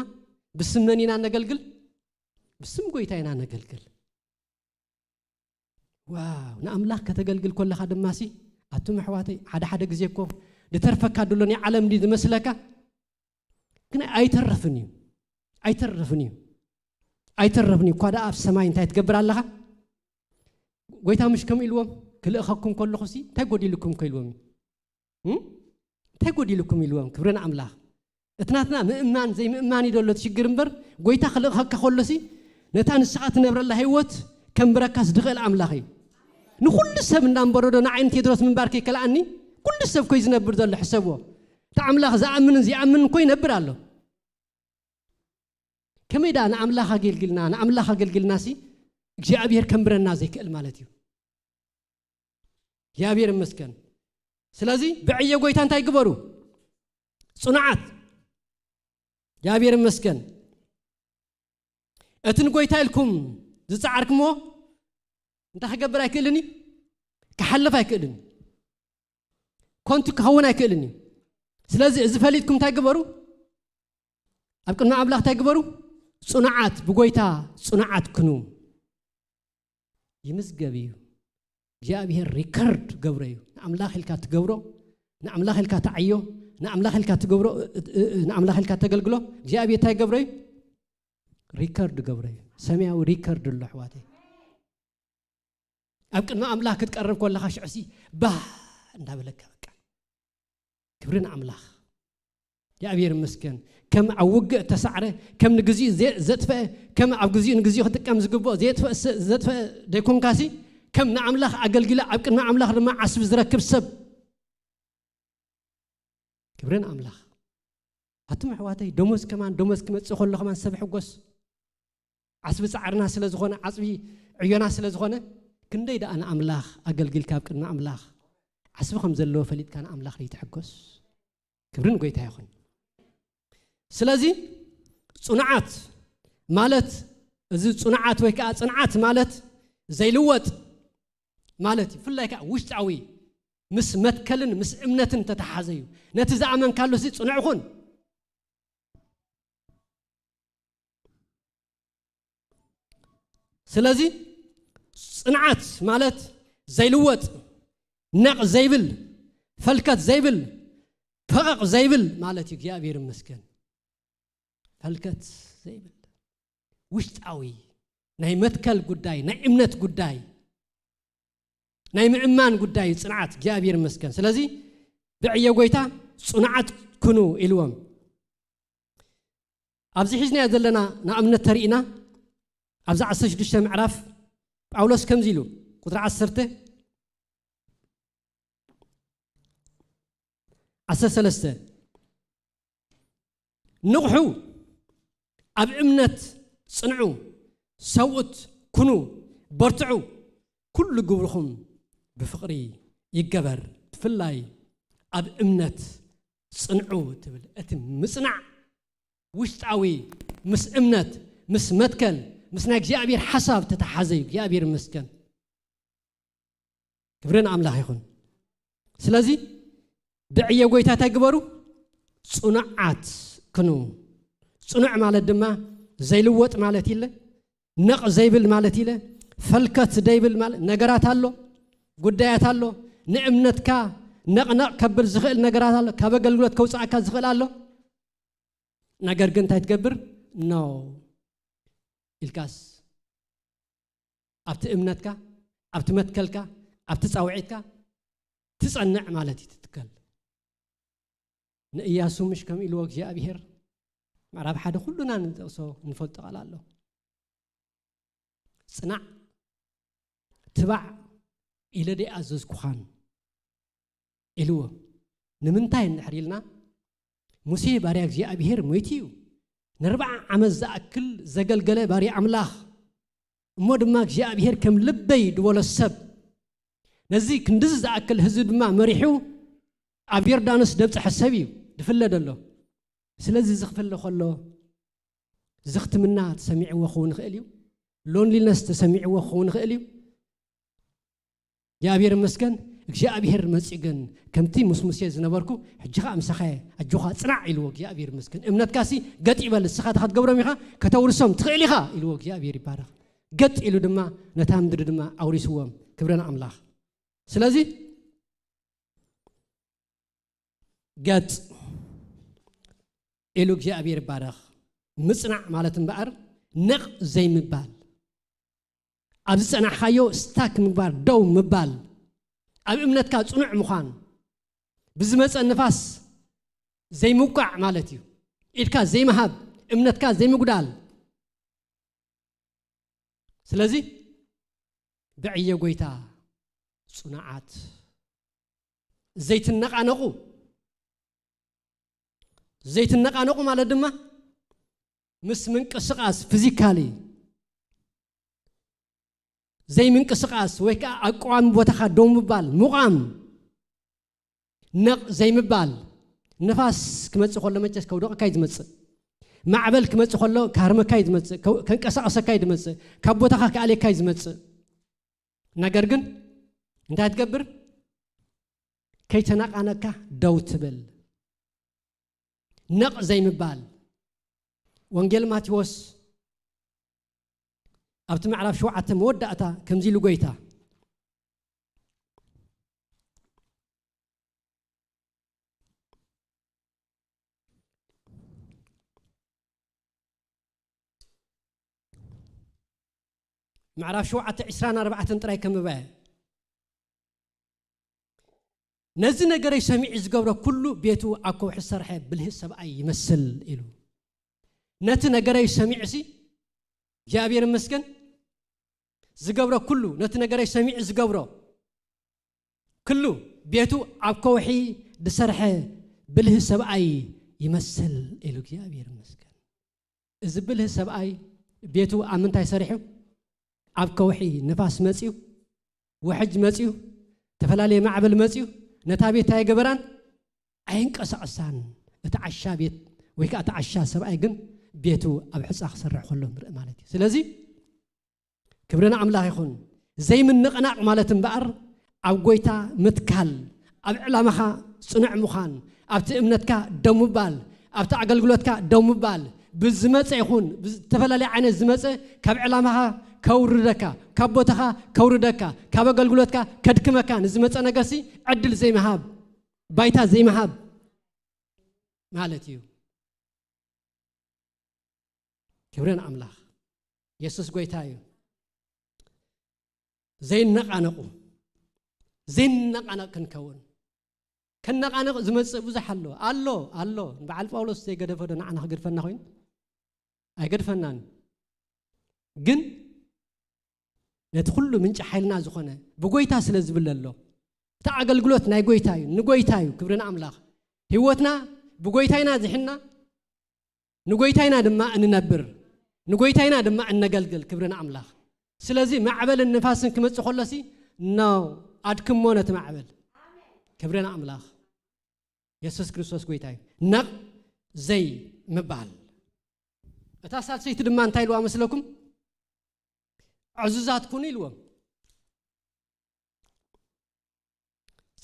ብስም መን ኢና ነገልግል? ብስም ጎይታ ኢና ነገልግል። ዋው፣ ንኣምላኽ ከተገልግል ከለኻ ድማሲ፣ ኣቱም ኣሕዋተይ፣ ሓደ ሓደ ግዜ እኮ ድተርፈካ ድሎ ናይ ዓለም ድዩ ዝመስለካ? ግን ኣይተርፍን እዩ። ኣይተርፍን እዩ። ኣይተርፍን እዩ። እኳ ደኣ ኣብ ሰማይ እንታይ ትገብር ኣለኻ? ጎይታ ምሽ ከምኡ ኢልዎም፣ ክልእኸኩም ከለኹሲ እንታይ ጎዲልኩም እኮ ኢልዎም እዩ። እም? እንታይ ጎዲልኩም ኢልዎም? ክብሪ ንኣምላኽ። እቲ ናትና ምእማን ዘይምእማን እዩ ዘሎ እቲ ሽግር እምበር፣ ጎይታ ክልእኸካ ከሎሲ፣ ነታ ንስኻ ትነብረላ ህይወት ከንብረካስ ዝኽእል ኣምላኽ እዩ። ንኹሉ ሰብ እንዳንበረዶ ንዓይን ቴድሮስ ምንባር ከይከልኣኒ፣ ኩሉ ሰብ ኮይ ዝነብር ዘሎ ሕሰብዎ። እቲ ኣምላኽ ዝኣምንን ዘይኣምንን እኮ ይነብር ኣሎ። ከመይ ደኣ ንኣምላኽ ኣገልግልና፣ ንኣምላኽ ኣገልግልናሲ እግዚኣብሔር ከንብረና ዘይክእል ማለት እዩ። እግዚኣብሔር ይመስገን። ስለዚ ብዕዮ ጎይታ እንታይ ግበሩ? ጽኑዓት። እግዚኣብሔር ይመስገን። እቲ ንጎይታ ኢልኩም ዝጸዓርክሞ እንታይ ክገብር ኣይክእልን እዩ? ክሓልፍ ኣይክእልን እዩ። ኮንቱ ክኸውን ኣይክእልን እዩ። ስለዚ እዚ ፈሊጥኩም እንታይ ግበሩ? ኣብ ቅድሚ ኣምላኽ እንታይ ግበሩ? ጽኑዓት፣ ብጎይታ ጽኑዓት ኩኑ። ይምዝገብ እዩ። እግዚኣብሔር ሪከርድ ገብሮ እዩ። ንኣምላኽ ኢልካ ትገብሮ፣ ንኣምላኽ ኢልካ ትዓዮ፣ ንኣምላኽ ኢልካ ትገብሮ፣ እ-፣ እ-፣ እ-፣ ንኣምላኽ ኢልካ ተገልግሎ፣ እግዚኣብሔር እንታይ ገብሮ እዩ? ሪከርድ ገብሮ እዩ። ሰማያዊ ሪከርድ ኣሎ፣ ኣሕዋተይ። ኣብ ቅድሚ ኣምላኽ ክትቀርብ ከለኻ ሽዑሲ ባህ እንዳበለካ በቃ። ክብሪ ንኣምላኽ። እግዚኣብሔር ይመስገን። ከም ኣብ ውግእ እተሳዕረ፣ ከም ንግዚኡ ዘ-፣ ዘጥፍአ፣ ከም ኣብ ግዚኡ ንግዚኡ ክጥቀም ዝግብኦ ዘየጥፍአ፣ ዘጥፍአ ደይኮንካሲ፣ ከም ንኣምላኽ ኣገልጊለ ኣብ ቅድሚ ኣምላኽ ድማ ዓስቢ ዝረክብ ሰብ። ክብሪ ንኣምላኽ። ኣቱም ኣሕዋተይ፣ ደሞዝ ከማን፣ ደሞዝ ክመጽእ ከሎ ከማን ሰብ ሕጎስ። ዓስቢ ጻዕርና ስለ ዝኾነ፣ ዓስቢ ዕዮና ስለ ዝኾነ፣ ክንደይ ደኣ ንኣምላኽ ኣገልጊልካ ኣብ ቅድሚ ኣምላኽ ዓስቢ ከም ዘለዎ ፈሊጥካ ንኣምላኽ ዘይትሕጎስ? ክብሪ ንጎይታ ይኹን። ስለዚ ጽኑዓት ማለት፣ እዚ ጽኑዓት ወይ ከኣ ጽንዓት ማለት ዘይልወጥ ማለት እዩ። ብፍላይ ከኣ ውሽጣዊ ምስ መትከልን ምስ እምነትን ተተሓዘ እዩ። ነቲ ዝኣመንካሉ ሲ ጽኑዕ ኩን። ስለዚ ጽንዓት ማለት ዘይልወጥ፣ ነቕ ዘይብል፣ ፈልከት ዘይብል፣ ፈቐቕ ዘይብል ማለት እዩ። እግዚኣብሔር ይመስገን። ፈልከት ዘይብል፣ ውሽጣዊ ናይ መትከል ጉዳይ፣ ናይ እምነት ጉዳይ፣ ናይ ምእማን ጉዳይ ጽንዓት። እግዚኣብሔር ይመስገን። ስለዚ ብዕዮ ጎይታ ጽኑዓት ኩኑ ኢልዎም። ኣብዚ ሒዝናዮ ዘለና ንኣብነት ተሪእና፣ ኣብዚ ዓሰርተ ሽዱሽተ ምዕራፍ ጳውሎስ ከምዚ ኢሉ፣ ቁጽሪ ዓሰርተ፣ ዓሰርተ ሰለስተ፣ ንቕሑ፣ ኣብ እምነት ጽንዑ፣ ሰብኡት ኩኑ፣ በርትዑ፣ ኩሉ ግብርኹም ብፍቕሪ ይገበር፣ ብፍላይ ኣብ እምነት ጽንዑ ትብል። እቲ ምጽናዕ ውሽጣዊ፣ ምስ እምነት፣ ምስ መትከል፣ ምስ ናይ እግዚኣብሔር ሓሳብ ተተሓዘ እዩ። እግዚኣብሔር ይመስገን። ክብሪ ንኣምላኽ ይኹን። ስለዚ ብዕዮ ጎይታ እንታይ ግበሩ? ጽኑዓት ኩኑ። ጽኑዕ ማለት ድማ ዘይልወጥ ማለት ኢለ፣ ነቕ ዘይብል ማለት ኢለ፣ ፈልከት ዘይብል ማለት፣ ነገራት ኣሎ፣ ጉዳያት ኣሎ፣ ንእምነትካ ነቕነቕ ከብል ዝኽእል ነገራት ኣሎ፣ ካብ ኣገልግሎት ከውጽኣካ ዝኽእል ኣሎ። ነገር ግን እንታይ ትገብር? ኖ ኢልካስ ኣብቲ እምነትካ፣ ኣብቲ መትከልካ፣ ኣብቲ ጻውዒትካ ትጸንዕ ማለት እዩ። ትትከል ንእያሱ ምሽ ከም ኢልዎ እግዚኣብሔር፣ ምዕራፍ ሓደ ኩሉና ንጠቕሶ ንፈልጦ ቃል ኣሎ። ጽናዕ፣ ትባዕ ኢለ ደይኣዘዝኩኻን ኢልዎ። ንምንታይ እንድሕር ኢልና፣ ሙሴ ባርያ እግዚኣብሔር ሞይቱ እዩ። ንኣርብዓ ዓመት ዝኣክል ዘገልገለ ባርያ ኣምላኽ፣ እሞ ድማ እግዚኣብሔር ከም ልበይ ድበሎ ሰብ፣ ነዚ ክንድዚ ዝኣክል ህዝቢ ድማ መሪሑ ኣብ ዮርዳኖስ ደብፅሐ ሰብ እዩ ድፍለ ደሎ። ስለዚ ዝኽፍለ ከሎ ዝኽትምና ተሰሚዕዎ ክኸውን ይኽእል እዩ። ሎንሊነስ ተሰሚዕዎ ክኸውን ይኽእል እዩ። እግዚኣብሔር ይመስገን። እግዚኣብሔር መጺኡ ግን ከምቲ ምስ ሙሴ ዝነበርኩ፣ ሕጂ ኸኣ ምሳኻ እየ፣ ኣጆኻ ጽናዕ ኢልዎ እግዚኣብሔር ይመስገን። እምነትካሲ ገጥ ይበል፣ ንስኻ እታ ክትገብሮም ኢኻ፣ ከተውርሶም ትኽእል ኢኻ ኢልዎ እግዚኣብሔር ይባረኽ። ገጥ ኢሉ ድማ ነታ ምድሪ ድማ ኣውሪስዎም። ክብሪ ንኣምላኽ። ስለዚ ገጥ ኢሉ እግዚኣብሔር ይባረኽ። ምጽናዕ ማለት እምበኣር ነቕ ዘይምባል፣ ኣብ ዝጸናሕካዮ ስታክ ምግባር፣ ደው ምባል፣ ኣብ እምነትካ ጽኑዕ ምዃን፣ ብዝመጸ ንፋስ ዘይምውቃዕ ማለት እዩ። ኢድካ ዘይምሃብ፣ እምነትካ ዘይምጉዳል። ስለዚ ብዕዮ ጎይታ ጽኑዓት፣ ዘይትነቓነቑ። ዘይትነቓነቑ ማለት ድማ ምስ ምንቅስቓስ፣ ፊዚካሊ ዘይምንቅስቓስ ወይ ከዓ ኣብ ቀዋሚ ቦታኻ ደው ምባል፣ ምቋም፣ ነቕ ዘይምባል። ንፋስ ክመጽእ ከሎ መቸስ ከውድቐካ እዩ ዝመጽእ። ማዕበል ክመጽእ ከሎ ክሃርመካ እዩ ዝመጽእ፣ ከው-፣ ከንቀሳቐሰካ እዩ ዝመጽእ፣ ካብ ቦታኻ ክኣልየካ እዩ ዝመጽእ። ነገር ግን እንታይ ትገብር? ከይተነቓነቕካ ደው ትብል። ነቕ ዘይምባል። ወንጌል ማቴዎስ ኣብቲ ምዕራፍ ሸውዓተ መወዳእታ ከምዚ ኢሉ ጎይታ፣ ምዕራፍ ሸውዓተ ዕስራን ኣርባዕተን ጥራይ ከንብባ እየ። ነዚ ነገረይ ሰሚዑ ዝገብሮ ኩሉ ቤቱ ኣብ ከውሒ ዝሰርሐ ብልህ ሰብኣይ ይመስል ኢሉ። ነቲ ነገረይ ሰሚዑ ሲ እግዚኣብሔር ይመስገን ዝገብሮ ኩሉ፣ ነቲ ነገረይ ሰሚዑ ዝገብሮ ኩሉ ቤቱ ኣብ ከውሒ ዝሰርሐ ብልህ ሰብኣይ ይመስል ኢሉ። እግዚኣብሔር ይመስገን። እዚ ብልህ ሰብኣይ ቤቱ ኣብ ምንታይ ሰሪሑ? ኣብ ከውሒ። ንፋስ መጽዩ፣ ወሕጅ መጽዩ፣ ዝተፈላለየ ማዕበል መጽዩ፣ ነታ ቤት ኣይገበራን፣ ኣየንቀሳቕሳን። እቲ ዓሻ ቤት ወይ ከዓ እቲ ዓሻ ሰብኣይ ግን ቤቱ ኣብ ሕፃ ክሰርሕ ከሎ ንርኢ ማለት እዩ። ስለዚ ክብሪ ንኣምላኽ ይኹን። ዘይምንቕናቕ ማለት እምበኣር ኣብ ጎይታ ምትካል፣ ኣብ ዕላማኻ ጽኑዕ ምዃን፣ ኣብቲ እምነትካ ደው ምባል፣ ኣብቲ ኣገልግሎትካ ደው ምባል፣ ብዝመጸ ይኹን ብዝተፈላለየ ዓይነት ዝመጸ ካብ ዕላማኻ ከውርደካ፣ ካብ ቦታኻ ከውርደካ፣ ካብ ኣገልግሎትካ ከድክመካ ንዝመጸ ነገርሲ ዕድል ዘይምሃብ፣ ባይታ ዘይምሃብ ማለት እዩ። ክብሪ ንኣምላኽ። የሱስ ጎይታ እዩ። ዘይነቓነቑ፣ ዘይነቓነቕ ክንከውን። ከነቓንቕ ዝመጽእ ብዙሕ ኣሎ። ኣሎ፣ ኣሎ። በዓል ጳውሎስ ዘይገደፎ ዶ ንዓና ክገድፈና ኮይኑ? ኣይገድፈናን። ግን ነቲ ኩሉ ምንጪ ሓይልና ዝኾነ ብጎይታ ስለ ዝብል ኣሎ። እቲ ኣገልግሎት ናይ ጎይታ እዩ፣ ንጎይታ እዩ። ክብሪ ንኣምላኽ። ህይወትና ብጎይታ ኢና ዝሕና፣ ንጎይታ ኢና ድማ እንነብር፣ ንጎይታ ኢና ድማ እነገልግል። ክብሪ ንኣምላኽ። ስለዚ ማዕበልን ንፋስን ክመጽእ ከሎሲ፣ ኖ፣ ኣድክሞ ነቲ ማዕበል። ክብሪ ንኣምላኽ። የሱስ ክርስቶስ ጎይታ እዩ። ነቕ ዘይምባል። እታ ሳልሰይቲ ድማ እንታይ ኢልዋ መስለኩም? ዕዙዛት ኩኑ ኢልዎም።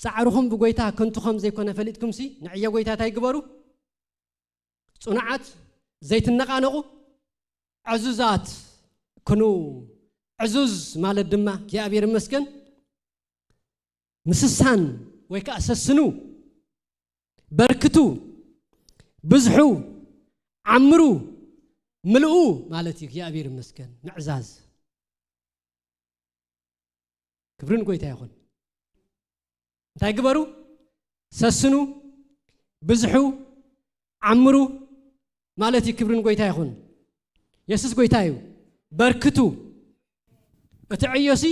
ጻዕርኹም ብጎይታ ከንቱ ከም ዘይኮነ ፈሊጥኩምሲ፣ ንዕዮ ጎይታ እንታይ ግበሩ? ጽኑዓት፣ ዘይትነቓነቑ፣ ዕዙዛት ኩኑ። ዕዙዝ ማለት ድማ እግዚኣብሔር ይመስገን፣ ምስሳን ወይ ከኣ ሰስኑ፣ በርክቱ፣ ብዝሑ፣ ዓምሩ፣ ምልኡ ማለት እዩ። እግዚኣብሔር ይመስገን፣ ምዕዛዝ። ክብሪ ንጎይታ ይኹን። እንታይ ግበሩ? ሰስኑ፣ ብዝሑ፣ ዓምሩ ማለት እዩ። ክብሪ ንጎይታ ይኹን። የሱስ ጎይታ እዩ። በርክቱ። እቲ ዕዮሲ፣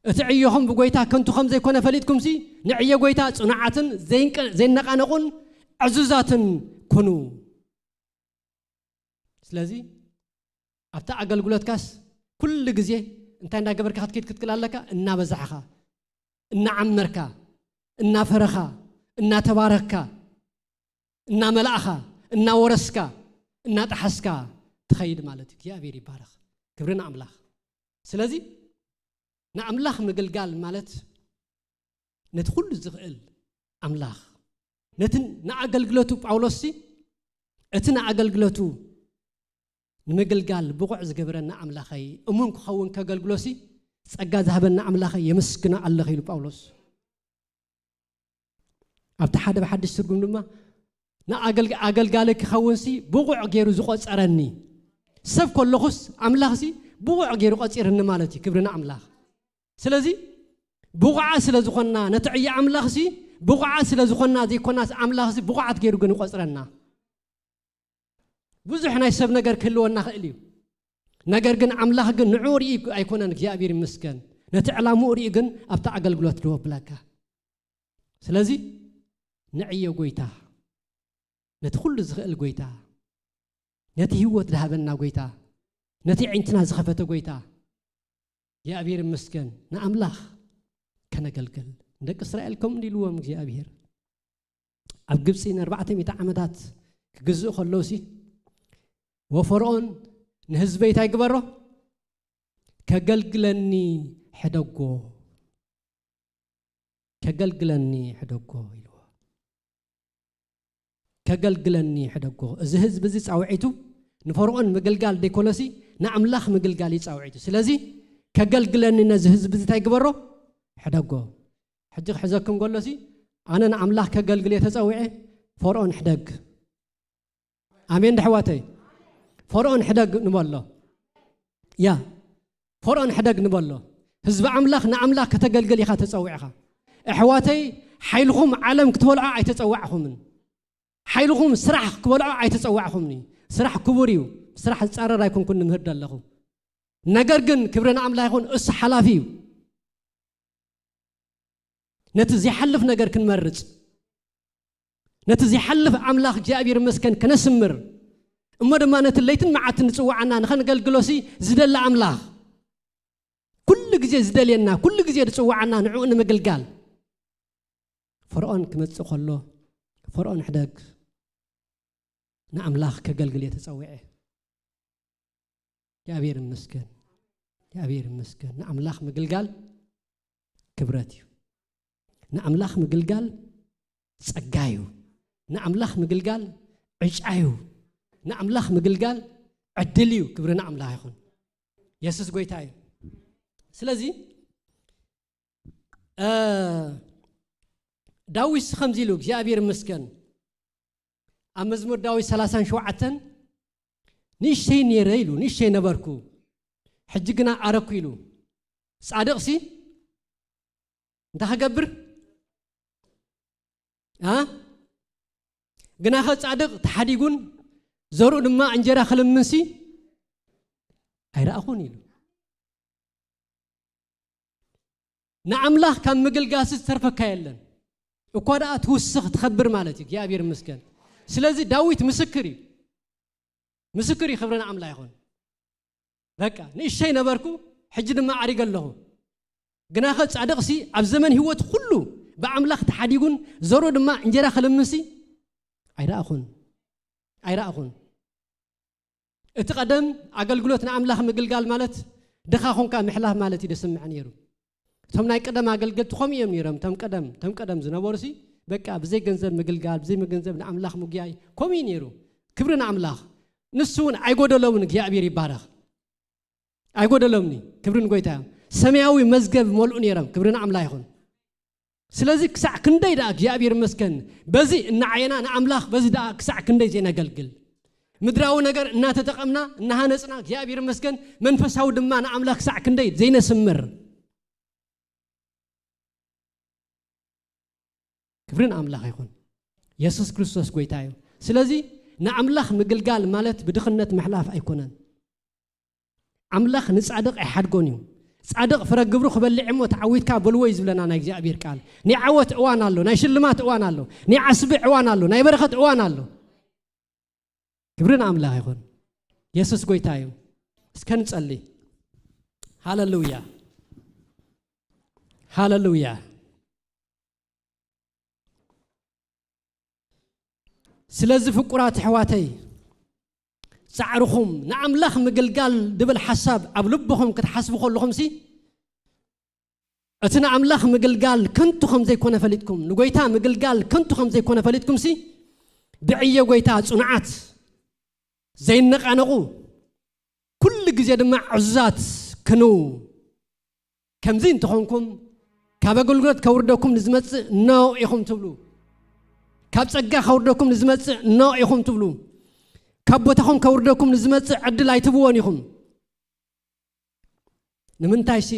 እቲ ዕዮኹም ብጎይታ ከንቱ ከም ዘይኮነ ፈሊጥኩምሲ፣ ንዕዮ ጎይታ ጽኑዓትን ዘይንቀ-፣ ዘይነቓነቑን ዕዙዛትን ኩኑ። ስለዚ ኣብቲ ኣገልግሎትካስ ኩሉ ግዜ እንታይ እንዳገበርካ ክትከይድ ክትክእል ኣለካ? እናበዛሕኻ፣ እናዓመርካ፣ እናፈረኻ፣ እናተባረኽካ፣ እናመላእኻ፣ እናወረስካ፣ እናጠሓስካ ትኸይድ ማለት እዩ። እግዚኣብሔር ይባረኽ። ክብሪ ንኣምላኽ። ስለዚ ንኣምላኽ ምግልጋል ማለት ነቲ ኩሉ ዝኽእል ኣምላኽ፣ ነቲ ንኣገልግሎቱ ጳውሎስሲ፣ እቲ ንኣገልግሎቱ ንምግልጋል ብቑዕ ዝገበረና ኣምላኸይ፣ እሙን ክኸውን ከገልግሎሲ ጸጋ ዝሃበና ኣምላኸይ የመስግኖ ኣለኹ ኢሉ ጳውሎስ። ኣብቲ ሓደ ብሓድሽ ትርጉም ድማ ንኣገልግ-፣ ኣገልጋሊ ክኸውንሲ ብቑዕ ገይሩ ዝቖጸረኒ። ሰብ ከለኹስ ኣምላኽሲ ብቑዕ ገይሩ ቆጺርኒ ማለት እዩ። ክብሪ ንኣምላኽ። ስለዚ ብቑዓት ስለ ዝኾንና፣ ነቲ ዕዮ ኣምላኽሲ ብቑዓት ስለ ዝኾንና ዘይኮናስ፣ ኣምላኽሲ ብቑዓት ገይሩ ግን ይቖጽረና። ብዙሕ ናይ ሰብ ነገር ክህልወና ኽእል እዩ። ነገር ግን ኣምላኽ ግን ንዕኡ ርኢ ኣይኮነን። እግዚኣብሔር ይመስገን። ነቲ ዕላምኡ ርኢ ግን ኣብቲ ኣገልግሎት ደው ኣብለካ። ስለዚ ንዕዮ ጎይታ፣ ነቲ ኩሉ ዝኽእል ጎይታ፣ ነቲ ህይወት ዝሃበና ጎይታ፣ ነቲ ኣዒንትና ዝኸፈተ ጎይታ፣ እግዚኣብሔር ይመስገን። ንኣምላኽ ከነገልግል፣ ንደቂ እስራኤል ከምኡ ኢልዎም እግዚኣብሔር። ኣብ ግብጺ ንኣርባዕተ ሚእቲ ዓመታት ክግዝኡ ከለውሲ፣ ወፈርኦን ንህዝበይ እንታይ ግበሮ? ከገልግለኒ ሕደጎ። ከገልግለኒ ሕደጎ ኢልዎ። ከገልግለኒ ሕደጎ። እዚ ህዝቢ እዚ ጻውዒቱ ንፈርኦን ምግልጋል ደይኮነሲ ንኣምላኽ ምግልጋል እዩ ጻውዒቱ። ስለዚ ከገልግለኒ ነዚ ህዝቢ እዚ እንታይ ግበሮ? ሕደጎ። ሕጂ ክሕዘኩም ከሎሲ ኣነ ንኣምላኽ ከገልግል እየ ተጸዊዐ፣ ፈርኦን ሕደግ። ኣሜን ዶ ኣሕዋተይ? ፈርኦን ሕደግ ንበሎ። ያ፣ ፈርኦን ሕደግ ንበሎ። ህዝቢ ኣምላኽ ንኣምላኽ ከተገልግል ኢኻ ተጸዊዕኻ። ኣሕዋተይ፣ ሓይልኹም ዓለም ክትበልዖ ኣይተጸዋዕኹምን። ሓይልኹም ስራሕ ክበልዖ ኣይተጸዋዕኹምን እዩ። ስራሕ ክቡር እዩ። ስራሕ ዝጻረር ኣይኮንኩን ንምህር ዘለኹ። ነገር ግን ክብሪ ንኣምላኽ ይኹን፣ እሱ ሓላፊ እዩ። ነቲ ዘይሓልፍ ነገር ክንመርጽ፣ ነቲ ዘይሓልፍ ኣምላኽ እግዚኣብሔር ይመስገን ከነስምር፣ እሞ ድማ ነቲ ለይትን መዓትን ዝጽውዓና ንኸነገልግሎሲ ዝደሊ ኣምላኽ፣ ኩሉ ግዜ ዝደልየና፣ ኩሉ ግዜ ዝጽውዓና ንዕኡ ንምግልጋል። ፈርኦን ክመጽእ ከሎ፣ ፈርኦን ሕደግ፣ ንኣምላኽ ከገልግል እየ ተጸዊዐ። እግዚኣብሔር ይመስገን። እግዚኣብሔር ይመስገን። ንኣምላኽ ምግልጋል ክብረት እዩ። ንኣምላኽ ምግልጋል ጸጋ እዩ። ንኣምላኽ ምግልጋል ዕጫ እዩ። ንኣምላኽ ምግልጋል ዕድል እዩ። ክብሪ ንኣምላኽ ይኹን። የሱስ ጎይታ እዩ። ስለዚ፣ እ፣ ዳዊት ከምዚ ኢሉ፣ እግዚኣብሔር ይመስገን፣ ኣብ መዝሙር ዳዊት ሰላሳን ሸውዓተን፣ "ንእሽተይ ነይረ" ኢሉ፣ "ንእሽተይ ነበርኩ፣ ሕጂ ግና ኣረኩ" ኢሉ። ጻድቕሲ እንታይ ክገብር? ኣ? ግናኸ ጻድቕ ተሓዲጉን ዘርኡ ድማ እንጀራ ክልምንሲ ኣይረኣኹን ኢሉ። ንኣምላኽ ካብ ምግልጋልሲ ዝተርፈካ የለን። እኳ ደኣ ትውስኽ ትኸብር ማለት እዩ። እግዚኣብሔር ይመስገን። ስለዚ ዳዊት ምስክር እዩ። ምስክር እዩ። ክብሪ ንኣምላኽ ይኹን። በቃ ንእሽተይ ነበርኩ፣ ሕጂ ድማ ዓሪገ ኣለኹ። ግናኸ ጻድቕሲ ኣብ ዘመን ህይወት ኩሉ ብኣምላኽ ተሓዲጉን ዘሮ ድማ እንጀራ ክልምንሲ ኣይረኣኹን፣ ኣይረኣኹን። እቲ ቀደም ኣገልግሎት ንኣምላኽ ምግልጋል ማለት ድኻ ኾንካ ምሕላፍ ማለት እዩ ደስምዕ ነይሩ። እቶም ናይ ቀደም ኣገልገልቲ ከምኡ እዮም ነይሮም። እቶም ቀደም፣ እቶም ቀደም ዝነበሩሲ በቃ ብዘይ ገንዘብ ምግልጋል፣ ብዘይ ገንዘብ ንኣምላኽ ምጉያይ ከምኡ እዩ ነይሩ። ክብሪ ንኣምላኽ። ንሱ እውን ኣይጎደሎምን፣ እግዚኣብሔር ይባረኽ። ኣይጎደሎምኒ። ክብሪ ንጎይታ እዮም። ሰማያዊ መዝገብ መልኡ ነይሮም። ክብሪ ንኣምላኽ ይኹን። ስለዚ ክሳዕ ክንደይ ደኣ እግዚኣብሔር ይመስገን፣ በዚ እናዓየና ንኣምላኽ በዚ ደኣ ክሳዕ ክንደይ ዘይነገልግል፣ ምድራዊ ነገር እናተጠቐምና እናሃነጽና እግዚኣብሔር ይመስገን፣ መንፈሳዊ ድማ ንኣምላኽ ክሳዕ ክንደይ ዘይነስምር። ክብሪ ንኣምላኽ ይኹን። የሱስ ክርስቶስ ጎይታ እዩ። ስለዚ ንኣምላኽ ምግልጋል ማለት ብድኽነት ምሕላፍ ኣይኮነን። ኣምላኽ ንጻድቕ ኣይሓድጎን እዩ። ጻድቕ ፍረ ግብሩ ክበልዕ እሞ ተዓዊትካ በልዎ እዩ ዝብለና ናይ እግዚኣብሔር ቃል። ናይ ዓወት እዋን ኣሎ፣ ናይ ሽልማት እዋን ኣሎ፣ ናይ ዓስቢ እዋን ኣሎ፣ ናይ በረኸት እዋን ኣሎ። ክብሪ ንኣምላኽ ይኹን። የሱስ ጎይታ እዩ። እስከ ንጸሊ። ሃለሉያ። ሃለሉያ። ስለዚ ፍቁራት ኣሕዋተይ፣ ጻዕርኹም ንኣምላኽ ምግልጋል ድብል ሓሳብ ኣብ ልብኹም ክትሓስቡ ከለኹምሲ፣ እቲ ንኣምላኽ ምግልጋል ከንቱ ከም ዘይኮነ ፈሊጥኩም፣ ንጎይታ ምግልጋል ከንቱ ከም ዘይኮነ ፈሊጥኩምሲ፣ ብዕየ ጎይታ ጽኑዓት፣ ዘይነቓነቑ፣ ኩሉ ግዜ ድማ ዕዙዛት ክንው። ከምዚ እንተኾንኩም፣ ካብ ኣገልግሎት ከውርደኩም ንዝመጽእ ኖ ኢኹም ትብሉ። ካብ ጸጋ ከውርደኩም ንዝመጽእ ኖ ኢኹም ትብሉ። ካብ ቦታኹም ከውርደኩም ንዝመጽእ ዕድል ኣይትብዎን ኢኹም። ንምንታይሲ፣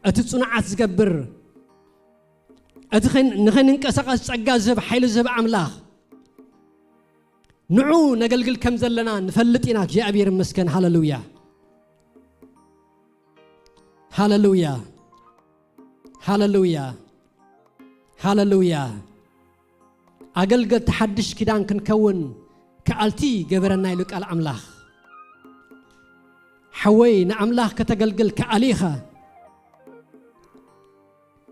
እቲ ጽኑዓት ዝገብር፣ እቲ ኸን-፣ ንኸንንቀሳቐስ ጸጋ ዝህብ፣ ሓይሊ ዝህብ ኣምላኽ፣ ንዑ ነገልግል ከም ዘለና ንፈልጥ ኢና። እግዚኣብሔር ይመስገን። ሃለሉያ። ሃለሉያ። ሃለሉያ። ሃለሉያ። ኣገልገልቲ ሓድሽ ኪዳን ክንከውን ከኣልቲ ገበረና ኢሉ ቃል ኣምላኽ። ሓወይ ንኣምላኽ ከተገልግል ከኣሊ ኢኻ።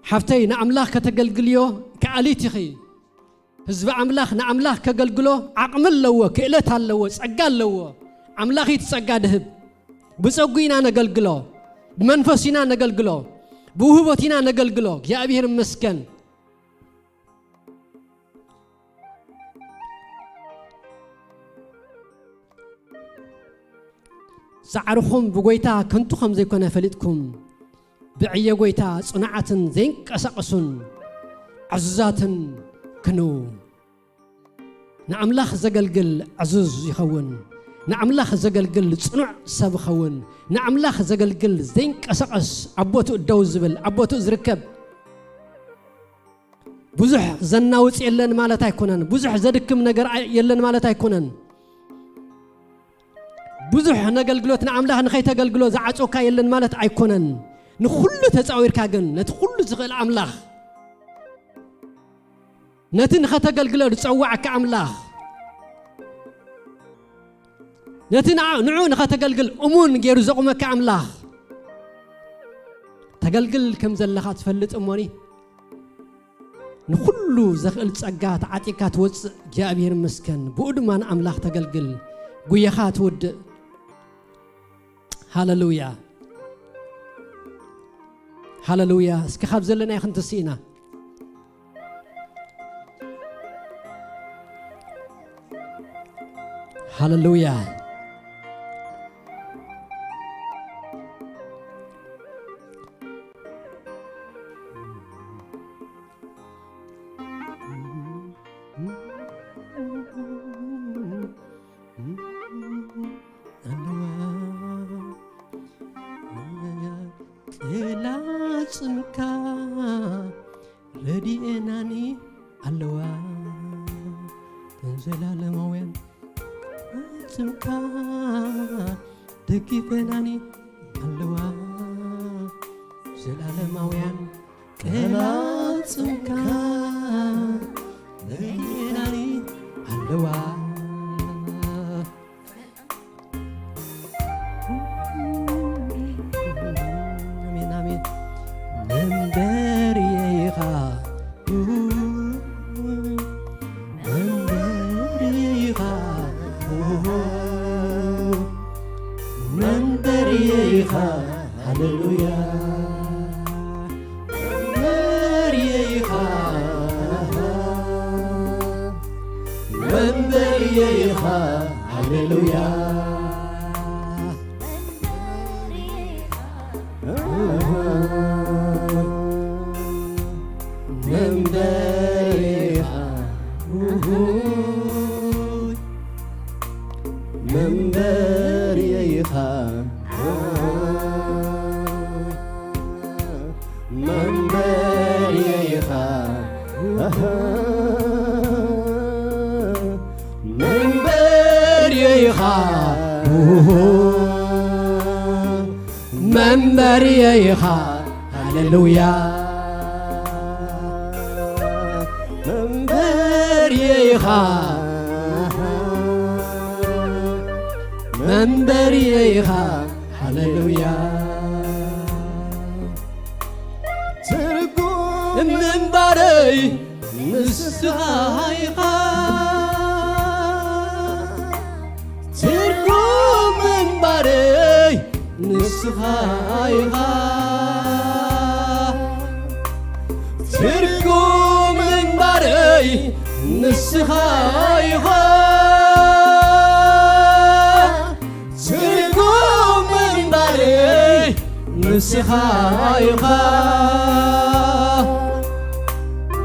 ሓፍተይ ንኣምላኽ ከተገልግልዮ ከኣሊት ኢኺ። ህዝቢ ኣምላኽ ንኣምላኽ ከገልግሎ ዓቕሚ ኣለዎ፣ ክእለት ኣለዎ፣ ጸጋ ኣለዎ። ኣምላኽ እዩ እቲ ጸጋ ድህብ። ብጸጉ ኢና ነገልግሎ፣ ብመንፈስ ኢና ነገልግሎ፣ ብውህቦት ኢና ነገልግሎ። እግዚኣብሔር ይመስገን። ጻዕርኹም ብጎይታ ከንቱ ከም ዘይኮነ ፈሊጥኩም፣ ብዕየ ጎይታ ጽኑዓትን ዘይንቀሳቐሱን ዕዙዛትን ክንው። ንኣምላኽ ዘገልግል ዕዙዝ ይኸውን። ንኣምላኽ ዘገልግል ጽኑዕ ሰብ ይኸውን። ንኣምላኽ ዘገልግል ዘይንቀሳቐስ፣ ኣብ ቦትኡ ደው ዝብል፣ ኣብ ቦትኡ ዝርከብ። ብዙሕ ዘናውጽ የለን ማለት ኣይኮነን። ብዙሕ ዘድክም ነገር ኣይ-፣ የለን ማለት ኣይኮነን። ብዙሕ ነገልግሎት ንኣምላኽ ንኸይተገልግሎ ዝዓጾካ የለን ማለት ኣይኮነን። ንኹሉ ተጻዊርካ ግን ነቲ ኩሉ ዝኽእል ኣምላኽ፣ ነቲ ንኸተገልግሎ ዝጸዋዕካ ኣምላኽ፣ ነቲ ንዓ-፣ ንዑ ንኸተገልግል እሙን ገይሩ ዘቑመካ ኣምላኽ፣ ተገልግል ከም ዘለኻ ትፈልጥ እሞኒ፣ ንኹሉ ዘኽእል ጸጋ ተዓጢቕካ ትወጽእ። እግዚኣብሔር ይመስገን። ብኡ ድማ ንኣምላኽ ተገልግል፣ ጉየኻ ትውድእ። ሃለሉያ፣ ሃለሉያ። እስኪ ካብ ዘለናዮ ክንትስእ ኢና። ሃለሉያ። ጥላ ጽምካ ረድኤናኒ ኣለዋ። እተን ዘላለማውያን ጽምካ ደጊፈናኒ ኣለዋ። ዘላለማውያን ቀናጽምካ ደጊፈናኒ ኣለዋ። ሃሌሉያ። መንበርየ ኢኻ፣ መንበርየ ኢኻ፣ ሃሌሉያ። መንበርየ ኢኻ፣ መንበርየ ኢኻ፣ መንበርየ ኢኻ፣ መንበርየ ኢኻ፣ መንበርየ ኢኻ፣ ሃሌሉያ። መንበርየ ኢኻ፣ መንበርየ ኢኻ፣ ሃሌሉያ። ትርጉም ምንባረይ ንስኻ ኢኻ፣ ትርጉም ምንባረይ ንስኻ ኢኻ፣ ትርጉም ምንባረይ ንስኻ ኢኻ፣ ትርጉም ምንባረይ ንስኻ ኢኻ።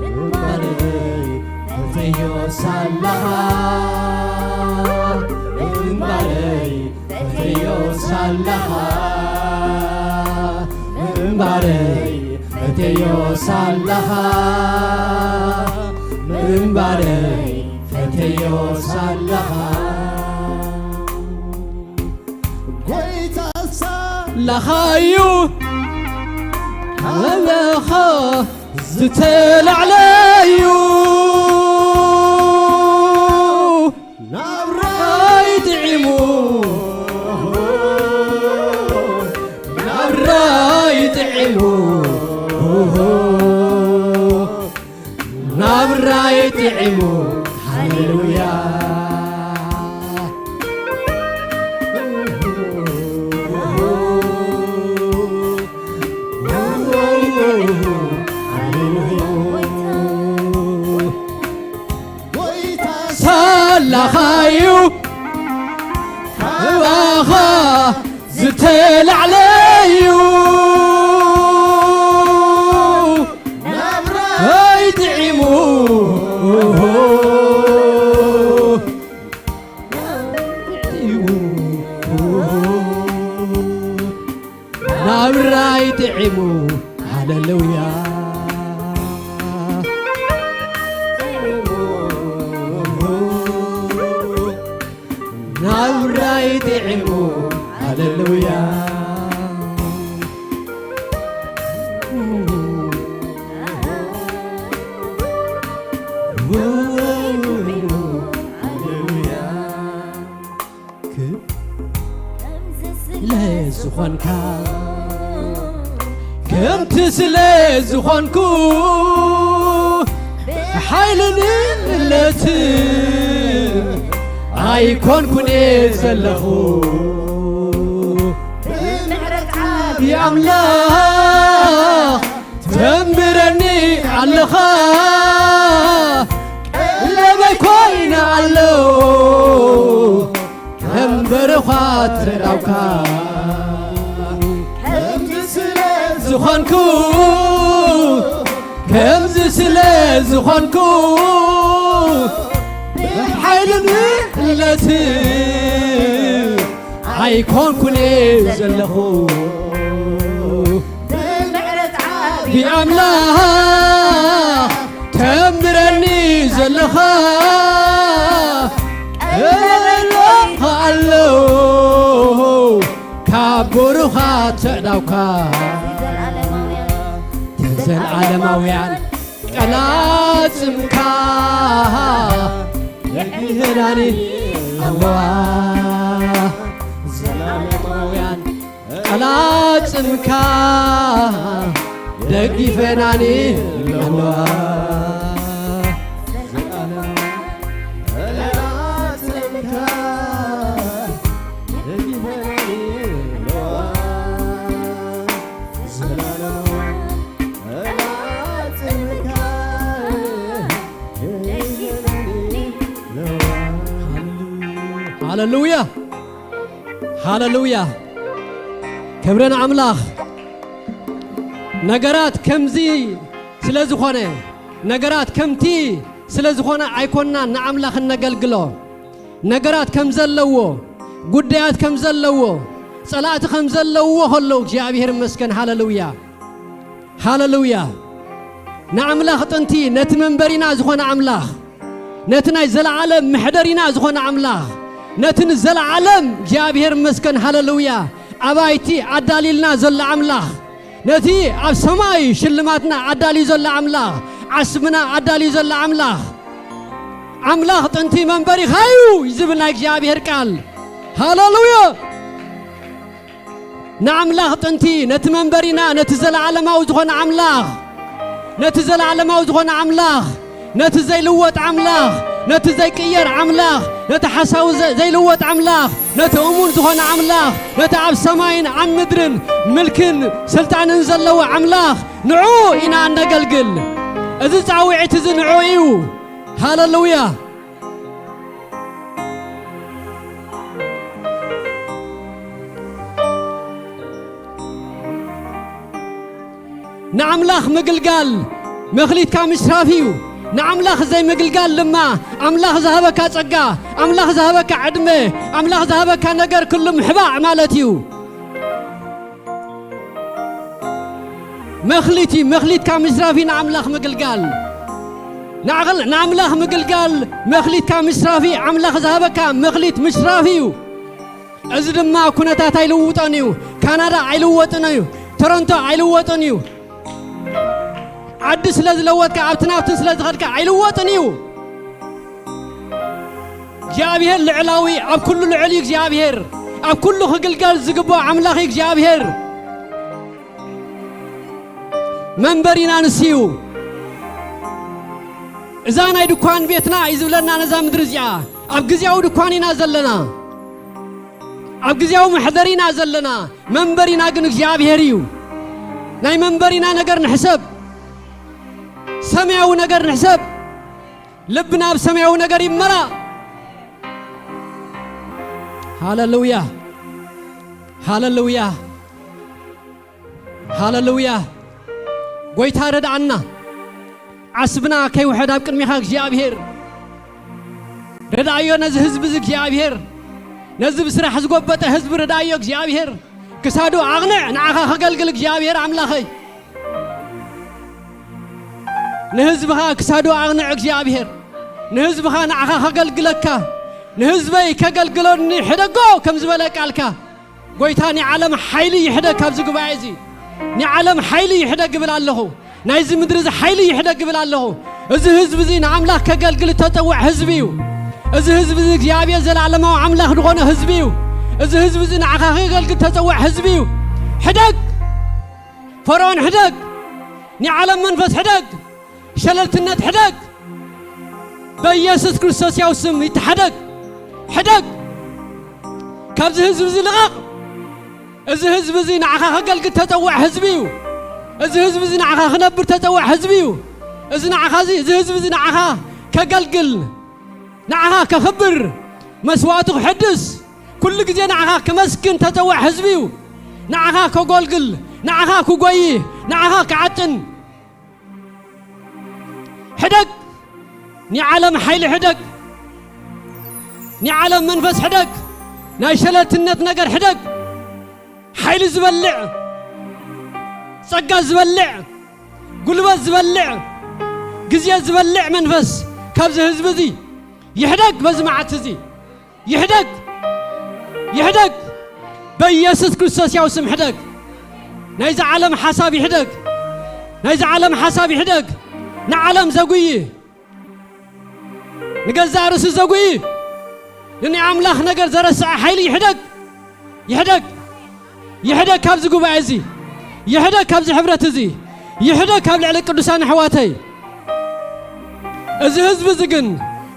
ምንባረይ ፈተዮ ሳለኻ፣ ምንባረይ ፈተዮ ሳለኻ፣ ምንባረይ ፈተዮ ሳለኻ፣ ምንባረይ ፈተዮ ሳለኻ። ጎይታ ሳለኻዩ ካባኻ ዝተላዕለዩ ናብራይ ጥዒሙ፣ ናብራይ ጥዒሙ፣ ናብራይ ጥዒሙ፣ ሃሌሉያ። ሳላኻዩ ካባኻ ዝተላዕለዩ ናብራይ ጥዒሙ፣ ናብራይ ጥዒሙ፣ ሃሌሉያ። ናብራይ ጥዒሙ፣ ሃሌሉያ። ሃሌሉያ። ስለ ዝኾንካ፣ ከምቲ ስለ ዝኾንኩ፣ ብሓይልን እምነትን ኣይኮንኩን እየ ዘለኹ። ብምሕረት ዓቢ ኣምላኽ ተንብረኒ ኣለኻ። ቀለበይ ኮይነ ኣሎ፣ ቀንበርኻ ተዳውካ። ከምዚ ስለ ዝኾንኩ፣ ከምዚ ስለ ዝኾንኩ፣ ብሓይልን እምነትን ኣይኮንኩን እየ ዘለኹ። ብምሕረት ዓቢ ኣምላኽ ተንብረኒ ዘለኻ፣ ቀለበይ ኣለኻ ኣሎ፣ ካብ ብሩኻት ተዳውካ። ዘላለማውያን ቃላት ጽምካ የሕይላኒ ኣለዋ። ዘላለማውያን ቃላት ጽምካ ደግፈናኒ ኣለዋ። ዘላለማውያን ቃላት ጽምካ ደግፈናኒ ኣለዋ። ሃለሉያ፣ ሃለሉያ። ክብሪ ንኣምላኽ። ነገራት ከምዚ ስለ ዝኾነ፣ ነገራት ከምቲ ስለ ዝኾነ ኣይኮንናን ንኣምላኽ እነገልግሎ። ነገራት ከም ዘለዎ፣ ጉዳያት ከም ዘለዎ፣ ጸላእቲ ከም ዘለዎ ከለዉ እግዚኣብሔር ይመስገን። ሃለሉያ፣ ሃለሉያ። ንኣምላኽ ጥንቲ ነቲ መንበሪና ዝኾነ ኣምላኽ፣ ነቲ ናይ ዘለዓለም መሕደሪና ዝኾነ ኣምላኽ፣ ነቲ ንዘለዓለም እግዚኣብሔር ይመስገን። ሃለሉያ። ኣባይቲ ኣዳልዩልና ዘሎ ኣምላኽ፣ ነቲ ኣብ ሰማይ ሽልማትና ኣዳልዩ ዘሎ ኣምላኽ፣ ዓስብና ኣዳልዩ ዘሎ ኣምላኽ፣ ኣምላኽ ጥንቲ መንበሪኻ እዩ ዝብል ናይ እግዚኣብሔር ቃል። ሃለሉያ። ንኣምላኽ ጥንቲ ነቲ መንበሪና፣ ነቲ ዘለዓለማዊ ዝኾነ ኣምላኽ፣ ነቲ ዘለዓለማዊ ዝኾነ ኣምላኽ፣ ነቲ ዘይልወጥ ኣምላኽ፣ ነቲ ዘይቅየር ኣምላኽ፣ ነቲ ሓሳዊ ዘ-፣ ዘይልወጥ ኣምላኽ፣ ነቲ እሙን ዝኾነ ኣምላኽ፣ ነቲ ኣብ ሰማይን ኣብ ምድርን ምልክን ስልጣንን ዘለዎ ኣምላኽ፣ ንዑ ኢና እነገልግል። እዚ ጻውዒት እዚ ንዑ እዩ። ሃለሉያ። ንኣምላኽ ምግልጋል መኽሊትካ ምስራፍ እዩ። ንኣምላኽ ዘይምግልጋል ድማ ኣምላኽ ዝሃበካ ጸጋ፣ ኣምላኽ ዝሃበካ ዕድመ፣ ኣምላኽ ዝሃበካ ነገር ኩሉ ምሕባእ ማለት እዩ። መኽሊት እዩ፣ መኽሊትካ ምስራፍ እዩ ንኣምላኽ ምግልጋል። ንኣቕል-፣ ንኣምላኽ ምግልጋል መኽሊትካ ምስራፍ እዩ። ኣምላኽ ዝሃበካ መኽሊት ምስራፍ እዩ። እዚ ድማ ኩነታት ኣይልውጦን እዩ። ካናዳ ኣይልወጥን እዩ። ቶሮንቶ ኣይልወጥን እዩ። ዓዲ ስለ ዝለወጥካ፣ ኣብቲ ናብትን ስለ ዝኸድካ ኣይልወጥን እዩ። እግዚኣብሔር ልዕላዊ፣ ኣብ ኩሉ ልዑል እዩ እግዚኣብሔር። ኣብ ኩሉ ክግልገል ዝግብኦ ኣምላኽ እዩ እግዚኣብሔር። መንበሪና ንሱ እዩ። እዛ ናይ ድኳን ቤትና እዩ ዝብለና ነዛ ምድሪ እዚኣ። ኣብ ግዜያዊ ድኳን ኢና ዘለና። ኣብ ግዜያዊ መሕደሪ ኢና ዘለና። መንበሪና ግን እግዚኣብሔር እዩ። ናይ መንበሪና ነገር ንሕሰብ። ሰማያዊ ነገር ንሕሰብ። ልብና ኣብ ሰማያዊ ነገር ይመላእ። ሃለሉያ፣ ሃለሉያ፣ ሃለሉያ። ጎይታ ረድኣና። ዓስብና ከይውሕድ ኣብ ቅድሚኻ እግዚኣብሔር። ረድኣዮ ነዚ ህዝቢ እዚ እግዚኣብሔር። ነዚ ብስራሕ ዝጎበጠ ህዝቢ ረድኣዮ እግዚኣብሔር። ክሳዱ ኣቕንዕ፣ ንዓኻ ከገልግል እግዚኣብሔር ኣምላኸይ። ንህዝብኻ ክሳዱ ኣቕንዕ እግዚኣብሔር። ንህዝብኻ ንዓኻ ከገልግለካ፣ ንህዝበይ ከገልግለኒ ሕደጎ ከም ዝበለ ቃልካ፣ ጎይታ ናይ ዓለም ሓይሊ ይሕደግ ካብዚ ጉባኤ እዚ። ናይ ዓለም ሓይሊ ይሕደግ ይብል ኣለኹ። ናይዚ ምድሪ እዚ ሓይሊ ይሕደግ ይብል ኣለኹ። እዚ ህዝቢ እዚ ንኣምላኽ ከገልግል እተጸውዕ ህዝቢ እዩ። እዚ ህዝቢ እዚ እግዚኣብሔር ዘለዓለማዊ ኣምላኽ ዝኾነ ህዝቢ እዩ። እዚ ህዝቢ እዚ ንዓኻ ከገልግል እተጸውዕ ህዝቢ እዩ። ሕደግ፣ ፈርዖን ሕደግ፣ ናይ ዓለም መንፈስ ሕደግ፣ ሸለልትነት ሕደግ፣ በኢየሱስ ክርስቶስ ያው ስም ይትሓደግ። ሕደግ፣ ካብዚ ህዝቢ እዚ ልቐቕ። እዚ ህዝቢ እዚ ንዓኻ ከገልግል ተጸውዕ ህዝቢ እዩ። እዚ ህዝቢ እዚ ንዓኻ ክነብር ተጸውዕ ህዝቢ እዩ። እዚ ንዓኻ እዚ፣ እዚ ህዝቢ እዚ ንዓኻ ከገልግል፣ ንዓኻ ከኽብር፣ መስዋእቱ ክሕድስ፣ ኩሉ ግዜ ንዓኻ ከመስግን ተጸውዕ ህዝቢ እዩ። ንዓኻ ከጎልግል፣ ንዓኻ ክጎይ፣ ንዓኻ ክዓጥን። ሕደግ፣ ናይ ዓለም ሓይሊ ሕደግ፣ ናይ ዓለም መንፈስ ሕደግ፣ ናይ ሸለልትነት ነገር ሕደግ። ሓይሊ ዝበልዕ፣ ጸጋ ዝበልዕ፣ ጉልበት ዝበልዕ፣ ግዜ ዝበልዕ መንፈስ ካብዚ ህዝቢ እዚ ይሕደግ። በዚ መዓልቲ እዚ ይሕደግ፣ ይሕደግ። በኢየሱስ ክርስቶስ ያው ስም ሕደግ። ናይዚ ዓለም ሓሳብ ይሕደግ፣ ናይዚ ዓለም ሓሳብ ይሕደግ። ንዓለም ዘጉይ፣ ንገዛእ ርእሱ ዘጉይ፣ ንናይ ኣምላኽ ነገር ዘረስዐ ሓይሊ ይሕደግ፣ ይሕደግ፣ ይሕደግ ካብዚ ጉባኤ እዚ፣ ይሕደግ ካብዚ ሕብረት እዚ፣ ይሕደግ ካብ ልዕሊ ቅዱሳን ኣሕዋተይ። እዚ ህዝቢ እዚ ግን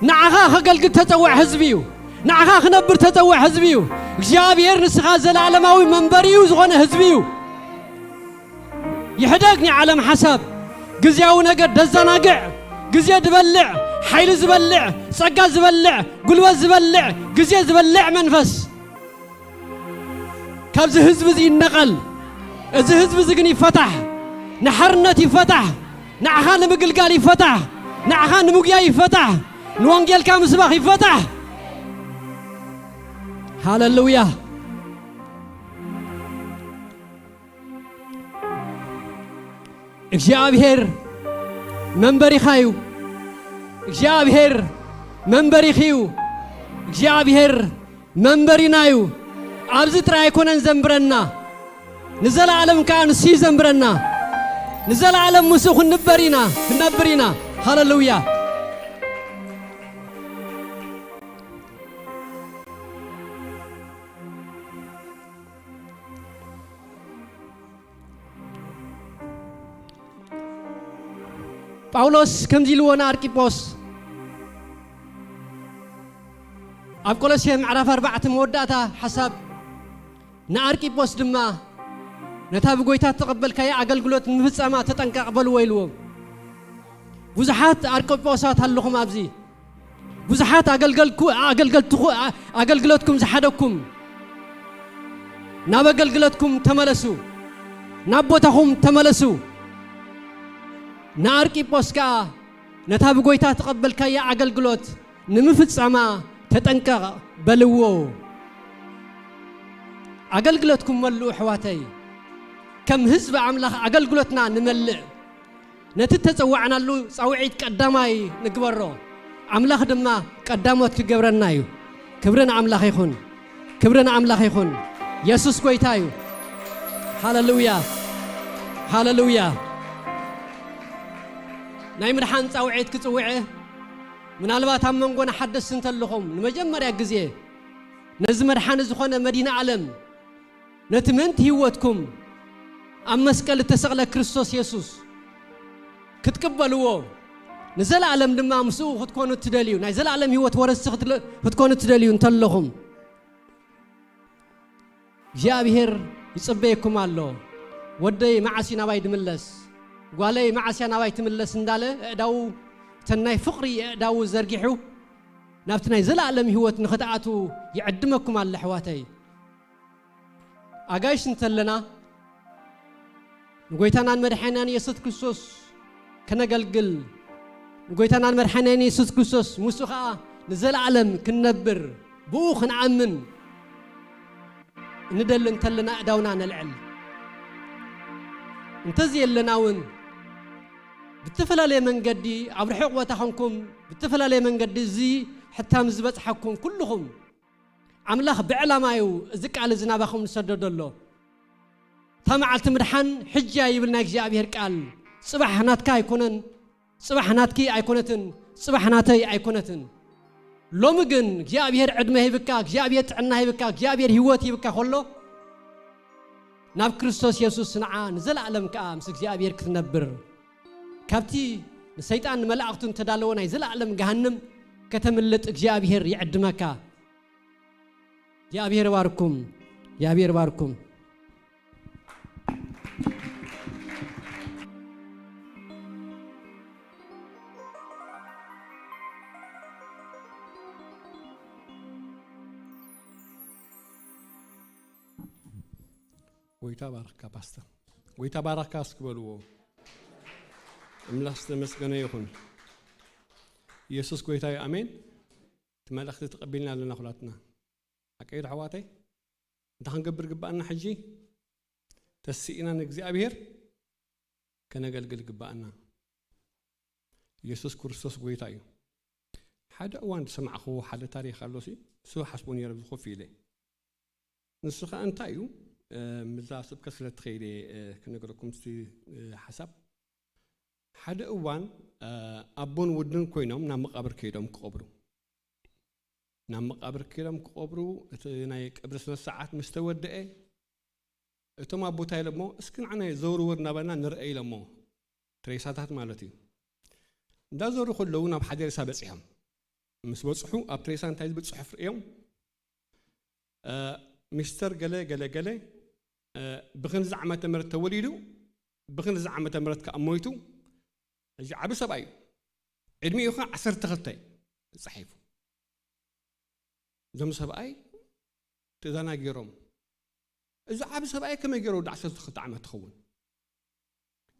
ንዓኻ ከገልግል ተጸውዕ ህዝቢ እዩ። ንዓኻ ክነብር ተጸውዕ ህዝቢ እዩ። እግዚኣብሔር ንስኻ ዘለዓለማዊ መንበሪኡ ዝኾነ ህዝቢ እዩ። ይሕደግ ናይ ዓለም ሓሳብ፣ ግዜያዊ ነገር ደዘናግዕ፣ ግዜ ዝበልዕ፣ ሓይሊ ዝበልዕ፣ ጸጋ ዝበልዕ፣ ጉልበት ዝበልዕ፣ ግዜ ዝበልዕ መንፈስ ካብዚ ህዝቢ እዚ ይነቐል። እዚ ህዝቢ እዚ ግን ይፈታሕ፣ ንሓርነት ይፈታሕ፣ ንዓኻ ንምግልጋል ይፈታሕ፣ ንዓኻ ንምጉያይ ይፈታሕ፣ ንወንጌልካ ምስባኽ ይፈታሕ። ሃለሉያ። እግዚኣብሔር መንበሪኻ እዩ። እግዚኣብሔር መንበሪኺ እዩ። እግዚኣብሔር መንበሪና እዩ። ኣብዚ ጥራይ ኣይኮነን ዘንብረና፣ ንዘለኣለም ከኣ ንሱ እዩ ዘንብረና። ንዘለኣለም ምስኡ ክንበር ኢና፣ ክንነብር ኢና። ሃለሉያ። ጳውሎስ ከምዚ ኢልዎ ንኣርቂጶስ ኣብ ቆሎሴ ምዕራፍ ኣርባዕተ መወዳእታ ሓሳብ፣ ንኣርቂጶስ ድማ ነታ ብጎይታ እተቐበልካያ ኣገልግሎት ንምፍጻማ ተጠንቀቕ በልዎ ኢልዎ። ብዙሓት ኣርቂጶሳት ኣለኹም ኣብዚ። ብዙሓት ኣገልገልኩ-፣ ኣገልገልትኹ-፣ ኣ-፣ ኣገልግሎትኩም ዝሓደኩም፣ ናብ ኣገልግሎትኩም ተመለሱ፣ ናብ ቦታኹም ተመለሱ። ንኣርቂጶስ ከኣ ነታ ብጎይታ ተቐበልካያ ኣገልግሎት ንምፍጻማ ተጠንቀቕ በልዎ። ኣገልግሎትኩም መልኡ ኣሕዋተይ። ከም ህዝቢ ኣምላኽ ኣገልግሎትና ንመልእ። ነቲ እተጸዋዕናሉ ጻውዒት ቀዳማይ ንግበሮ። ኣምላኽ ድማ ቀዳሞት ክገብረና እዩ። ክብሪ ንኣምላኽ ይኹን። ክብሪ ንኣምላኽ ይኹን። የሱስ ጐይታ እዩ። ሃለሉያ። ሃለሉያ። ናይ ምድሓን ጻውዒት ክጽውዕ፣ ምናልባት ኣብ መንጎና ሓደስቲ እንተለኹም፣ ንመጀመርያ ግዜ ነዚ መድሓኒ ዝኾነ መድኃኔ ዓለም፣ ነቲ ምእንቲ ህይወትኩም ኣብ መስቀል እተሰቕለ ክርስቶስ የሱስ ክትቅበልዎ፣ ንዘለኣለም ድማ ምስኡ ክትኮኑ እትደልዩ፣ ናይ ዘለኣለም ህይወት ወረስቲ ክትለ-፣ ክትኮኑ እትደልዩ እንተለኹም፣ እግዚኣብሔር ይጽበየኩም ኣሎ። "ወደይ መዓስ እዩ ናባይ ድምለስ? ጓለይ መዓስ እያ ናባይ ትምለስ?" እንዳለ፣ ኣእዳዉ፣ እተን ናይ ፍቕሪ ኣእዳዉ ዘርጊሑ፣ ናብቲ ናይ ዘለኣለም ህይወት ንኽትኣትዉ ይዕድመኩም ኣሎ፣ ኣሕዋተይ። ኣጋይሽ እንተለና፣ ንጎይታናን መድሓኒናን የሱስ ክርስቶስ ከነገልግል፣ ንጎይታናን መድሓኒናን የሱስ ክርስቶስ ምስኡ ኸኣ ንዘለኣለም ክንነብር፣ ብኡ ክንኣምን እንደሊ እንተለና፣ ኣእዳውና ነልዕል። እንተዘየለና እውን፣ ብተፈላለየ መንገዲ፣ ኣብ ርሑቕ ቦታ ኾንኩም፣ ብተፈላለየ መንገዲ እዚ ሕታም ዝበጽሓኩም ኩልኹም፣ ኣምላኽ ብዕላማ እዩ እዚ ቃል እዚ ናባኹም ዝሰደዶ ኣሎ። እታ መዓልቲ ምድሓን ሕጂ እያ ይብል ናይ እግዚኣብሔር ቃል። ጽባሕ ናትካ ኣይኮነን፣ ጽባሕ ናትኪ ኣይኮነትን፣ ጽባሕ ናተይ ኣይኮነትን። ሎሚ ግን እግዚኣብሔር ዕድመ ሂብካ፣ እግዚኣብሔር ጥዕና ሂብካ፣ እግዚኣብሔር ህይወት ሂብካ ከሎ፣ ናብ ክርስቶስ የሱስ ንዓ ንዘለኣለም ከኣ ምስ እግዚኣብሔር ክትነብር፣ ካብቲ ንሰይጣን ንመላእኽቱን እተዳለወ ናይ ዘለኣለም ገሃንም ከተምልጥ እግዚኣብሔር ይዕድመካ። እግዚኣብሔር ባርኩም፣ እግዚኣብሔር ባርኩም። ጎይታ ባረኽካ ፓስተር። ጎይታ ባረኽካ እስኪ በልዎ። ኣምላኽ ዝተመስገነ ይኹን። ኢየሱስ ጎይታ እዩ። ኣሜን። እቲ መልእኽቲ ተቐቢልና ኣለና ኩላትና። ሓቀይ ዶ ኣሕዋተይ? እንታይ ክንገብር ግባኣና ሕጂ? ተስኢና ንእግዚኣብሔር ከነገልግል ግባኣና። ኢየሱስ ክርስቶስ ጎይታ እዩ። ሓደ እዋን ዝሰማዕኽዎ ሓደ ታሪኽ ኣሎ ሲ፣ ንሱ ሓስቦ ነይረ ኣብዚ ኮፍ ኢለ። ንሱ ኸኣ እንታይ እዩ? እ፣ ምስዛ ስብከት ስለ እትኸይድ እየ፣ እ፣ ክነግረኩም እስቲ፣ እ፣ ሓሳብ። ሓደ እዋን፣ እ፣ ኣቦን ወድን ኮይኖም ናብ መቓብር ከይዶም ክቐብሩ። ናብ መቓብር ከይዶም ክቐብሩ፣ እቲ ናይ ቀብሪ ስነ ስርዓት ምስ ተወደአ፣ እቶም ኣቦ እንታይ ኢሎሞ፣ "እስኪ ንዓና ዘውርወር እናበልና ንርአ" ኢሎሞ። ትሬሳታት ማለት እዩ። እንዳዞሩ ከለዉ ናብ ሓደ ሬሳ በጺሖም። ምስ በጽሑ፣ ኣብ ትሬሳ እንታይ ዝብል ጽሑፍ ርእዮም? እ፣ ሚስተር ገለ ገለ ገለ፣ እ፣ ብኽንዚ ዓመተ ምህረት ተወሊዱ፣ ብክንዚ ዓመተ ምህረት ከዓ ሞይቱ። ሕጂ ዓቢ ሰብኣይ እዩ። ዕድሚኡ ከዓ ዓሰርተ ክልተ ጸሒፉ። እዞም ሰብኣይ ተዘናጊሮም፣ "እዚ ዓቢ ሰብኣይ ከመይ ገይሩ ወዲ ዓሰርተ ክልተ ዓመት ትኸውን?"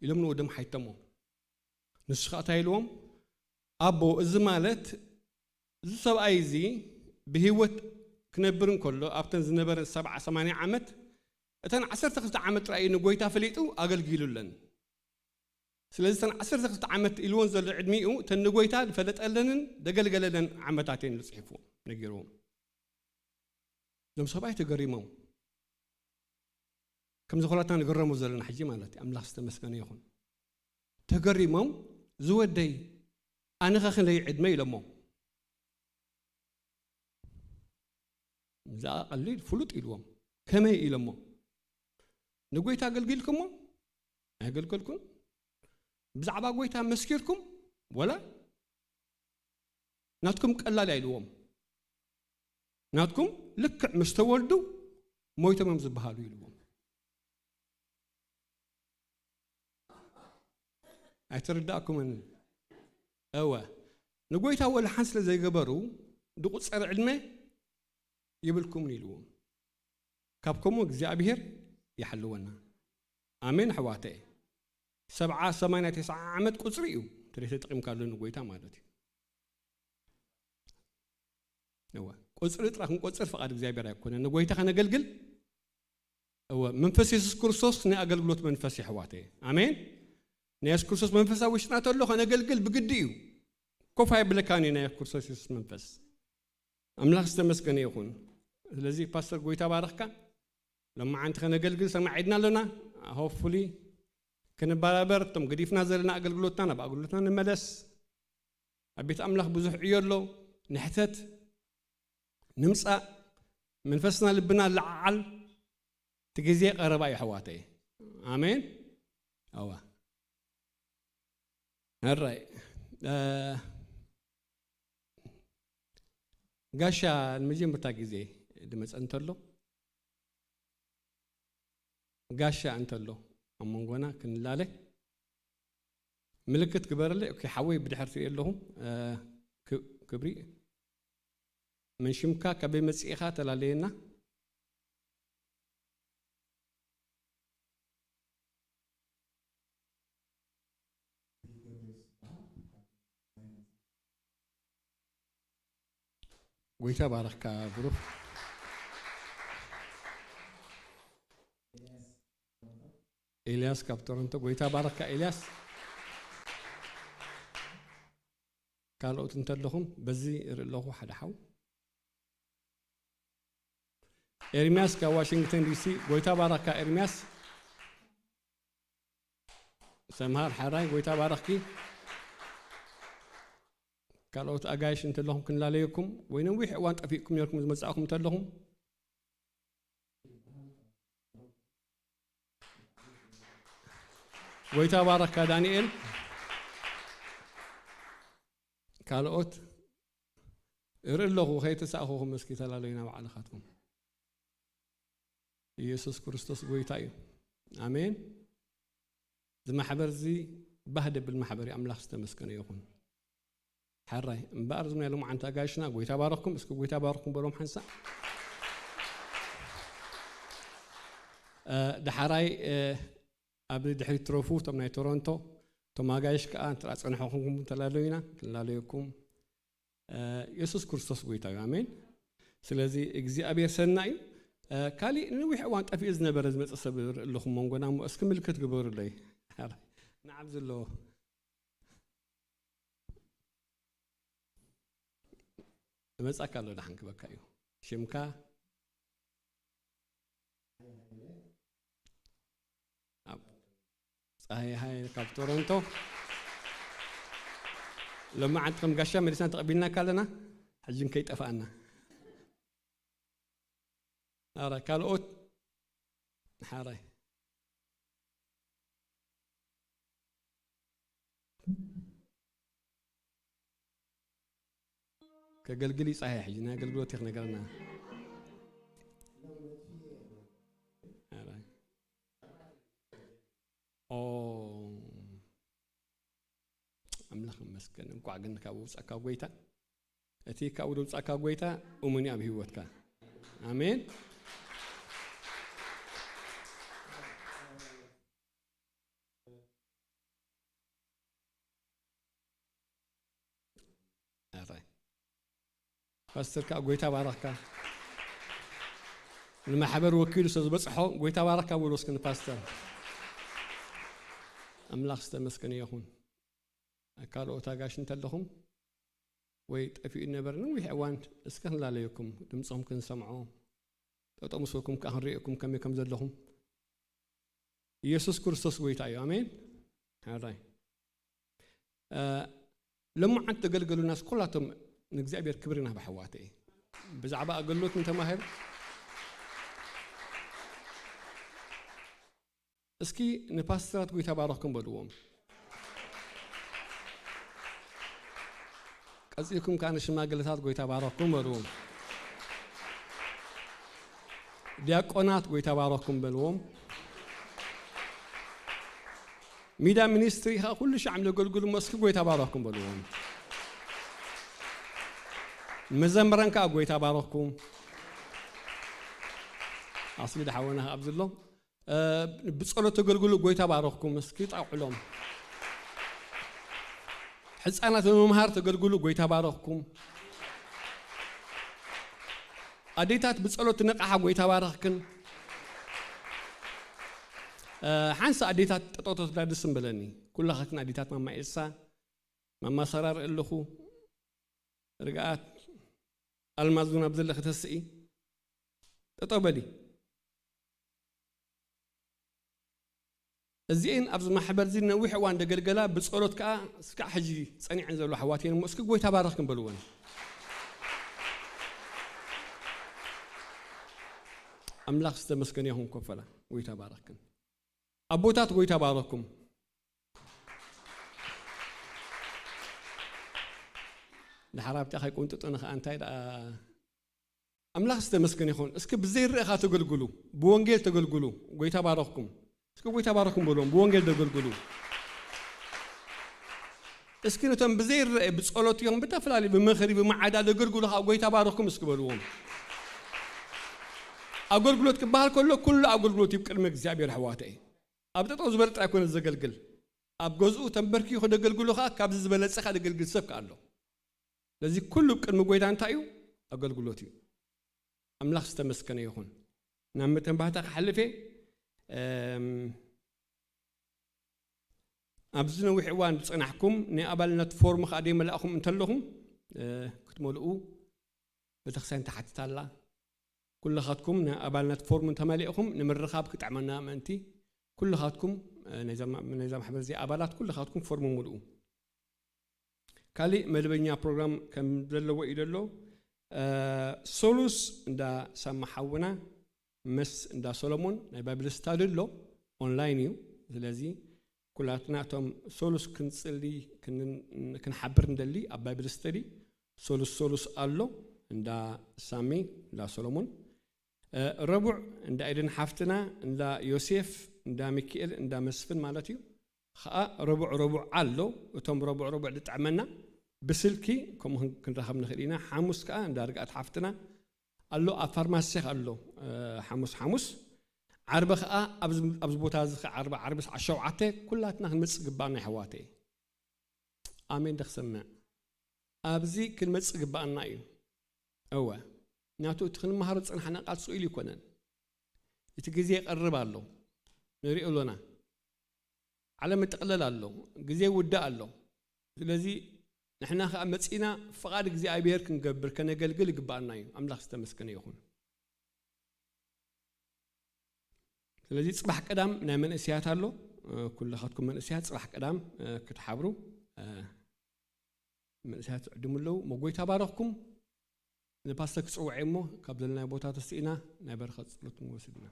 ኢሎም ንወዶም ሓይተሞ። ንሱ ኸኣ እንታይ ኢልዎም? "ኣቦ፣ እዚ ማለት እዚ ሰብኣይ እዚ ብህይወት ክነብር እንከሎ፣ ኣብተን ዝነበረ ሰብዓ ሰማንያ ዓመት፣ እተን ዓሰርተ ክልተ ዓመት ጥራይ እዩ ንጎይታ ፈሊጡ ኣገልጊሉለን። ስለዚ እተን ዓሰርተ ክልተ ዓመት ኢልዎን ዘሎ ዕድሚኡ፣ እተን ንጎይታ ዝፈለጠለንን ዘገልገለለን ዓመታት እየን" ኢሉ ጽሒፍዎ፣ ነጊርዎም። እዞም ሰብኣይ ተገሪሞም። ከምዚ ኩላትና ንግረሙ ዘለና ሕጂ ማለት እዩ። ኣምላኽ ዝተመስገነ ይኹን። ተገሪሞም፣ "ዝወደይ፣ ኣነኸ ክንደይ ዕድመ?" ኢሎሞ። ብዛዕባ ቀሊል ፍሉጥ ኢልዎም። "ከመይ?" ኢሎሞ። "ንጎይታ ኣገልጊልኩሞ?" "ኣየገልገልኩን?" "ብዛዕባ ጎይታ መስኪርኩም?" "ወላ ናትኩም ቀላል እያ" ኢልዎም። "ናትኩም ልክዕ ምስ ተወልዱ ሞይቶም እዮም ዝበሃሉ" ኢልዎም። ኣይተረዳእኩምን? እወ፣ ንጎይታ ወላ ሓንቲ ስለ ዘይገበሩ ዝቑጸር ዕድመ የብልኩምን ኢልዎም። ካብ ከምኡ እግዚኣብሔር ይሓልወና። ኣሜን ኣሕዋተይ። ሰብዓ፣ ሰማንያ፣ ተስዓ ዓመት ቁጽሪ እዩ። እንተ ተጠቂምካሉ ንጎይታ ማለት እዩ። እወ፣ ቁጽሪ ጥራሕ ክንቆጽር ፍቓድ እግዚኣብሔር ኣይኮነን። ንጎይታ ከነገልግል፣ እወ፣ መንፈስ የሱስ ክርስቶስ ናይ ኣገልግሎት መንፈስ እዩ ኣሕዋተይ። ኣሜን። ናይ የሱስ ክርስቶስ መንፈስ ኣብ ውሽጥና ተሎ ከነገልግል ብግዲ እዩ። ኮፍ ኣይብለካን እዩ ናይ ክርስቶስ የሱስ መንፈስ። ኣምላኽ ዝተመስገነ ይኹን። ስለዚ ፓስተር፣ ጎይታ ባረኽካ። ሎማዓንቲ ከነገልግል ሰማዒድና ኣለና። ሆፕፉሊ ክንበራበር፣ እቶም ገዲፍና ዘለና ኣገልግሎትና ናብ ኣገልግሎትና ንመለስ። ኣብ ቤት ኣምላኽ ብዙሕ ዕዮ ኣሎ። ንሕተት፣ ንምጻእ፣ መንፈስና ልብና ለዓዓል። እቲ ግዜ ቀረባ እዩ ኣሕዋተይ። ኣሜን። ኣዋ። ሕራይ፣ እ፣ ጋሻ ንመጀመርታ ግዜ ዝመጸ እንተሎ፣ ጋሻ እንተሎ ኣብ መንጎና ክንላለ ምልክት ግበረለይ። ኦኬ፣ ሓወይ ብድሕር ትርኢ ኣለኹ። እ፣ ክ-፣ ክብሪ፣ መን ሽምካ፣ ካበይ መጺእኻ? ተላለየና። ጎይታ ባረኽካ ብሩኽ። ኤልያስ ካብ ቶሮንቶ፣ ጎይታ ባረኽካ ኤልያስ። ካልኦት እንተለኹም በዚ እርኢ ኣለኹ ሓደ ሓው። ኤርሚያስ ካብ ዋሽንግተን ዲሲ፣ ጎይታ ባረኽካ ኤርሚያስ። ሰምሃር ሓራይ፣ ጎይታ ባረኽኪ። ካልኦት ኣጋይሽ እንተለኹም ክንላለየኩም ወይ ነዊሕ እዋን ጠፊእኩም ነርኩም ዝመጻእኩም እንተለኹም፣ ጎይታ ባረኽካ ዳንኤል። ካልኦት እርኢ ኣለኹ፣ ከይተሳእኹኹም እስኪ ተላለዩና ባዕልኻትኩም። ኢየሱስ ክርስቶስ ጎይታ እዩ። ኣሜን። እዚ ማሕበር እዚ ባህ ደብል ማሕበር እዩ። ኣምላኽ ዝተመስገነ ይኹን። ሓራይ እምበኣር፣ እዞም ናይ ሎማዓንቲ ኣጋይሽና፣ ጎይታ ባረኽኩም። እስኪ ጎይታ ባረኽኩም በሎም ሓንሳእ። እ፣ ዳሓራይ፣ እ፣ ኣብ ድሕሪት ትረፉ፣ እቶም ናይ ቶሮንቶ፣ እቶም ኣጋይሽ ከኣ እንተ ጸንሕኹም ተላለዩና፣ ክንላለየኩም። እ፣ የሱስ ክርስቶስ ጎይታ እዩ። ኣሜን። ስለዚ እግዚኣብሔር ሰናይ እዩ። እ፣ ካሊእ ንነዊሕ እዋን ጠፊኡ ዝነበረ ዝመጸ ሰብ እርኢ ኣለኹም መንጎና፣ እሞ እስኪ ምልክት ግበሩለይ። ንዓብ ዘለዎ እመጻካ ኣሎ፣ ደሓን ክበካ እዩ። ሽምካ? ኣብ ጸሃይ ሃይ ካብ ቶሮንቶ። ሎማዓንቲ ከም ጋሻ መሊስና ተቐቢልናካ ኣለና። ሕጂ ከይጠፋኣና። ኣረ ካልኦት ሓራይ ከገልግል ይጻየ። ሕጂ ናይ ኣገልግሎት ይኽነገርና። ኣረ። ኦ፣ ይመስገን። እንኳዕ ግን ካብኡ ውፃእካ ጎይታ። እቲ ካብኡ ድውፃእካ ጎይታ እሙን እዩ ኣብ ህይወትካ። ኣሜን። ኣራይ ፓስተር ከዓ ጎይታ ባረኽካ። ንማሕበር ወኪሉ ስለ ዝበፅሖ ጎይታ ባረኽካ በሉ እስኪ ንፓስተር። ኣምላኽ ዝተመስገነ ይኹን። ካልኦት ኣጋሽ እንተለኹም ወይ ጠፊኡ ነበር ነዊሕ እዋን እስከ ክንላለየኩም ድምፆም ክንሰምዖ ጠጠው ምስ በልኩም ከዓ ክንርእየኩም ከመይ ከም ዘለኹም። ኢየሱስ ክርስቶስ ጎይታ እዩ። ኣሜን። ሓራይ ሎማዓንቲ ተገልገሉናስ ኩላቶም ንእግዚኣብሔር ክብሪ ናባ ኣሕዋተይ ብዛዕባ ኣገልግሎት እንተማሃር እስኪ ንፓስተራት ጎይታ ባረኽኩም በልዎም። ቀፂልኩም ከዓ ንሽማግለታት ጎይታ ባረኽኩም በልዎም። ዲያቆናት ጎይታ ባረኽኩም በልዎም። ሚዳ ሚኒስትሪ ከዓ ኩሉ ሻዕ ለገልግሉ መስኪ ጎይታ ባረኽኩም በልዎም። መዘምራን ከዓ ጎይታ ባረኽኩም። ኣስሊ ድሓወና ኣብ ዘሎ ብጸሎት ተገልግሉ ጎይታ ባረኽኩም። እስኪ ጣውዕሎም። ሕፃናት ብምምሃር ተገልግሉ ጎይታ ባረኽኩም። ኣዴታት ብጸሎት ንቃሓ ጎይታ ባረኽክን። ሓንሳ ኣዴታት ጠጠው ተትብላ ደስ ምበለኒ። ኩላኻትክን ኣዴታት ማማ ኤልሳ ማማ ሰራር ኣለኹ ርግኣት ኣልማዝ እውን ኣብ ዘለኺ ተስኢ ጠጠው በሊ። እዚኤን ኣብዚ ማሕበር እዚ ነዊሕ እዋን ደገልገላ ብጸሎት ከዓ እስካዕ ሕጂ ጸኒዐን ዘሎ ኣሕዋት እየን እሞ እስኪ ጎይታ ባረኽክን በልወን። ኣምላኽ ዝተመስገነ ይኹን ኮፈላ ጎይታ ባረኽክን። ኣቦታት ጎይታ ባረኽኩም። ድሓር ኣብታ ከይቁንጥጡኒ ከዓ እንታይ ደኣ ኣምላኽ ዝተመስገነ ይኹን። እስኪ ብዘይረእኻ ተገልግሉ፣ ብወንጌል ተገልግሉ። ጎይታ ባረኽኩም። እስኪ ጎይታ ባረኽኩም በልዎም፣ ብወንጌል ተገልግሉ። እስኪ ነቶም ብዘይረአ ብጸሎት እዮም ብተፈላለዩ ብመኸሪ ብመዓዳ ዘገልግሉ ከዓ ጎይታ ባረኽኩም እስኪ በልዎም። ኣገልግሎት ክበሃል ከሎ ኩሉ ኣገልግሎት እዩ ቅድሚ እግዚኣብሔር ኣሕዋተይ። ኣብ ጠጠው ዝበለ ጥራይ ኮነ ዘገልግል ኣብ ገዝኡ ተንበርኪኹ ደገልግሉ ከዓ ካብዚ ዝበለጸ ከዓ ደገልግል ሰብ ከዓ ኣሎ። ስለዚ ኩሉ ቅድሚ ጎይታ እንታይ እዩ? ኣገልግሎት እዩ። ኣምላኽ ዝተመስገነ ይኹን። ናብ መተንባህታ ክሓልፍ እየ። እም፣ ኣብዚ ነዊሕ እዋን ዝጸናሕኩም ናይ ኣባልነት ፎርም ከዓ ደይመላእኹም እንተለኹም እ፣ ክትመልኡ ቤተክርስትያን ትሓትት ኣላ። ኩልኻትኩም ንኣባልነት ፎርም እንተመሊእኹም ንምርኻብ ክጥዕመና ምእንቲ ኩልኻትኩም እ፣ ናይዛ ማ- ናይዛ ማሕበር እዚኣ ኣባላት ኩልኻትኩም ፎርም ምልኡ። ካሊእ መደበኛ ፕሮግራም ከም ዘለዎ እዩ ዘሎ። እ፣ ሶሉስ እንዳ ሳማ ሓውና ምስ እንዳ ሰሎሞን ናይ ባይብል ስታዲ ኣሎ፣ ኦንላይን እዩ። ስለዚ ኩላትና እቶም ሶሉስ ክንጽሊ ክን- ክንሓብር እንደሊ ኣብ ባይብል ስተዲ ሶሉስ ሶሉስ ኣሎ፣ እንዳ ሳሚ፣ እንዳ ሰሎሞን። እ፣ ረቡዕ እንዳ ኤደን ሓፍትና፣ እንዳ ዮሴፍ፣ እንዳ ሚካኤል፣ እንዳ መስፍን ማለት እዩ። ኸኣ ረቡዕ ረቡዕ ኣሎ። እቶም ረቡዕ ረቡዕ ዝጥዕመና ብስልኪ ከምኡ ክን- ክንራኸብ ንኽእል ኢና። ሓሙስ ከኣ እንዳ ርግኣት ሓፍትና ኣሎ፣ ኣብ ፋርማሲ ከኣ ኣሎ፣ እ፣ ሓሙስ ሓሙስ። ዓርቢ ከኣ ኣብዚ ኣብዚ ቦታ እዚ ከኣ ዓርቢ ዓርቢ ሰዓት ሸውዓተ ኩላትና ክንመጽእ ግባኣና የሕዋተይ። ኣሜን ዶ ክሰምዕ? ኣብዚ ክንመጽእ ግባኣና እዩ። እወ ናቱ እቲ ክንመሃሮ ዝጸናሕና ቃል ስቕ ኢሉ ኣይኮነን። እቲ ግዜ ይቐርብ ኣሎ፣ ንሪኦ ኣሎና። ዓለም ይጥቕለል ኣሎ፣ ግዜ ይውዳእ ኣሎ። ስለዚ ንሕና ከኣ መጺና ፍቓድ እግዚኣብሔር ክንገብር ከነገልግል ይግባኣና እዩ። ኣምላኽ ዝተመስገነ ይኹን። ስለዚ ጽባሕ ቀዳም ናይ መንእሰያት ኣሎ። እ፣ ኩልኻትኩም መንእሰያት ጽባሕ ቀዳም እ፣ ክትሓብሩ እ፣ መንእሰያት ትዕድሙ ኣለዉ። መጎይታ ባረኽኩም። ንፓስተር ክጽውዐ እሞ ካብ ዘለናይ ቦታ ተስኢና ናይ በረኸት ጸሎት ንወስድ ኢና።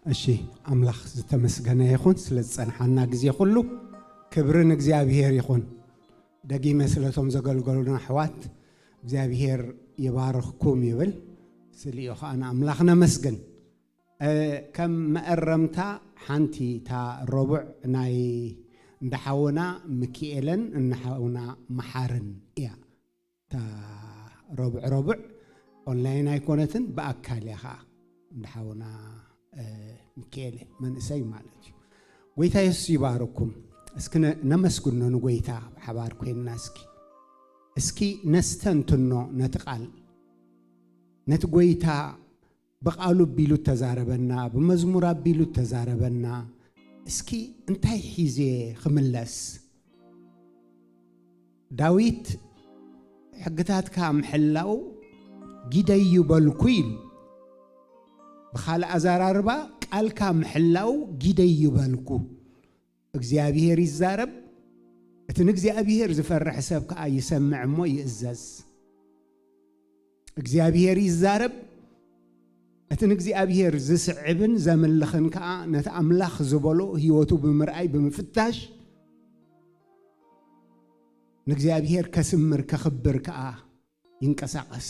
እሺ፣ ኣምላኽ ዝተመስገነ ይኹን ስለ ዝጸንሓና ግዜ ኩሉ። ክብሪ ንእግዚኣብሔር ይኹን። ደጊመ ስለቶም ዘገልገሉና ኣሕዋት እግዚኣብሔር ይባርኽኩም ይብል። ስሊኡ ኸኣ ንኣምላኽ ነመስግን። ከም መእረምታ ሓንቲ እታ ረቡዕ ናይ እንዳሓውና ምክኤለን እናሓውና መሓርን እያ። እታ ረቡዕ ረቡዕ ኦንላይን ኣይኮነትን፣ ብኣካል እያ ኸዓ። እንዳሓውና ምክኤለ መንእሰይ ማለት እዩ። ጎይታ የሱስ ይባርኩም። እስኪ ነመስግኖ ንጎይታ ብሓባር ኮይንና እስኪ እስኪ ነስተንትኖ ነቲ ቃል። ነቲ ጎይታ ብቓሉ ኣቢሉ እተዛረበና፣ ብመዝሙር ኣቢሉ እተዛረበና፣ እስኪ እንታይ ሒዘ ክምለስ? ዳዊት ሕግታትካ ምሕላው ጊደይ ይበልኩ ኢሉ። ብኻልእ ኣዘራርባ ቃልካ ምሕላው ጊደይ ይበልኩ። እግዚኣብሔር ይዛረብ፣ እቲ ንእግዚኣብሔር ዝፈርሕ ሰብ ከኣ ይሰምዕ እሞ ይእዘዝ። እግዚኣብሔር ይዛረብ፣ እቲ ንእግዚኣብሔር ዝስዕብን ዘምልኽን ከኣ ነቲ ኣምላኽ ዝበሎ ህይወቱ ብምርኣይ ብምፍታሽ ንእግዚኣብሔር ከስምር ከኽብር ከኣ ይንቀሳቐስ።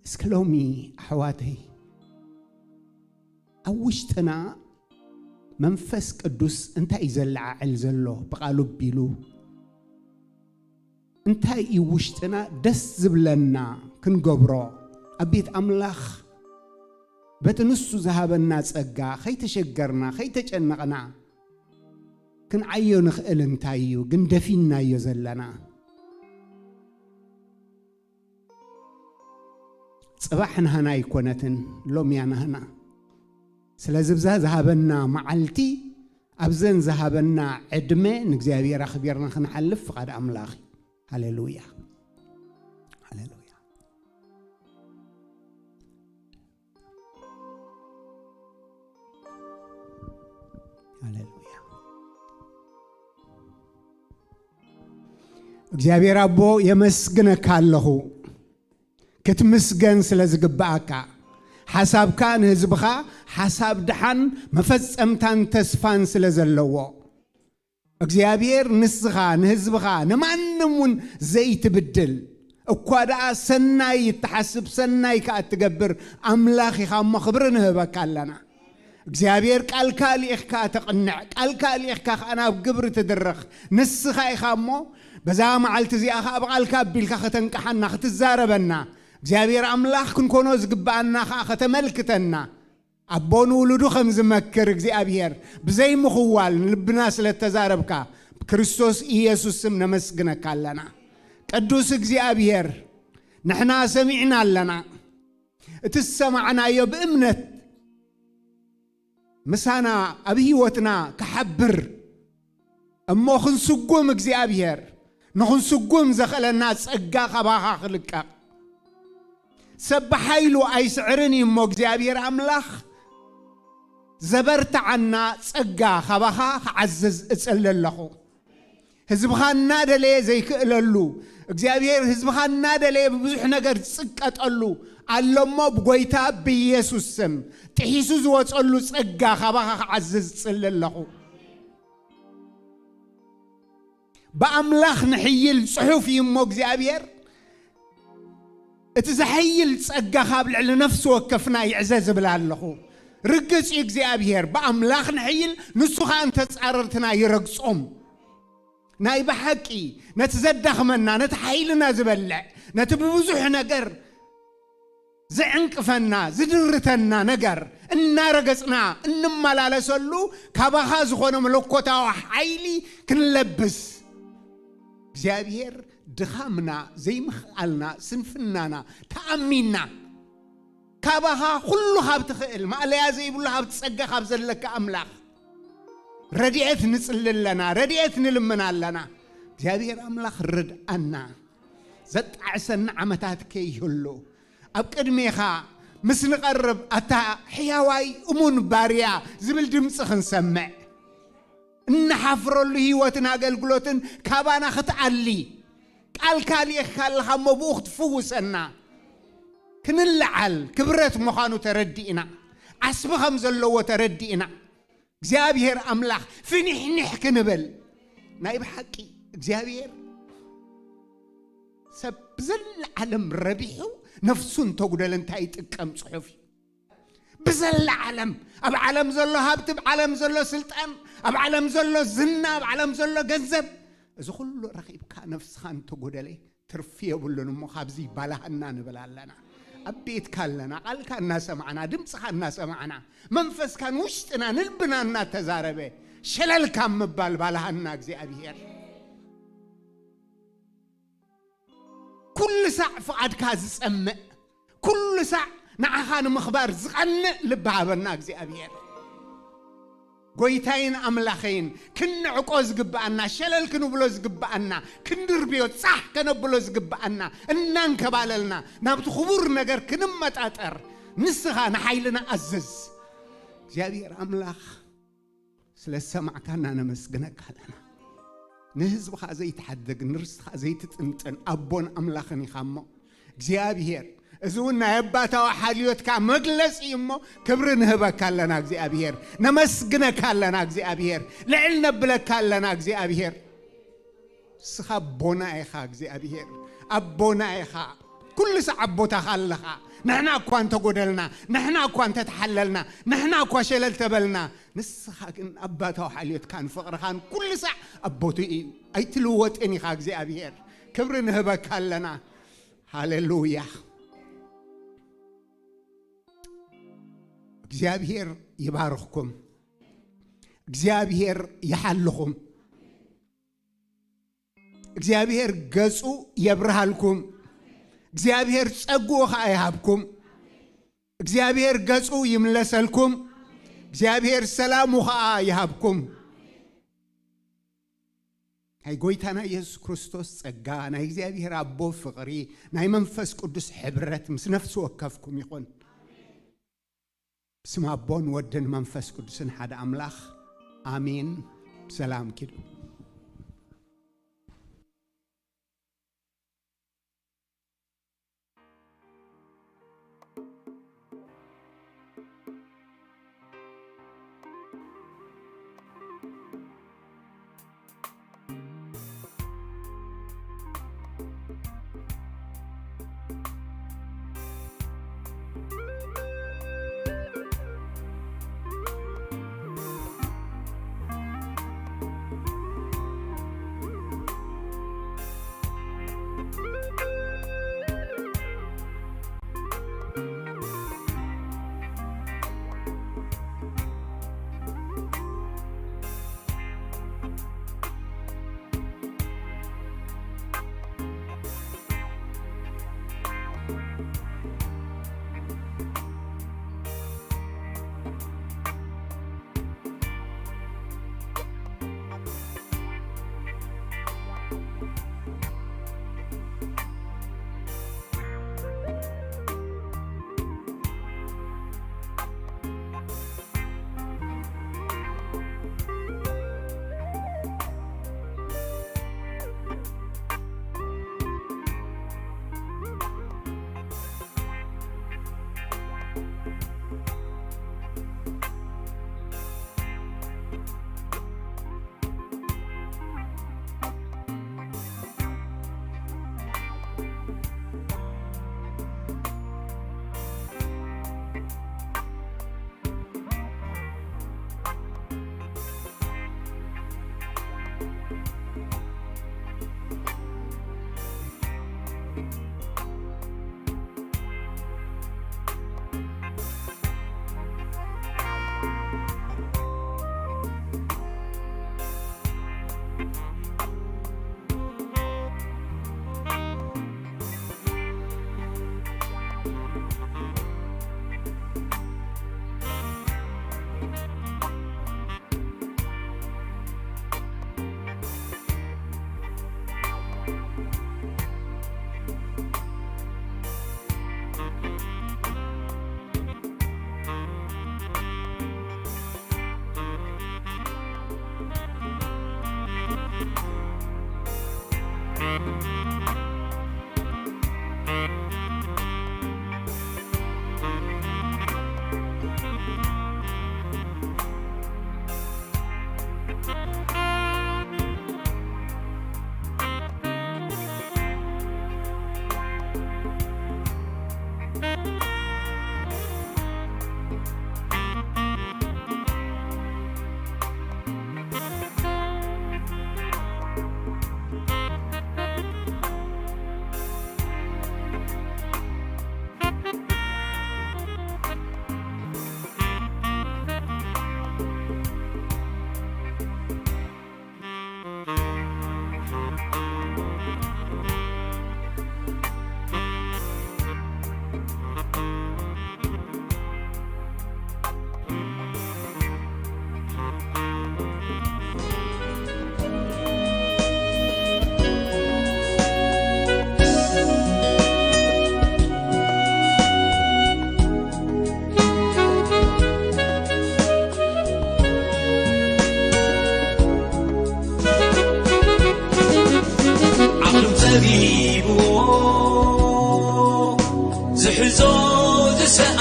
እስኪ ሎሚ ኣሕዋተይ ኣብ ውሽጥና መንፈስ ቅዱስ እንታይ እዩ ዘለዓዕል ዘሎ ብቓሉ ኣቢሉ እንታይ እዩ ውሽጥና ደስ ዝብለና ክንገብሮ ኣብ ቤት ኣምላኽ በቲ ንሱ ዝሃበና ጸጋ ከይተሸገርና ከይተጨነቕና ክንዓዮ ንኽእል እንታይ እዩ ግን ደፊናዮ ዘለና። ጽባሕ ናህና ኣይኮነትን፣ ሎምያ ናህና። ስለዚ ብዛ ዝሃበና መዓልቲ ኣብዘን ዝሃበና ዕድመ ንእግዚኣብሔር ኣኽቢርና ክንሓልፍ ፍቓድ ኣምላኽ እዩ። ሃሌሉያ፣ ሃሌሉያ፣ ሃሌሉያ። እግዚኣብሔር ኣቦ፣ የመስግነካ ኣለኹ ክትምስገን ስለ ዝግብኣካ፣ ሓሳብካ ንህዝብኻ ሓሳብ ድሓን መፈጸምታን ተስፋን ስለ ዘለዎ። እግዚኣብሔር ንስኻ ንህዝብኻ ንማንም እውን ዘይትብድል፣ እኳ ደኣ ሰናይ እትሓስብ ሰናይ ከኣ እትገብር ኣምላኽ ኢኻ እሞ ክብሪ ንህበካ ኣለና። እግዚኣብሔር ቃልካ ልኢኽካ ተቕንዕ፣ ቃልካ ልኢኽካ ከኣ ናብ ግብሪ ትድርኽ ንስኻ ኢኻ እሞ፣ በዛ መዓልቲ እዚኣ ከኣ ብቓልካ ኣቢልካ ከተንቅሓና ክትዛረበና፣ እግዚኣብሔር ኣምላኽ ክንኮኖ ዝግብኣና ከኣ ከተመልክተና፣ ኣቦ ንውሉዱ ከም ዝመክር እግዚኣብሔር ብዘይምኽዋል ንልብና ስለ እተዛረብካ ብክርስቶስ ኢየሱስ ስም ነመስግነካ ኣለና። ቅዱስ እግዚኣብሔር፣ ንሕና ሰሚዕና ኣለና። እቲ ዝሰማዕናዮ ብእምነት ምሳና ኣብ ህይወትና ክሓብር እሞ ክንስጉም እግዚኣብሔር ንኽንስጉም ዘኽእለና ጸጋ ካባኻ ክልቀቕ ሰብ ብሓይሉ ኣይስዕርን እዩ እሞ እግዚኣብሔር ኣምላኽ ዘበርትዓና ጸጋ ካባኻ ክዓዝዝ እጽሊ ኣለኹ። ህዝብኻ እናደለየ ዘይክእለሉ እግዚኣብሔር ህዝብኻ እናደለየ ብብዙሕ ነገር ዝጽቀጠሉ ኣሎ እሞ ብጎይታ ብኢየሱስ ስም ጥሒሱ ዝወጸሉ ጸጋ ካባኻ ክዓዝዝ እጽሊ ኣለኹ። ብኣምላኽ ንሕይል ጽሑፍ እዩ እሞ እግዚኣብሔር እቲ ዝሕይል ጸጋ ካብ ልዕሊ ነፍሲ ወከፍና ይዕዘ ዝብል ኣለኹ። ርግጽ እዩ እግዚኣብሔር ብኣምላኽ ንሕይል ንሱ ኸኣ እንተጻረርትና ይረግጾም። ናይ ብሓቂ ነቲ ዘዳኽመና ነቲ ሓይልና ዝበልዕ ነቲ ብብዙሕ ነገር ዝዕንቅፈና ዝድርተና ነገር እናረገጽና እንመላለሰሉ ካባኻ ዝኾነ መለኮታዊ ሓይሊ ክንለብስ እግዚኣብሔር ድኻምና ዘይምኽኣልና ስንፍናና ተኣሚንና ካባኻ ኩሉ ካብ ትኽእል ማእለያ ዘይብሉ ካብ ጸጋ ካብ ዘለካ ኣምላኽ ረድኤት ንጽሊ ኣለና፣ ረድኤት ንልምን ኣለና። እግዚኣብሔር ኣምላኽ ርድኣና። ዘጣዕሰና ዓመታት ከይህሉ ኣብ ቅድሜኻ ምስ ንቐርብ ኣታ ሕያዋይ እሙን ባርያ ዝብል ድምፂ ክንሰምዕ እንሓፍረሉ ህይወትን ኣገልግሎትን ካባና ክትኣሊ ቃልካ ልኢኽካ ኣለኻ እሞ ብኡ ክትፍውሰና ክንለዓል ክብረት ምዃኑ ተረዲእና ዓስቢ ከም ዘለዎ ተረዲእና እግዚኣብሔር ኣምላኽ ፍኒሕኒሕ ክንብል ናይ ብሓቂ እግዚኣብሔር ሰብ ብዘለዓለም ረቢሑ ነፍሱ እንተጉደለ እንታይ ይጥቀም ጽሑፍ እዩ። ብዘላ ዓለም፣ ኣብ ዓለም ዘሎ ሃብቲ፣ ኣብ ዓለም ዘሎ ስልጣን፣ ኣብ ዓለም ዘሎ ዝና፣ ኣብ ዓለም ዘሎ ገንዘብ፣ እዚ ኩሉ ረኺብካ ነፍስኻ እንተጎደለ ትርፊ የብሉን። እሞ ካብዚ ባላሃና ንብል ኣለና። ኣብ ቤትካ ኣለና፣ ቃልካ እናሰማዕና፣ ድምፅኻ እናሰማዕና፣ መንፈስካ ንውሽጥና ንልብና እናተዛረበ ሸለል ካብ ምባል ባላሃና እግዚኣብሔር። ኩሉ ሳዕ ፍቓድካ ዝጸምእ፣ ኩሉ ሳዕ ንዓኻ ንምኽባር ዝቐንእ ልቢ ሃበና እግዚኣብሔር። ጎይታይን ኣምላኸይን ክንዕቆ ዝግብኣና፣ ሸለል ክንብሎ ዝግብኣና፣ ክንድርብዮ ጻሕ ከነብሎ ዝግብኣና፣ እናንከባለልና ናብቲ ክቡር ነገር ክንመጣጠር ንስኻ ንሓይልና ኣዝዝ። እግዚኣብሔር ኣምላኽ ስለ ዝሰማዕካና ነመስግነካ ኣለና። ንህዝብኻ ዘይትሓድግ፣ ንርስትኻ ዘይትጥንጥን ኣቦን ኣምላኽን ኢኻ እሞ እግዚኣብሔር፣ እዚ እውን ናይ ኣባታዊ ሓልዮትካ መግለጺ እዩ እሞ ክብሪ ንህበካ ኣለና እግዚኣብሔር፣ ነመስግነካ ኣለና እግዚኣብሔር፣ ልዕል ነብለካ ኣለና እግዚኣብሔር። ንስኻ ኣቦና ኢኻ እግዚኣብሔር፣ ኣቦና ኢኻ። ኩሉ ሰዓት ኣቦታኻ ኣለኻ። ንሕና እኳ እንተጎደልና፣ ንሕና እኳ እንተተሓለልና፣ ንሕና እኳ ሸለል ተበልና፣ ንስኻ ግን ኣባታዊ ሓልዮትካን ፍቕርኻን ኩሉ ሳዕ ኣቦቱ እዩ። ኣይትልወጥን ኢኻ እግዚኣብሔር። ክብሪ ንህበካ ኣለና። ሃሌሉያ። እግዚኣብሔር ይባርኽኩም። እግዚኣብሔር ይሓልኹም። እግዚኣብሔር ገጹ የብርሃልኩም። እግዚኣብሔር ጸግኡ ኸኣ ይሃብኩም። እግዚኣብሔር ገጹ ይምለሰልኩም። እግዚኣብሔር ሰላሙ ኸኣ ይሃብኩም። ናይ ጎይታና ኢየሱስ ክርስቶስ ጸጋ፣ ናይ እግዚኣብሔር ኣቦ ፍቕሪ፣ ናይ መንፈስ ቅዱስ ሕብረት ምስ ነፍሲ ወከፍኩም ይኹን። ብስም ኣቦን ወድን መንፈስ ቅዱስን ሓደ ኣምላኽ ኣሜን። ሰላም ኪዱ።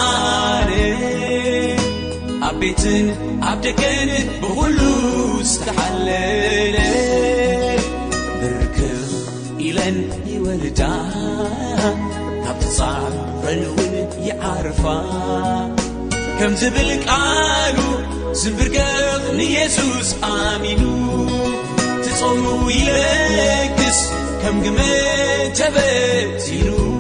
ኣነ ኣብ ቤትን ኣብ ደገን ብኹሉ ዝተሓለለ ብርክኽ ኢለን ይወልዳ፣ ካብ ትጻረን እውን ይዓርፋ። ከም ዝብል ቃሉ ዝንብርከኽ ንየሱስ ኣሚኑ፣ ትጾሙ ይለግስ ከም ግመ ተበቲኑ።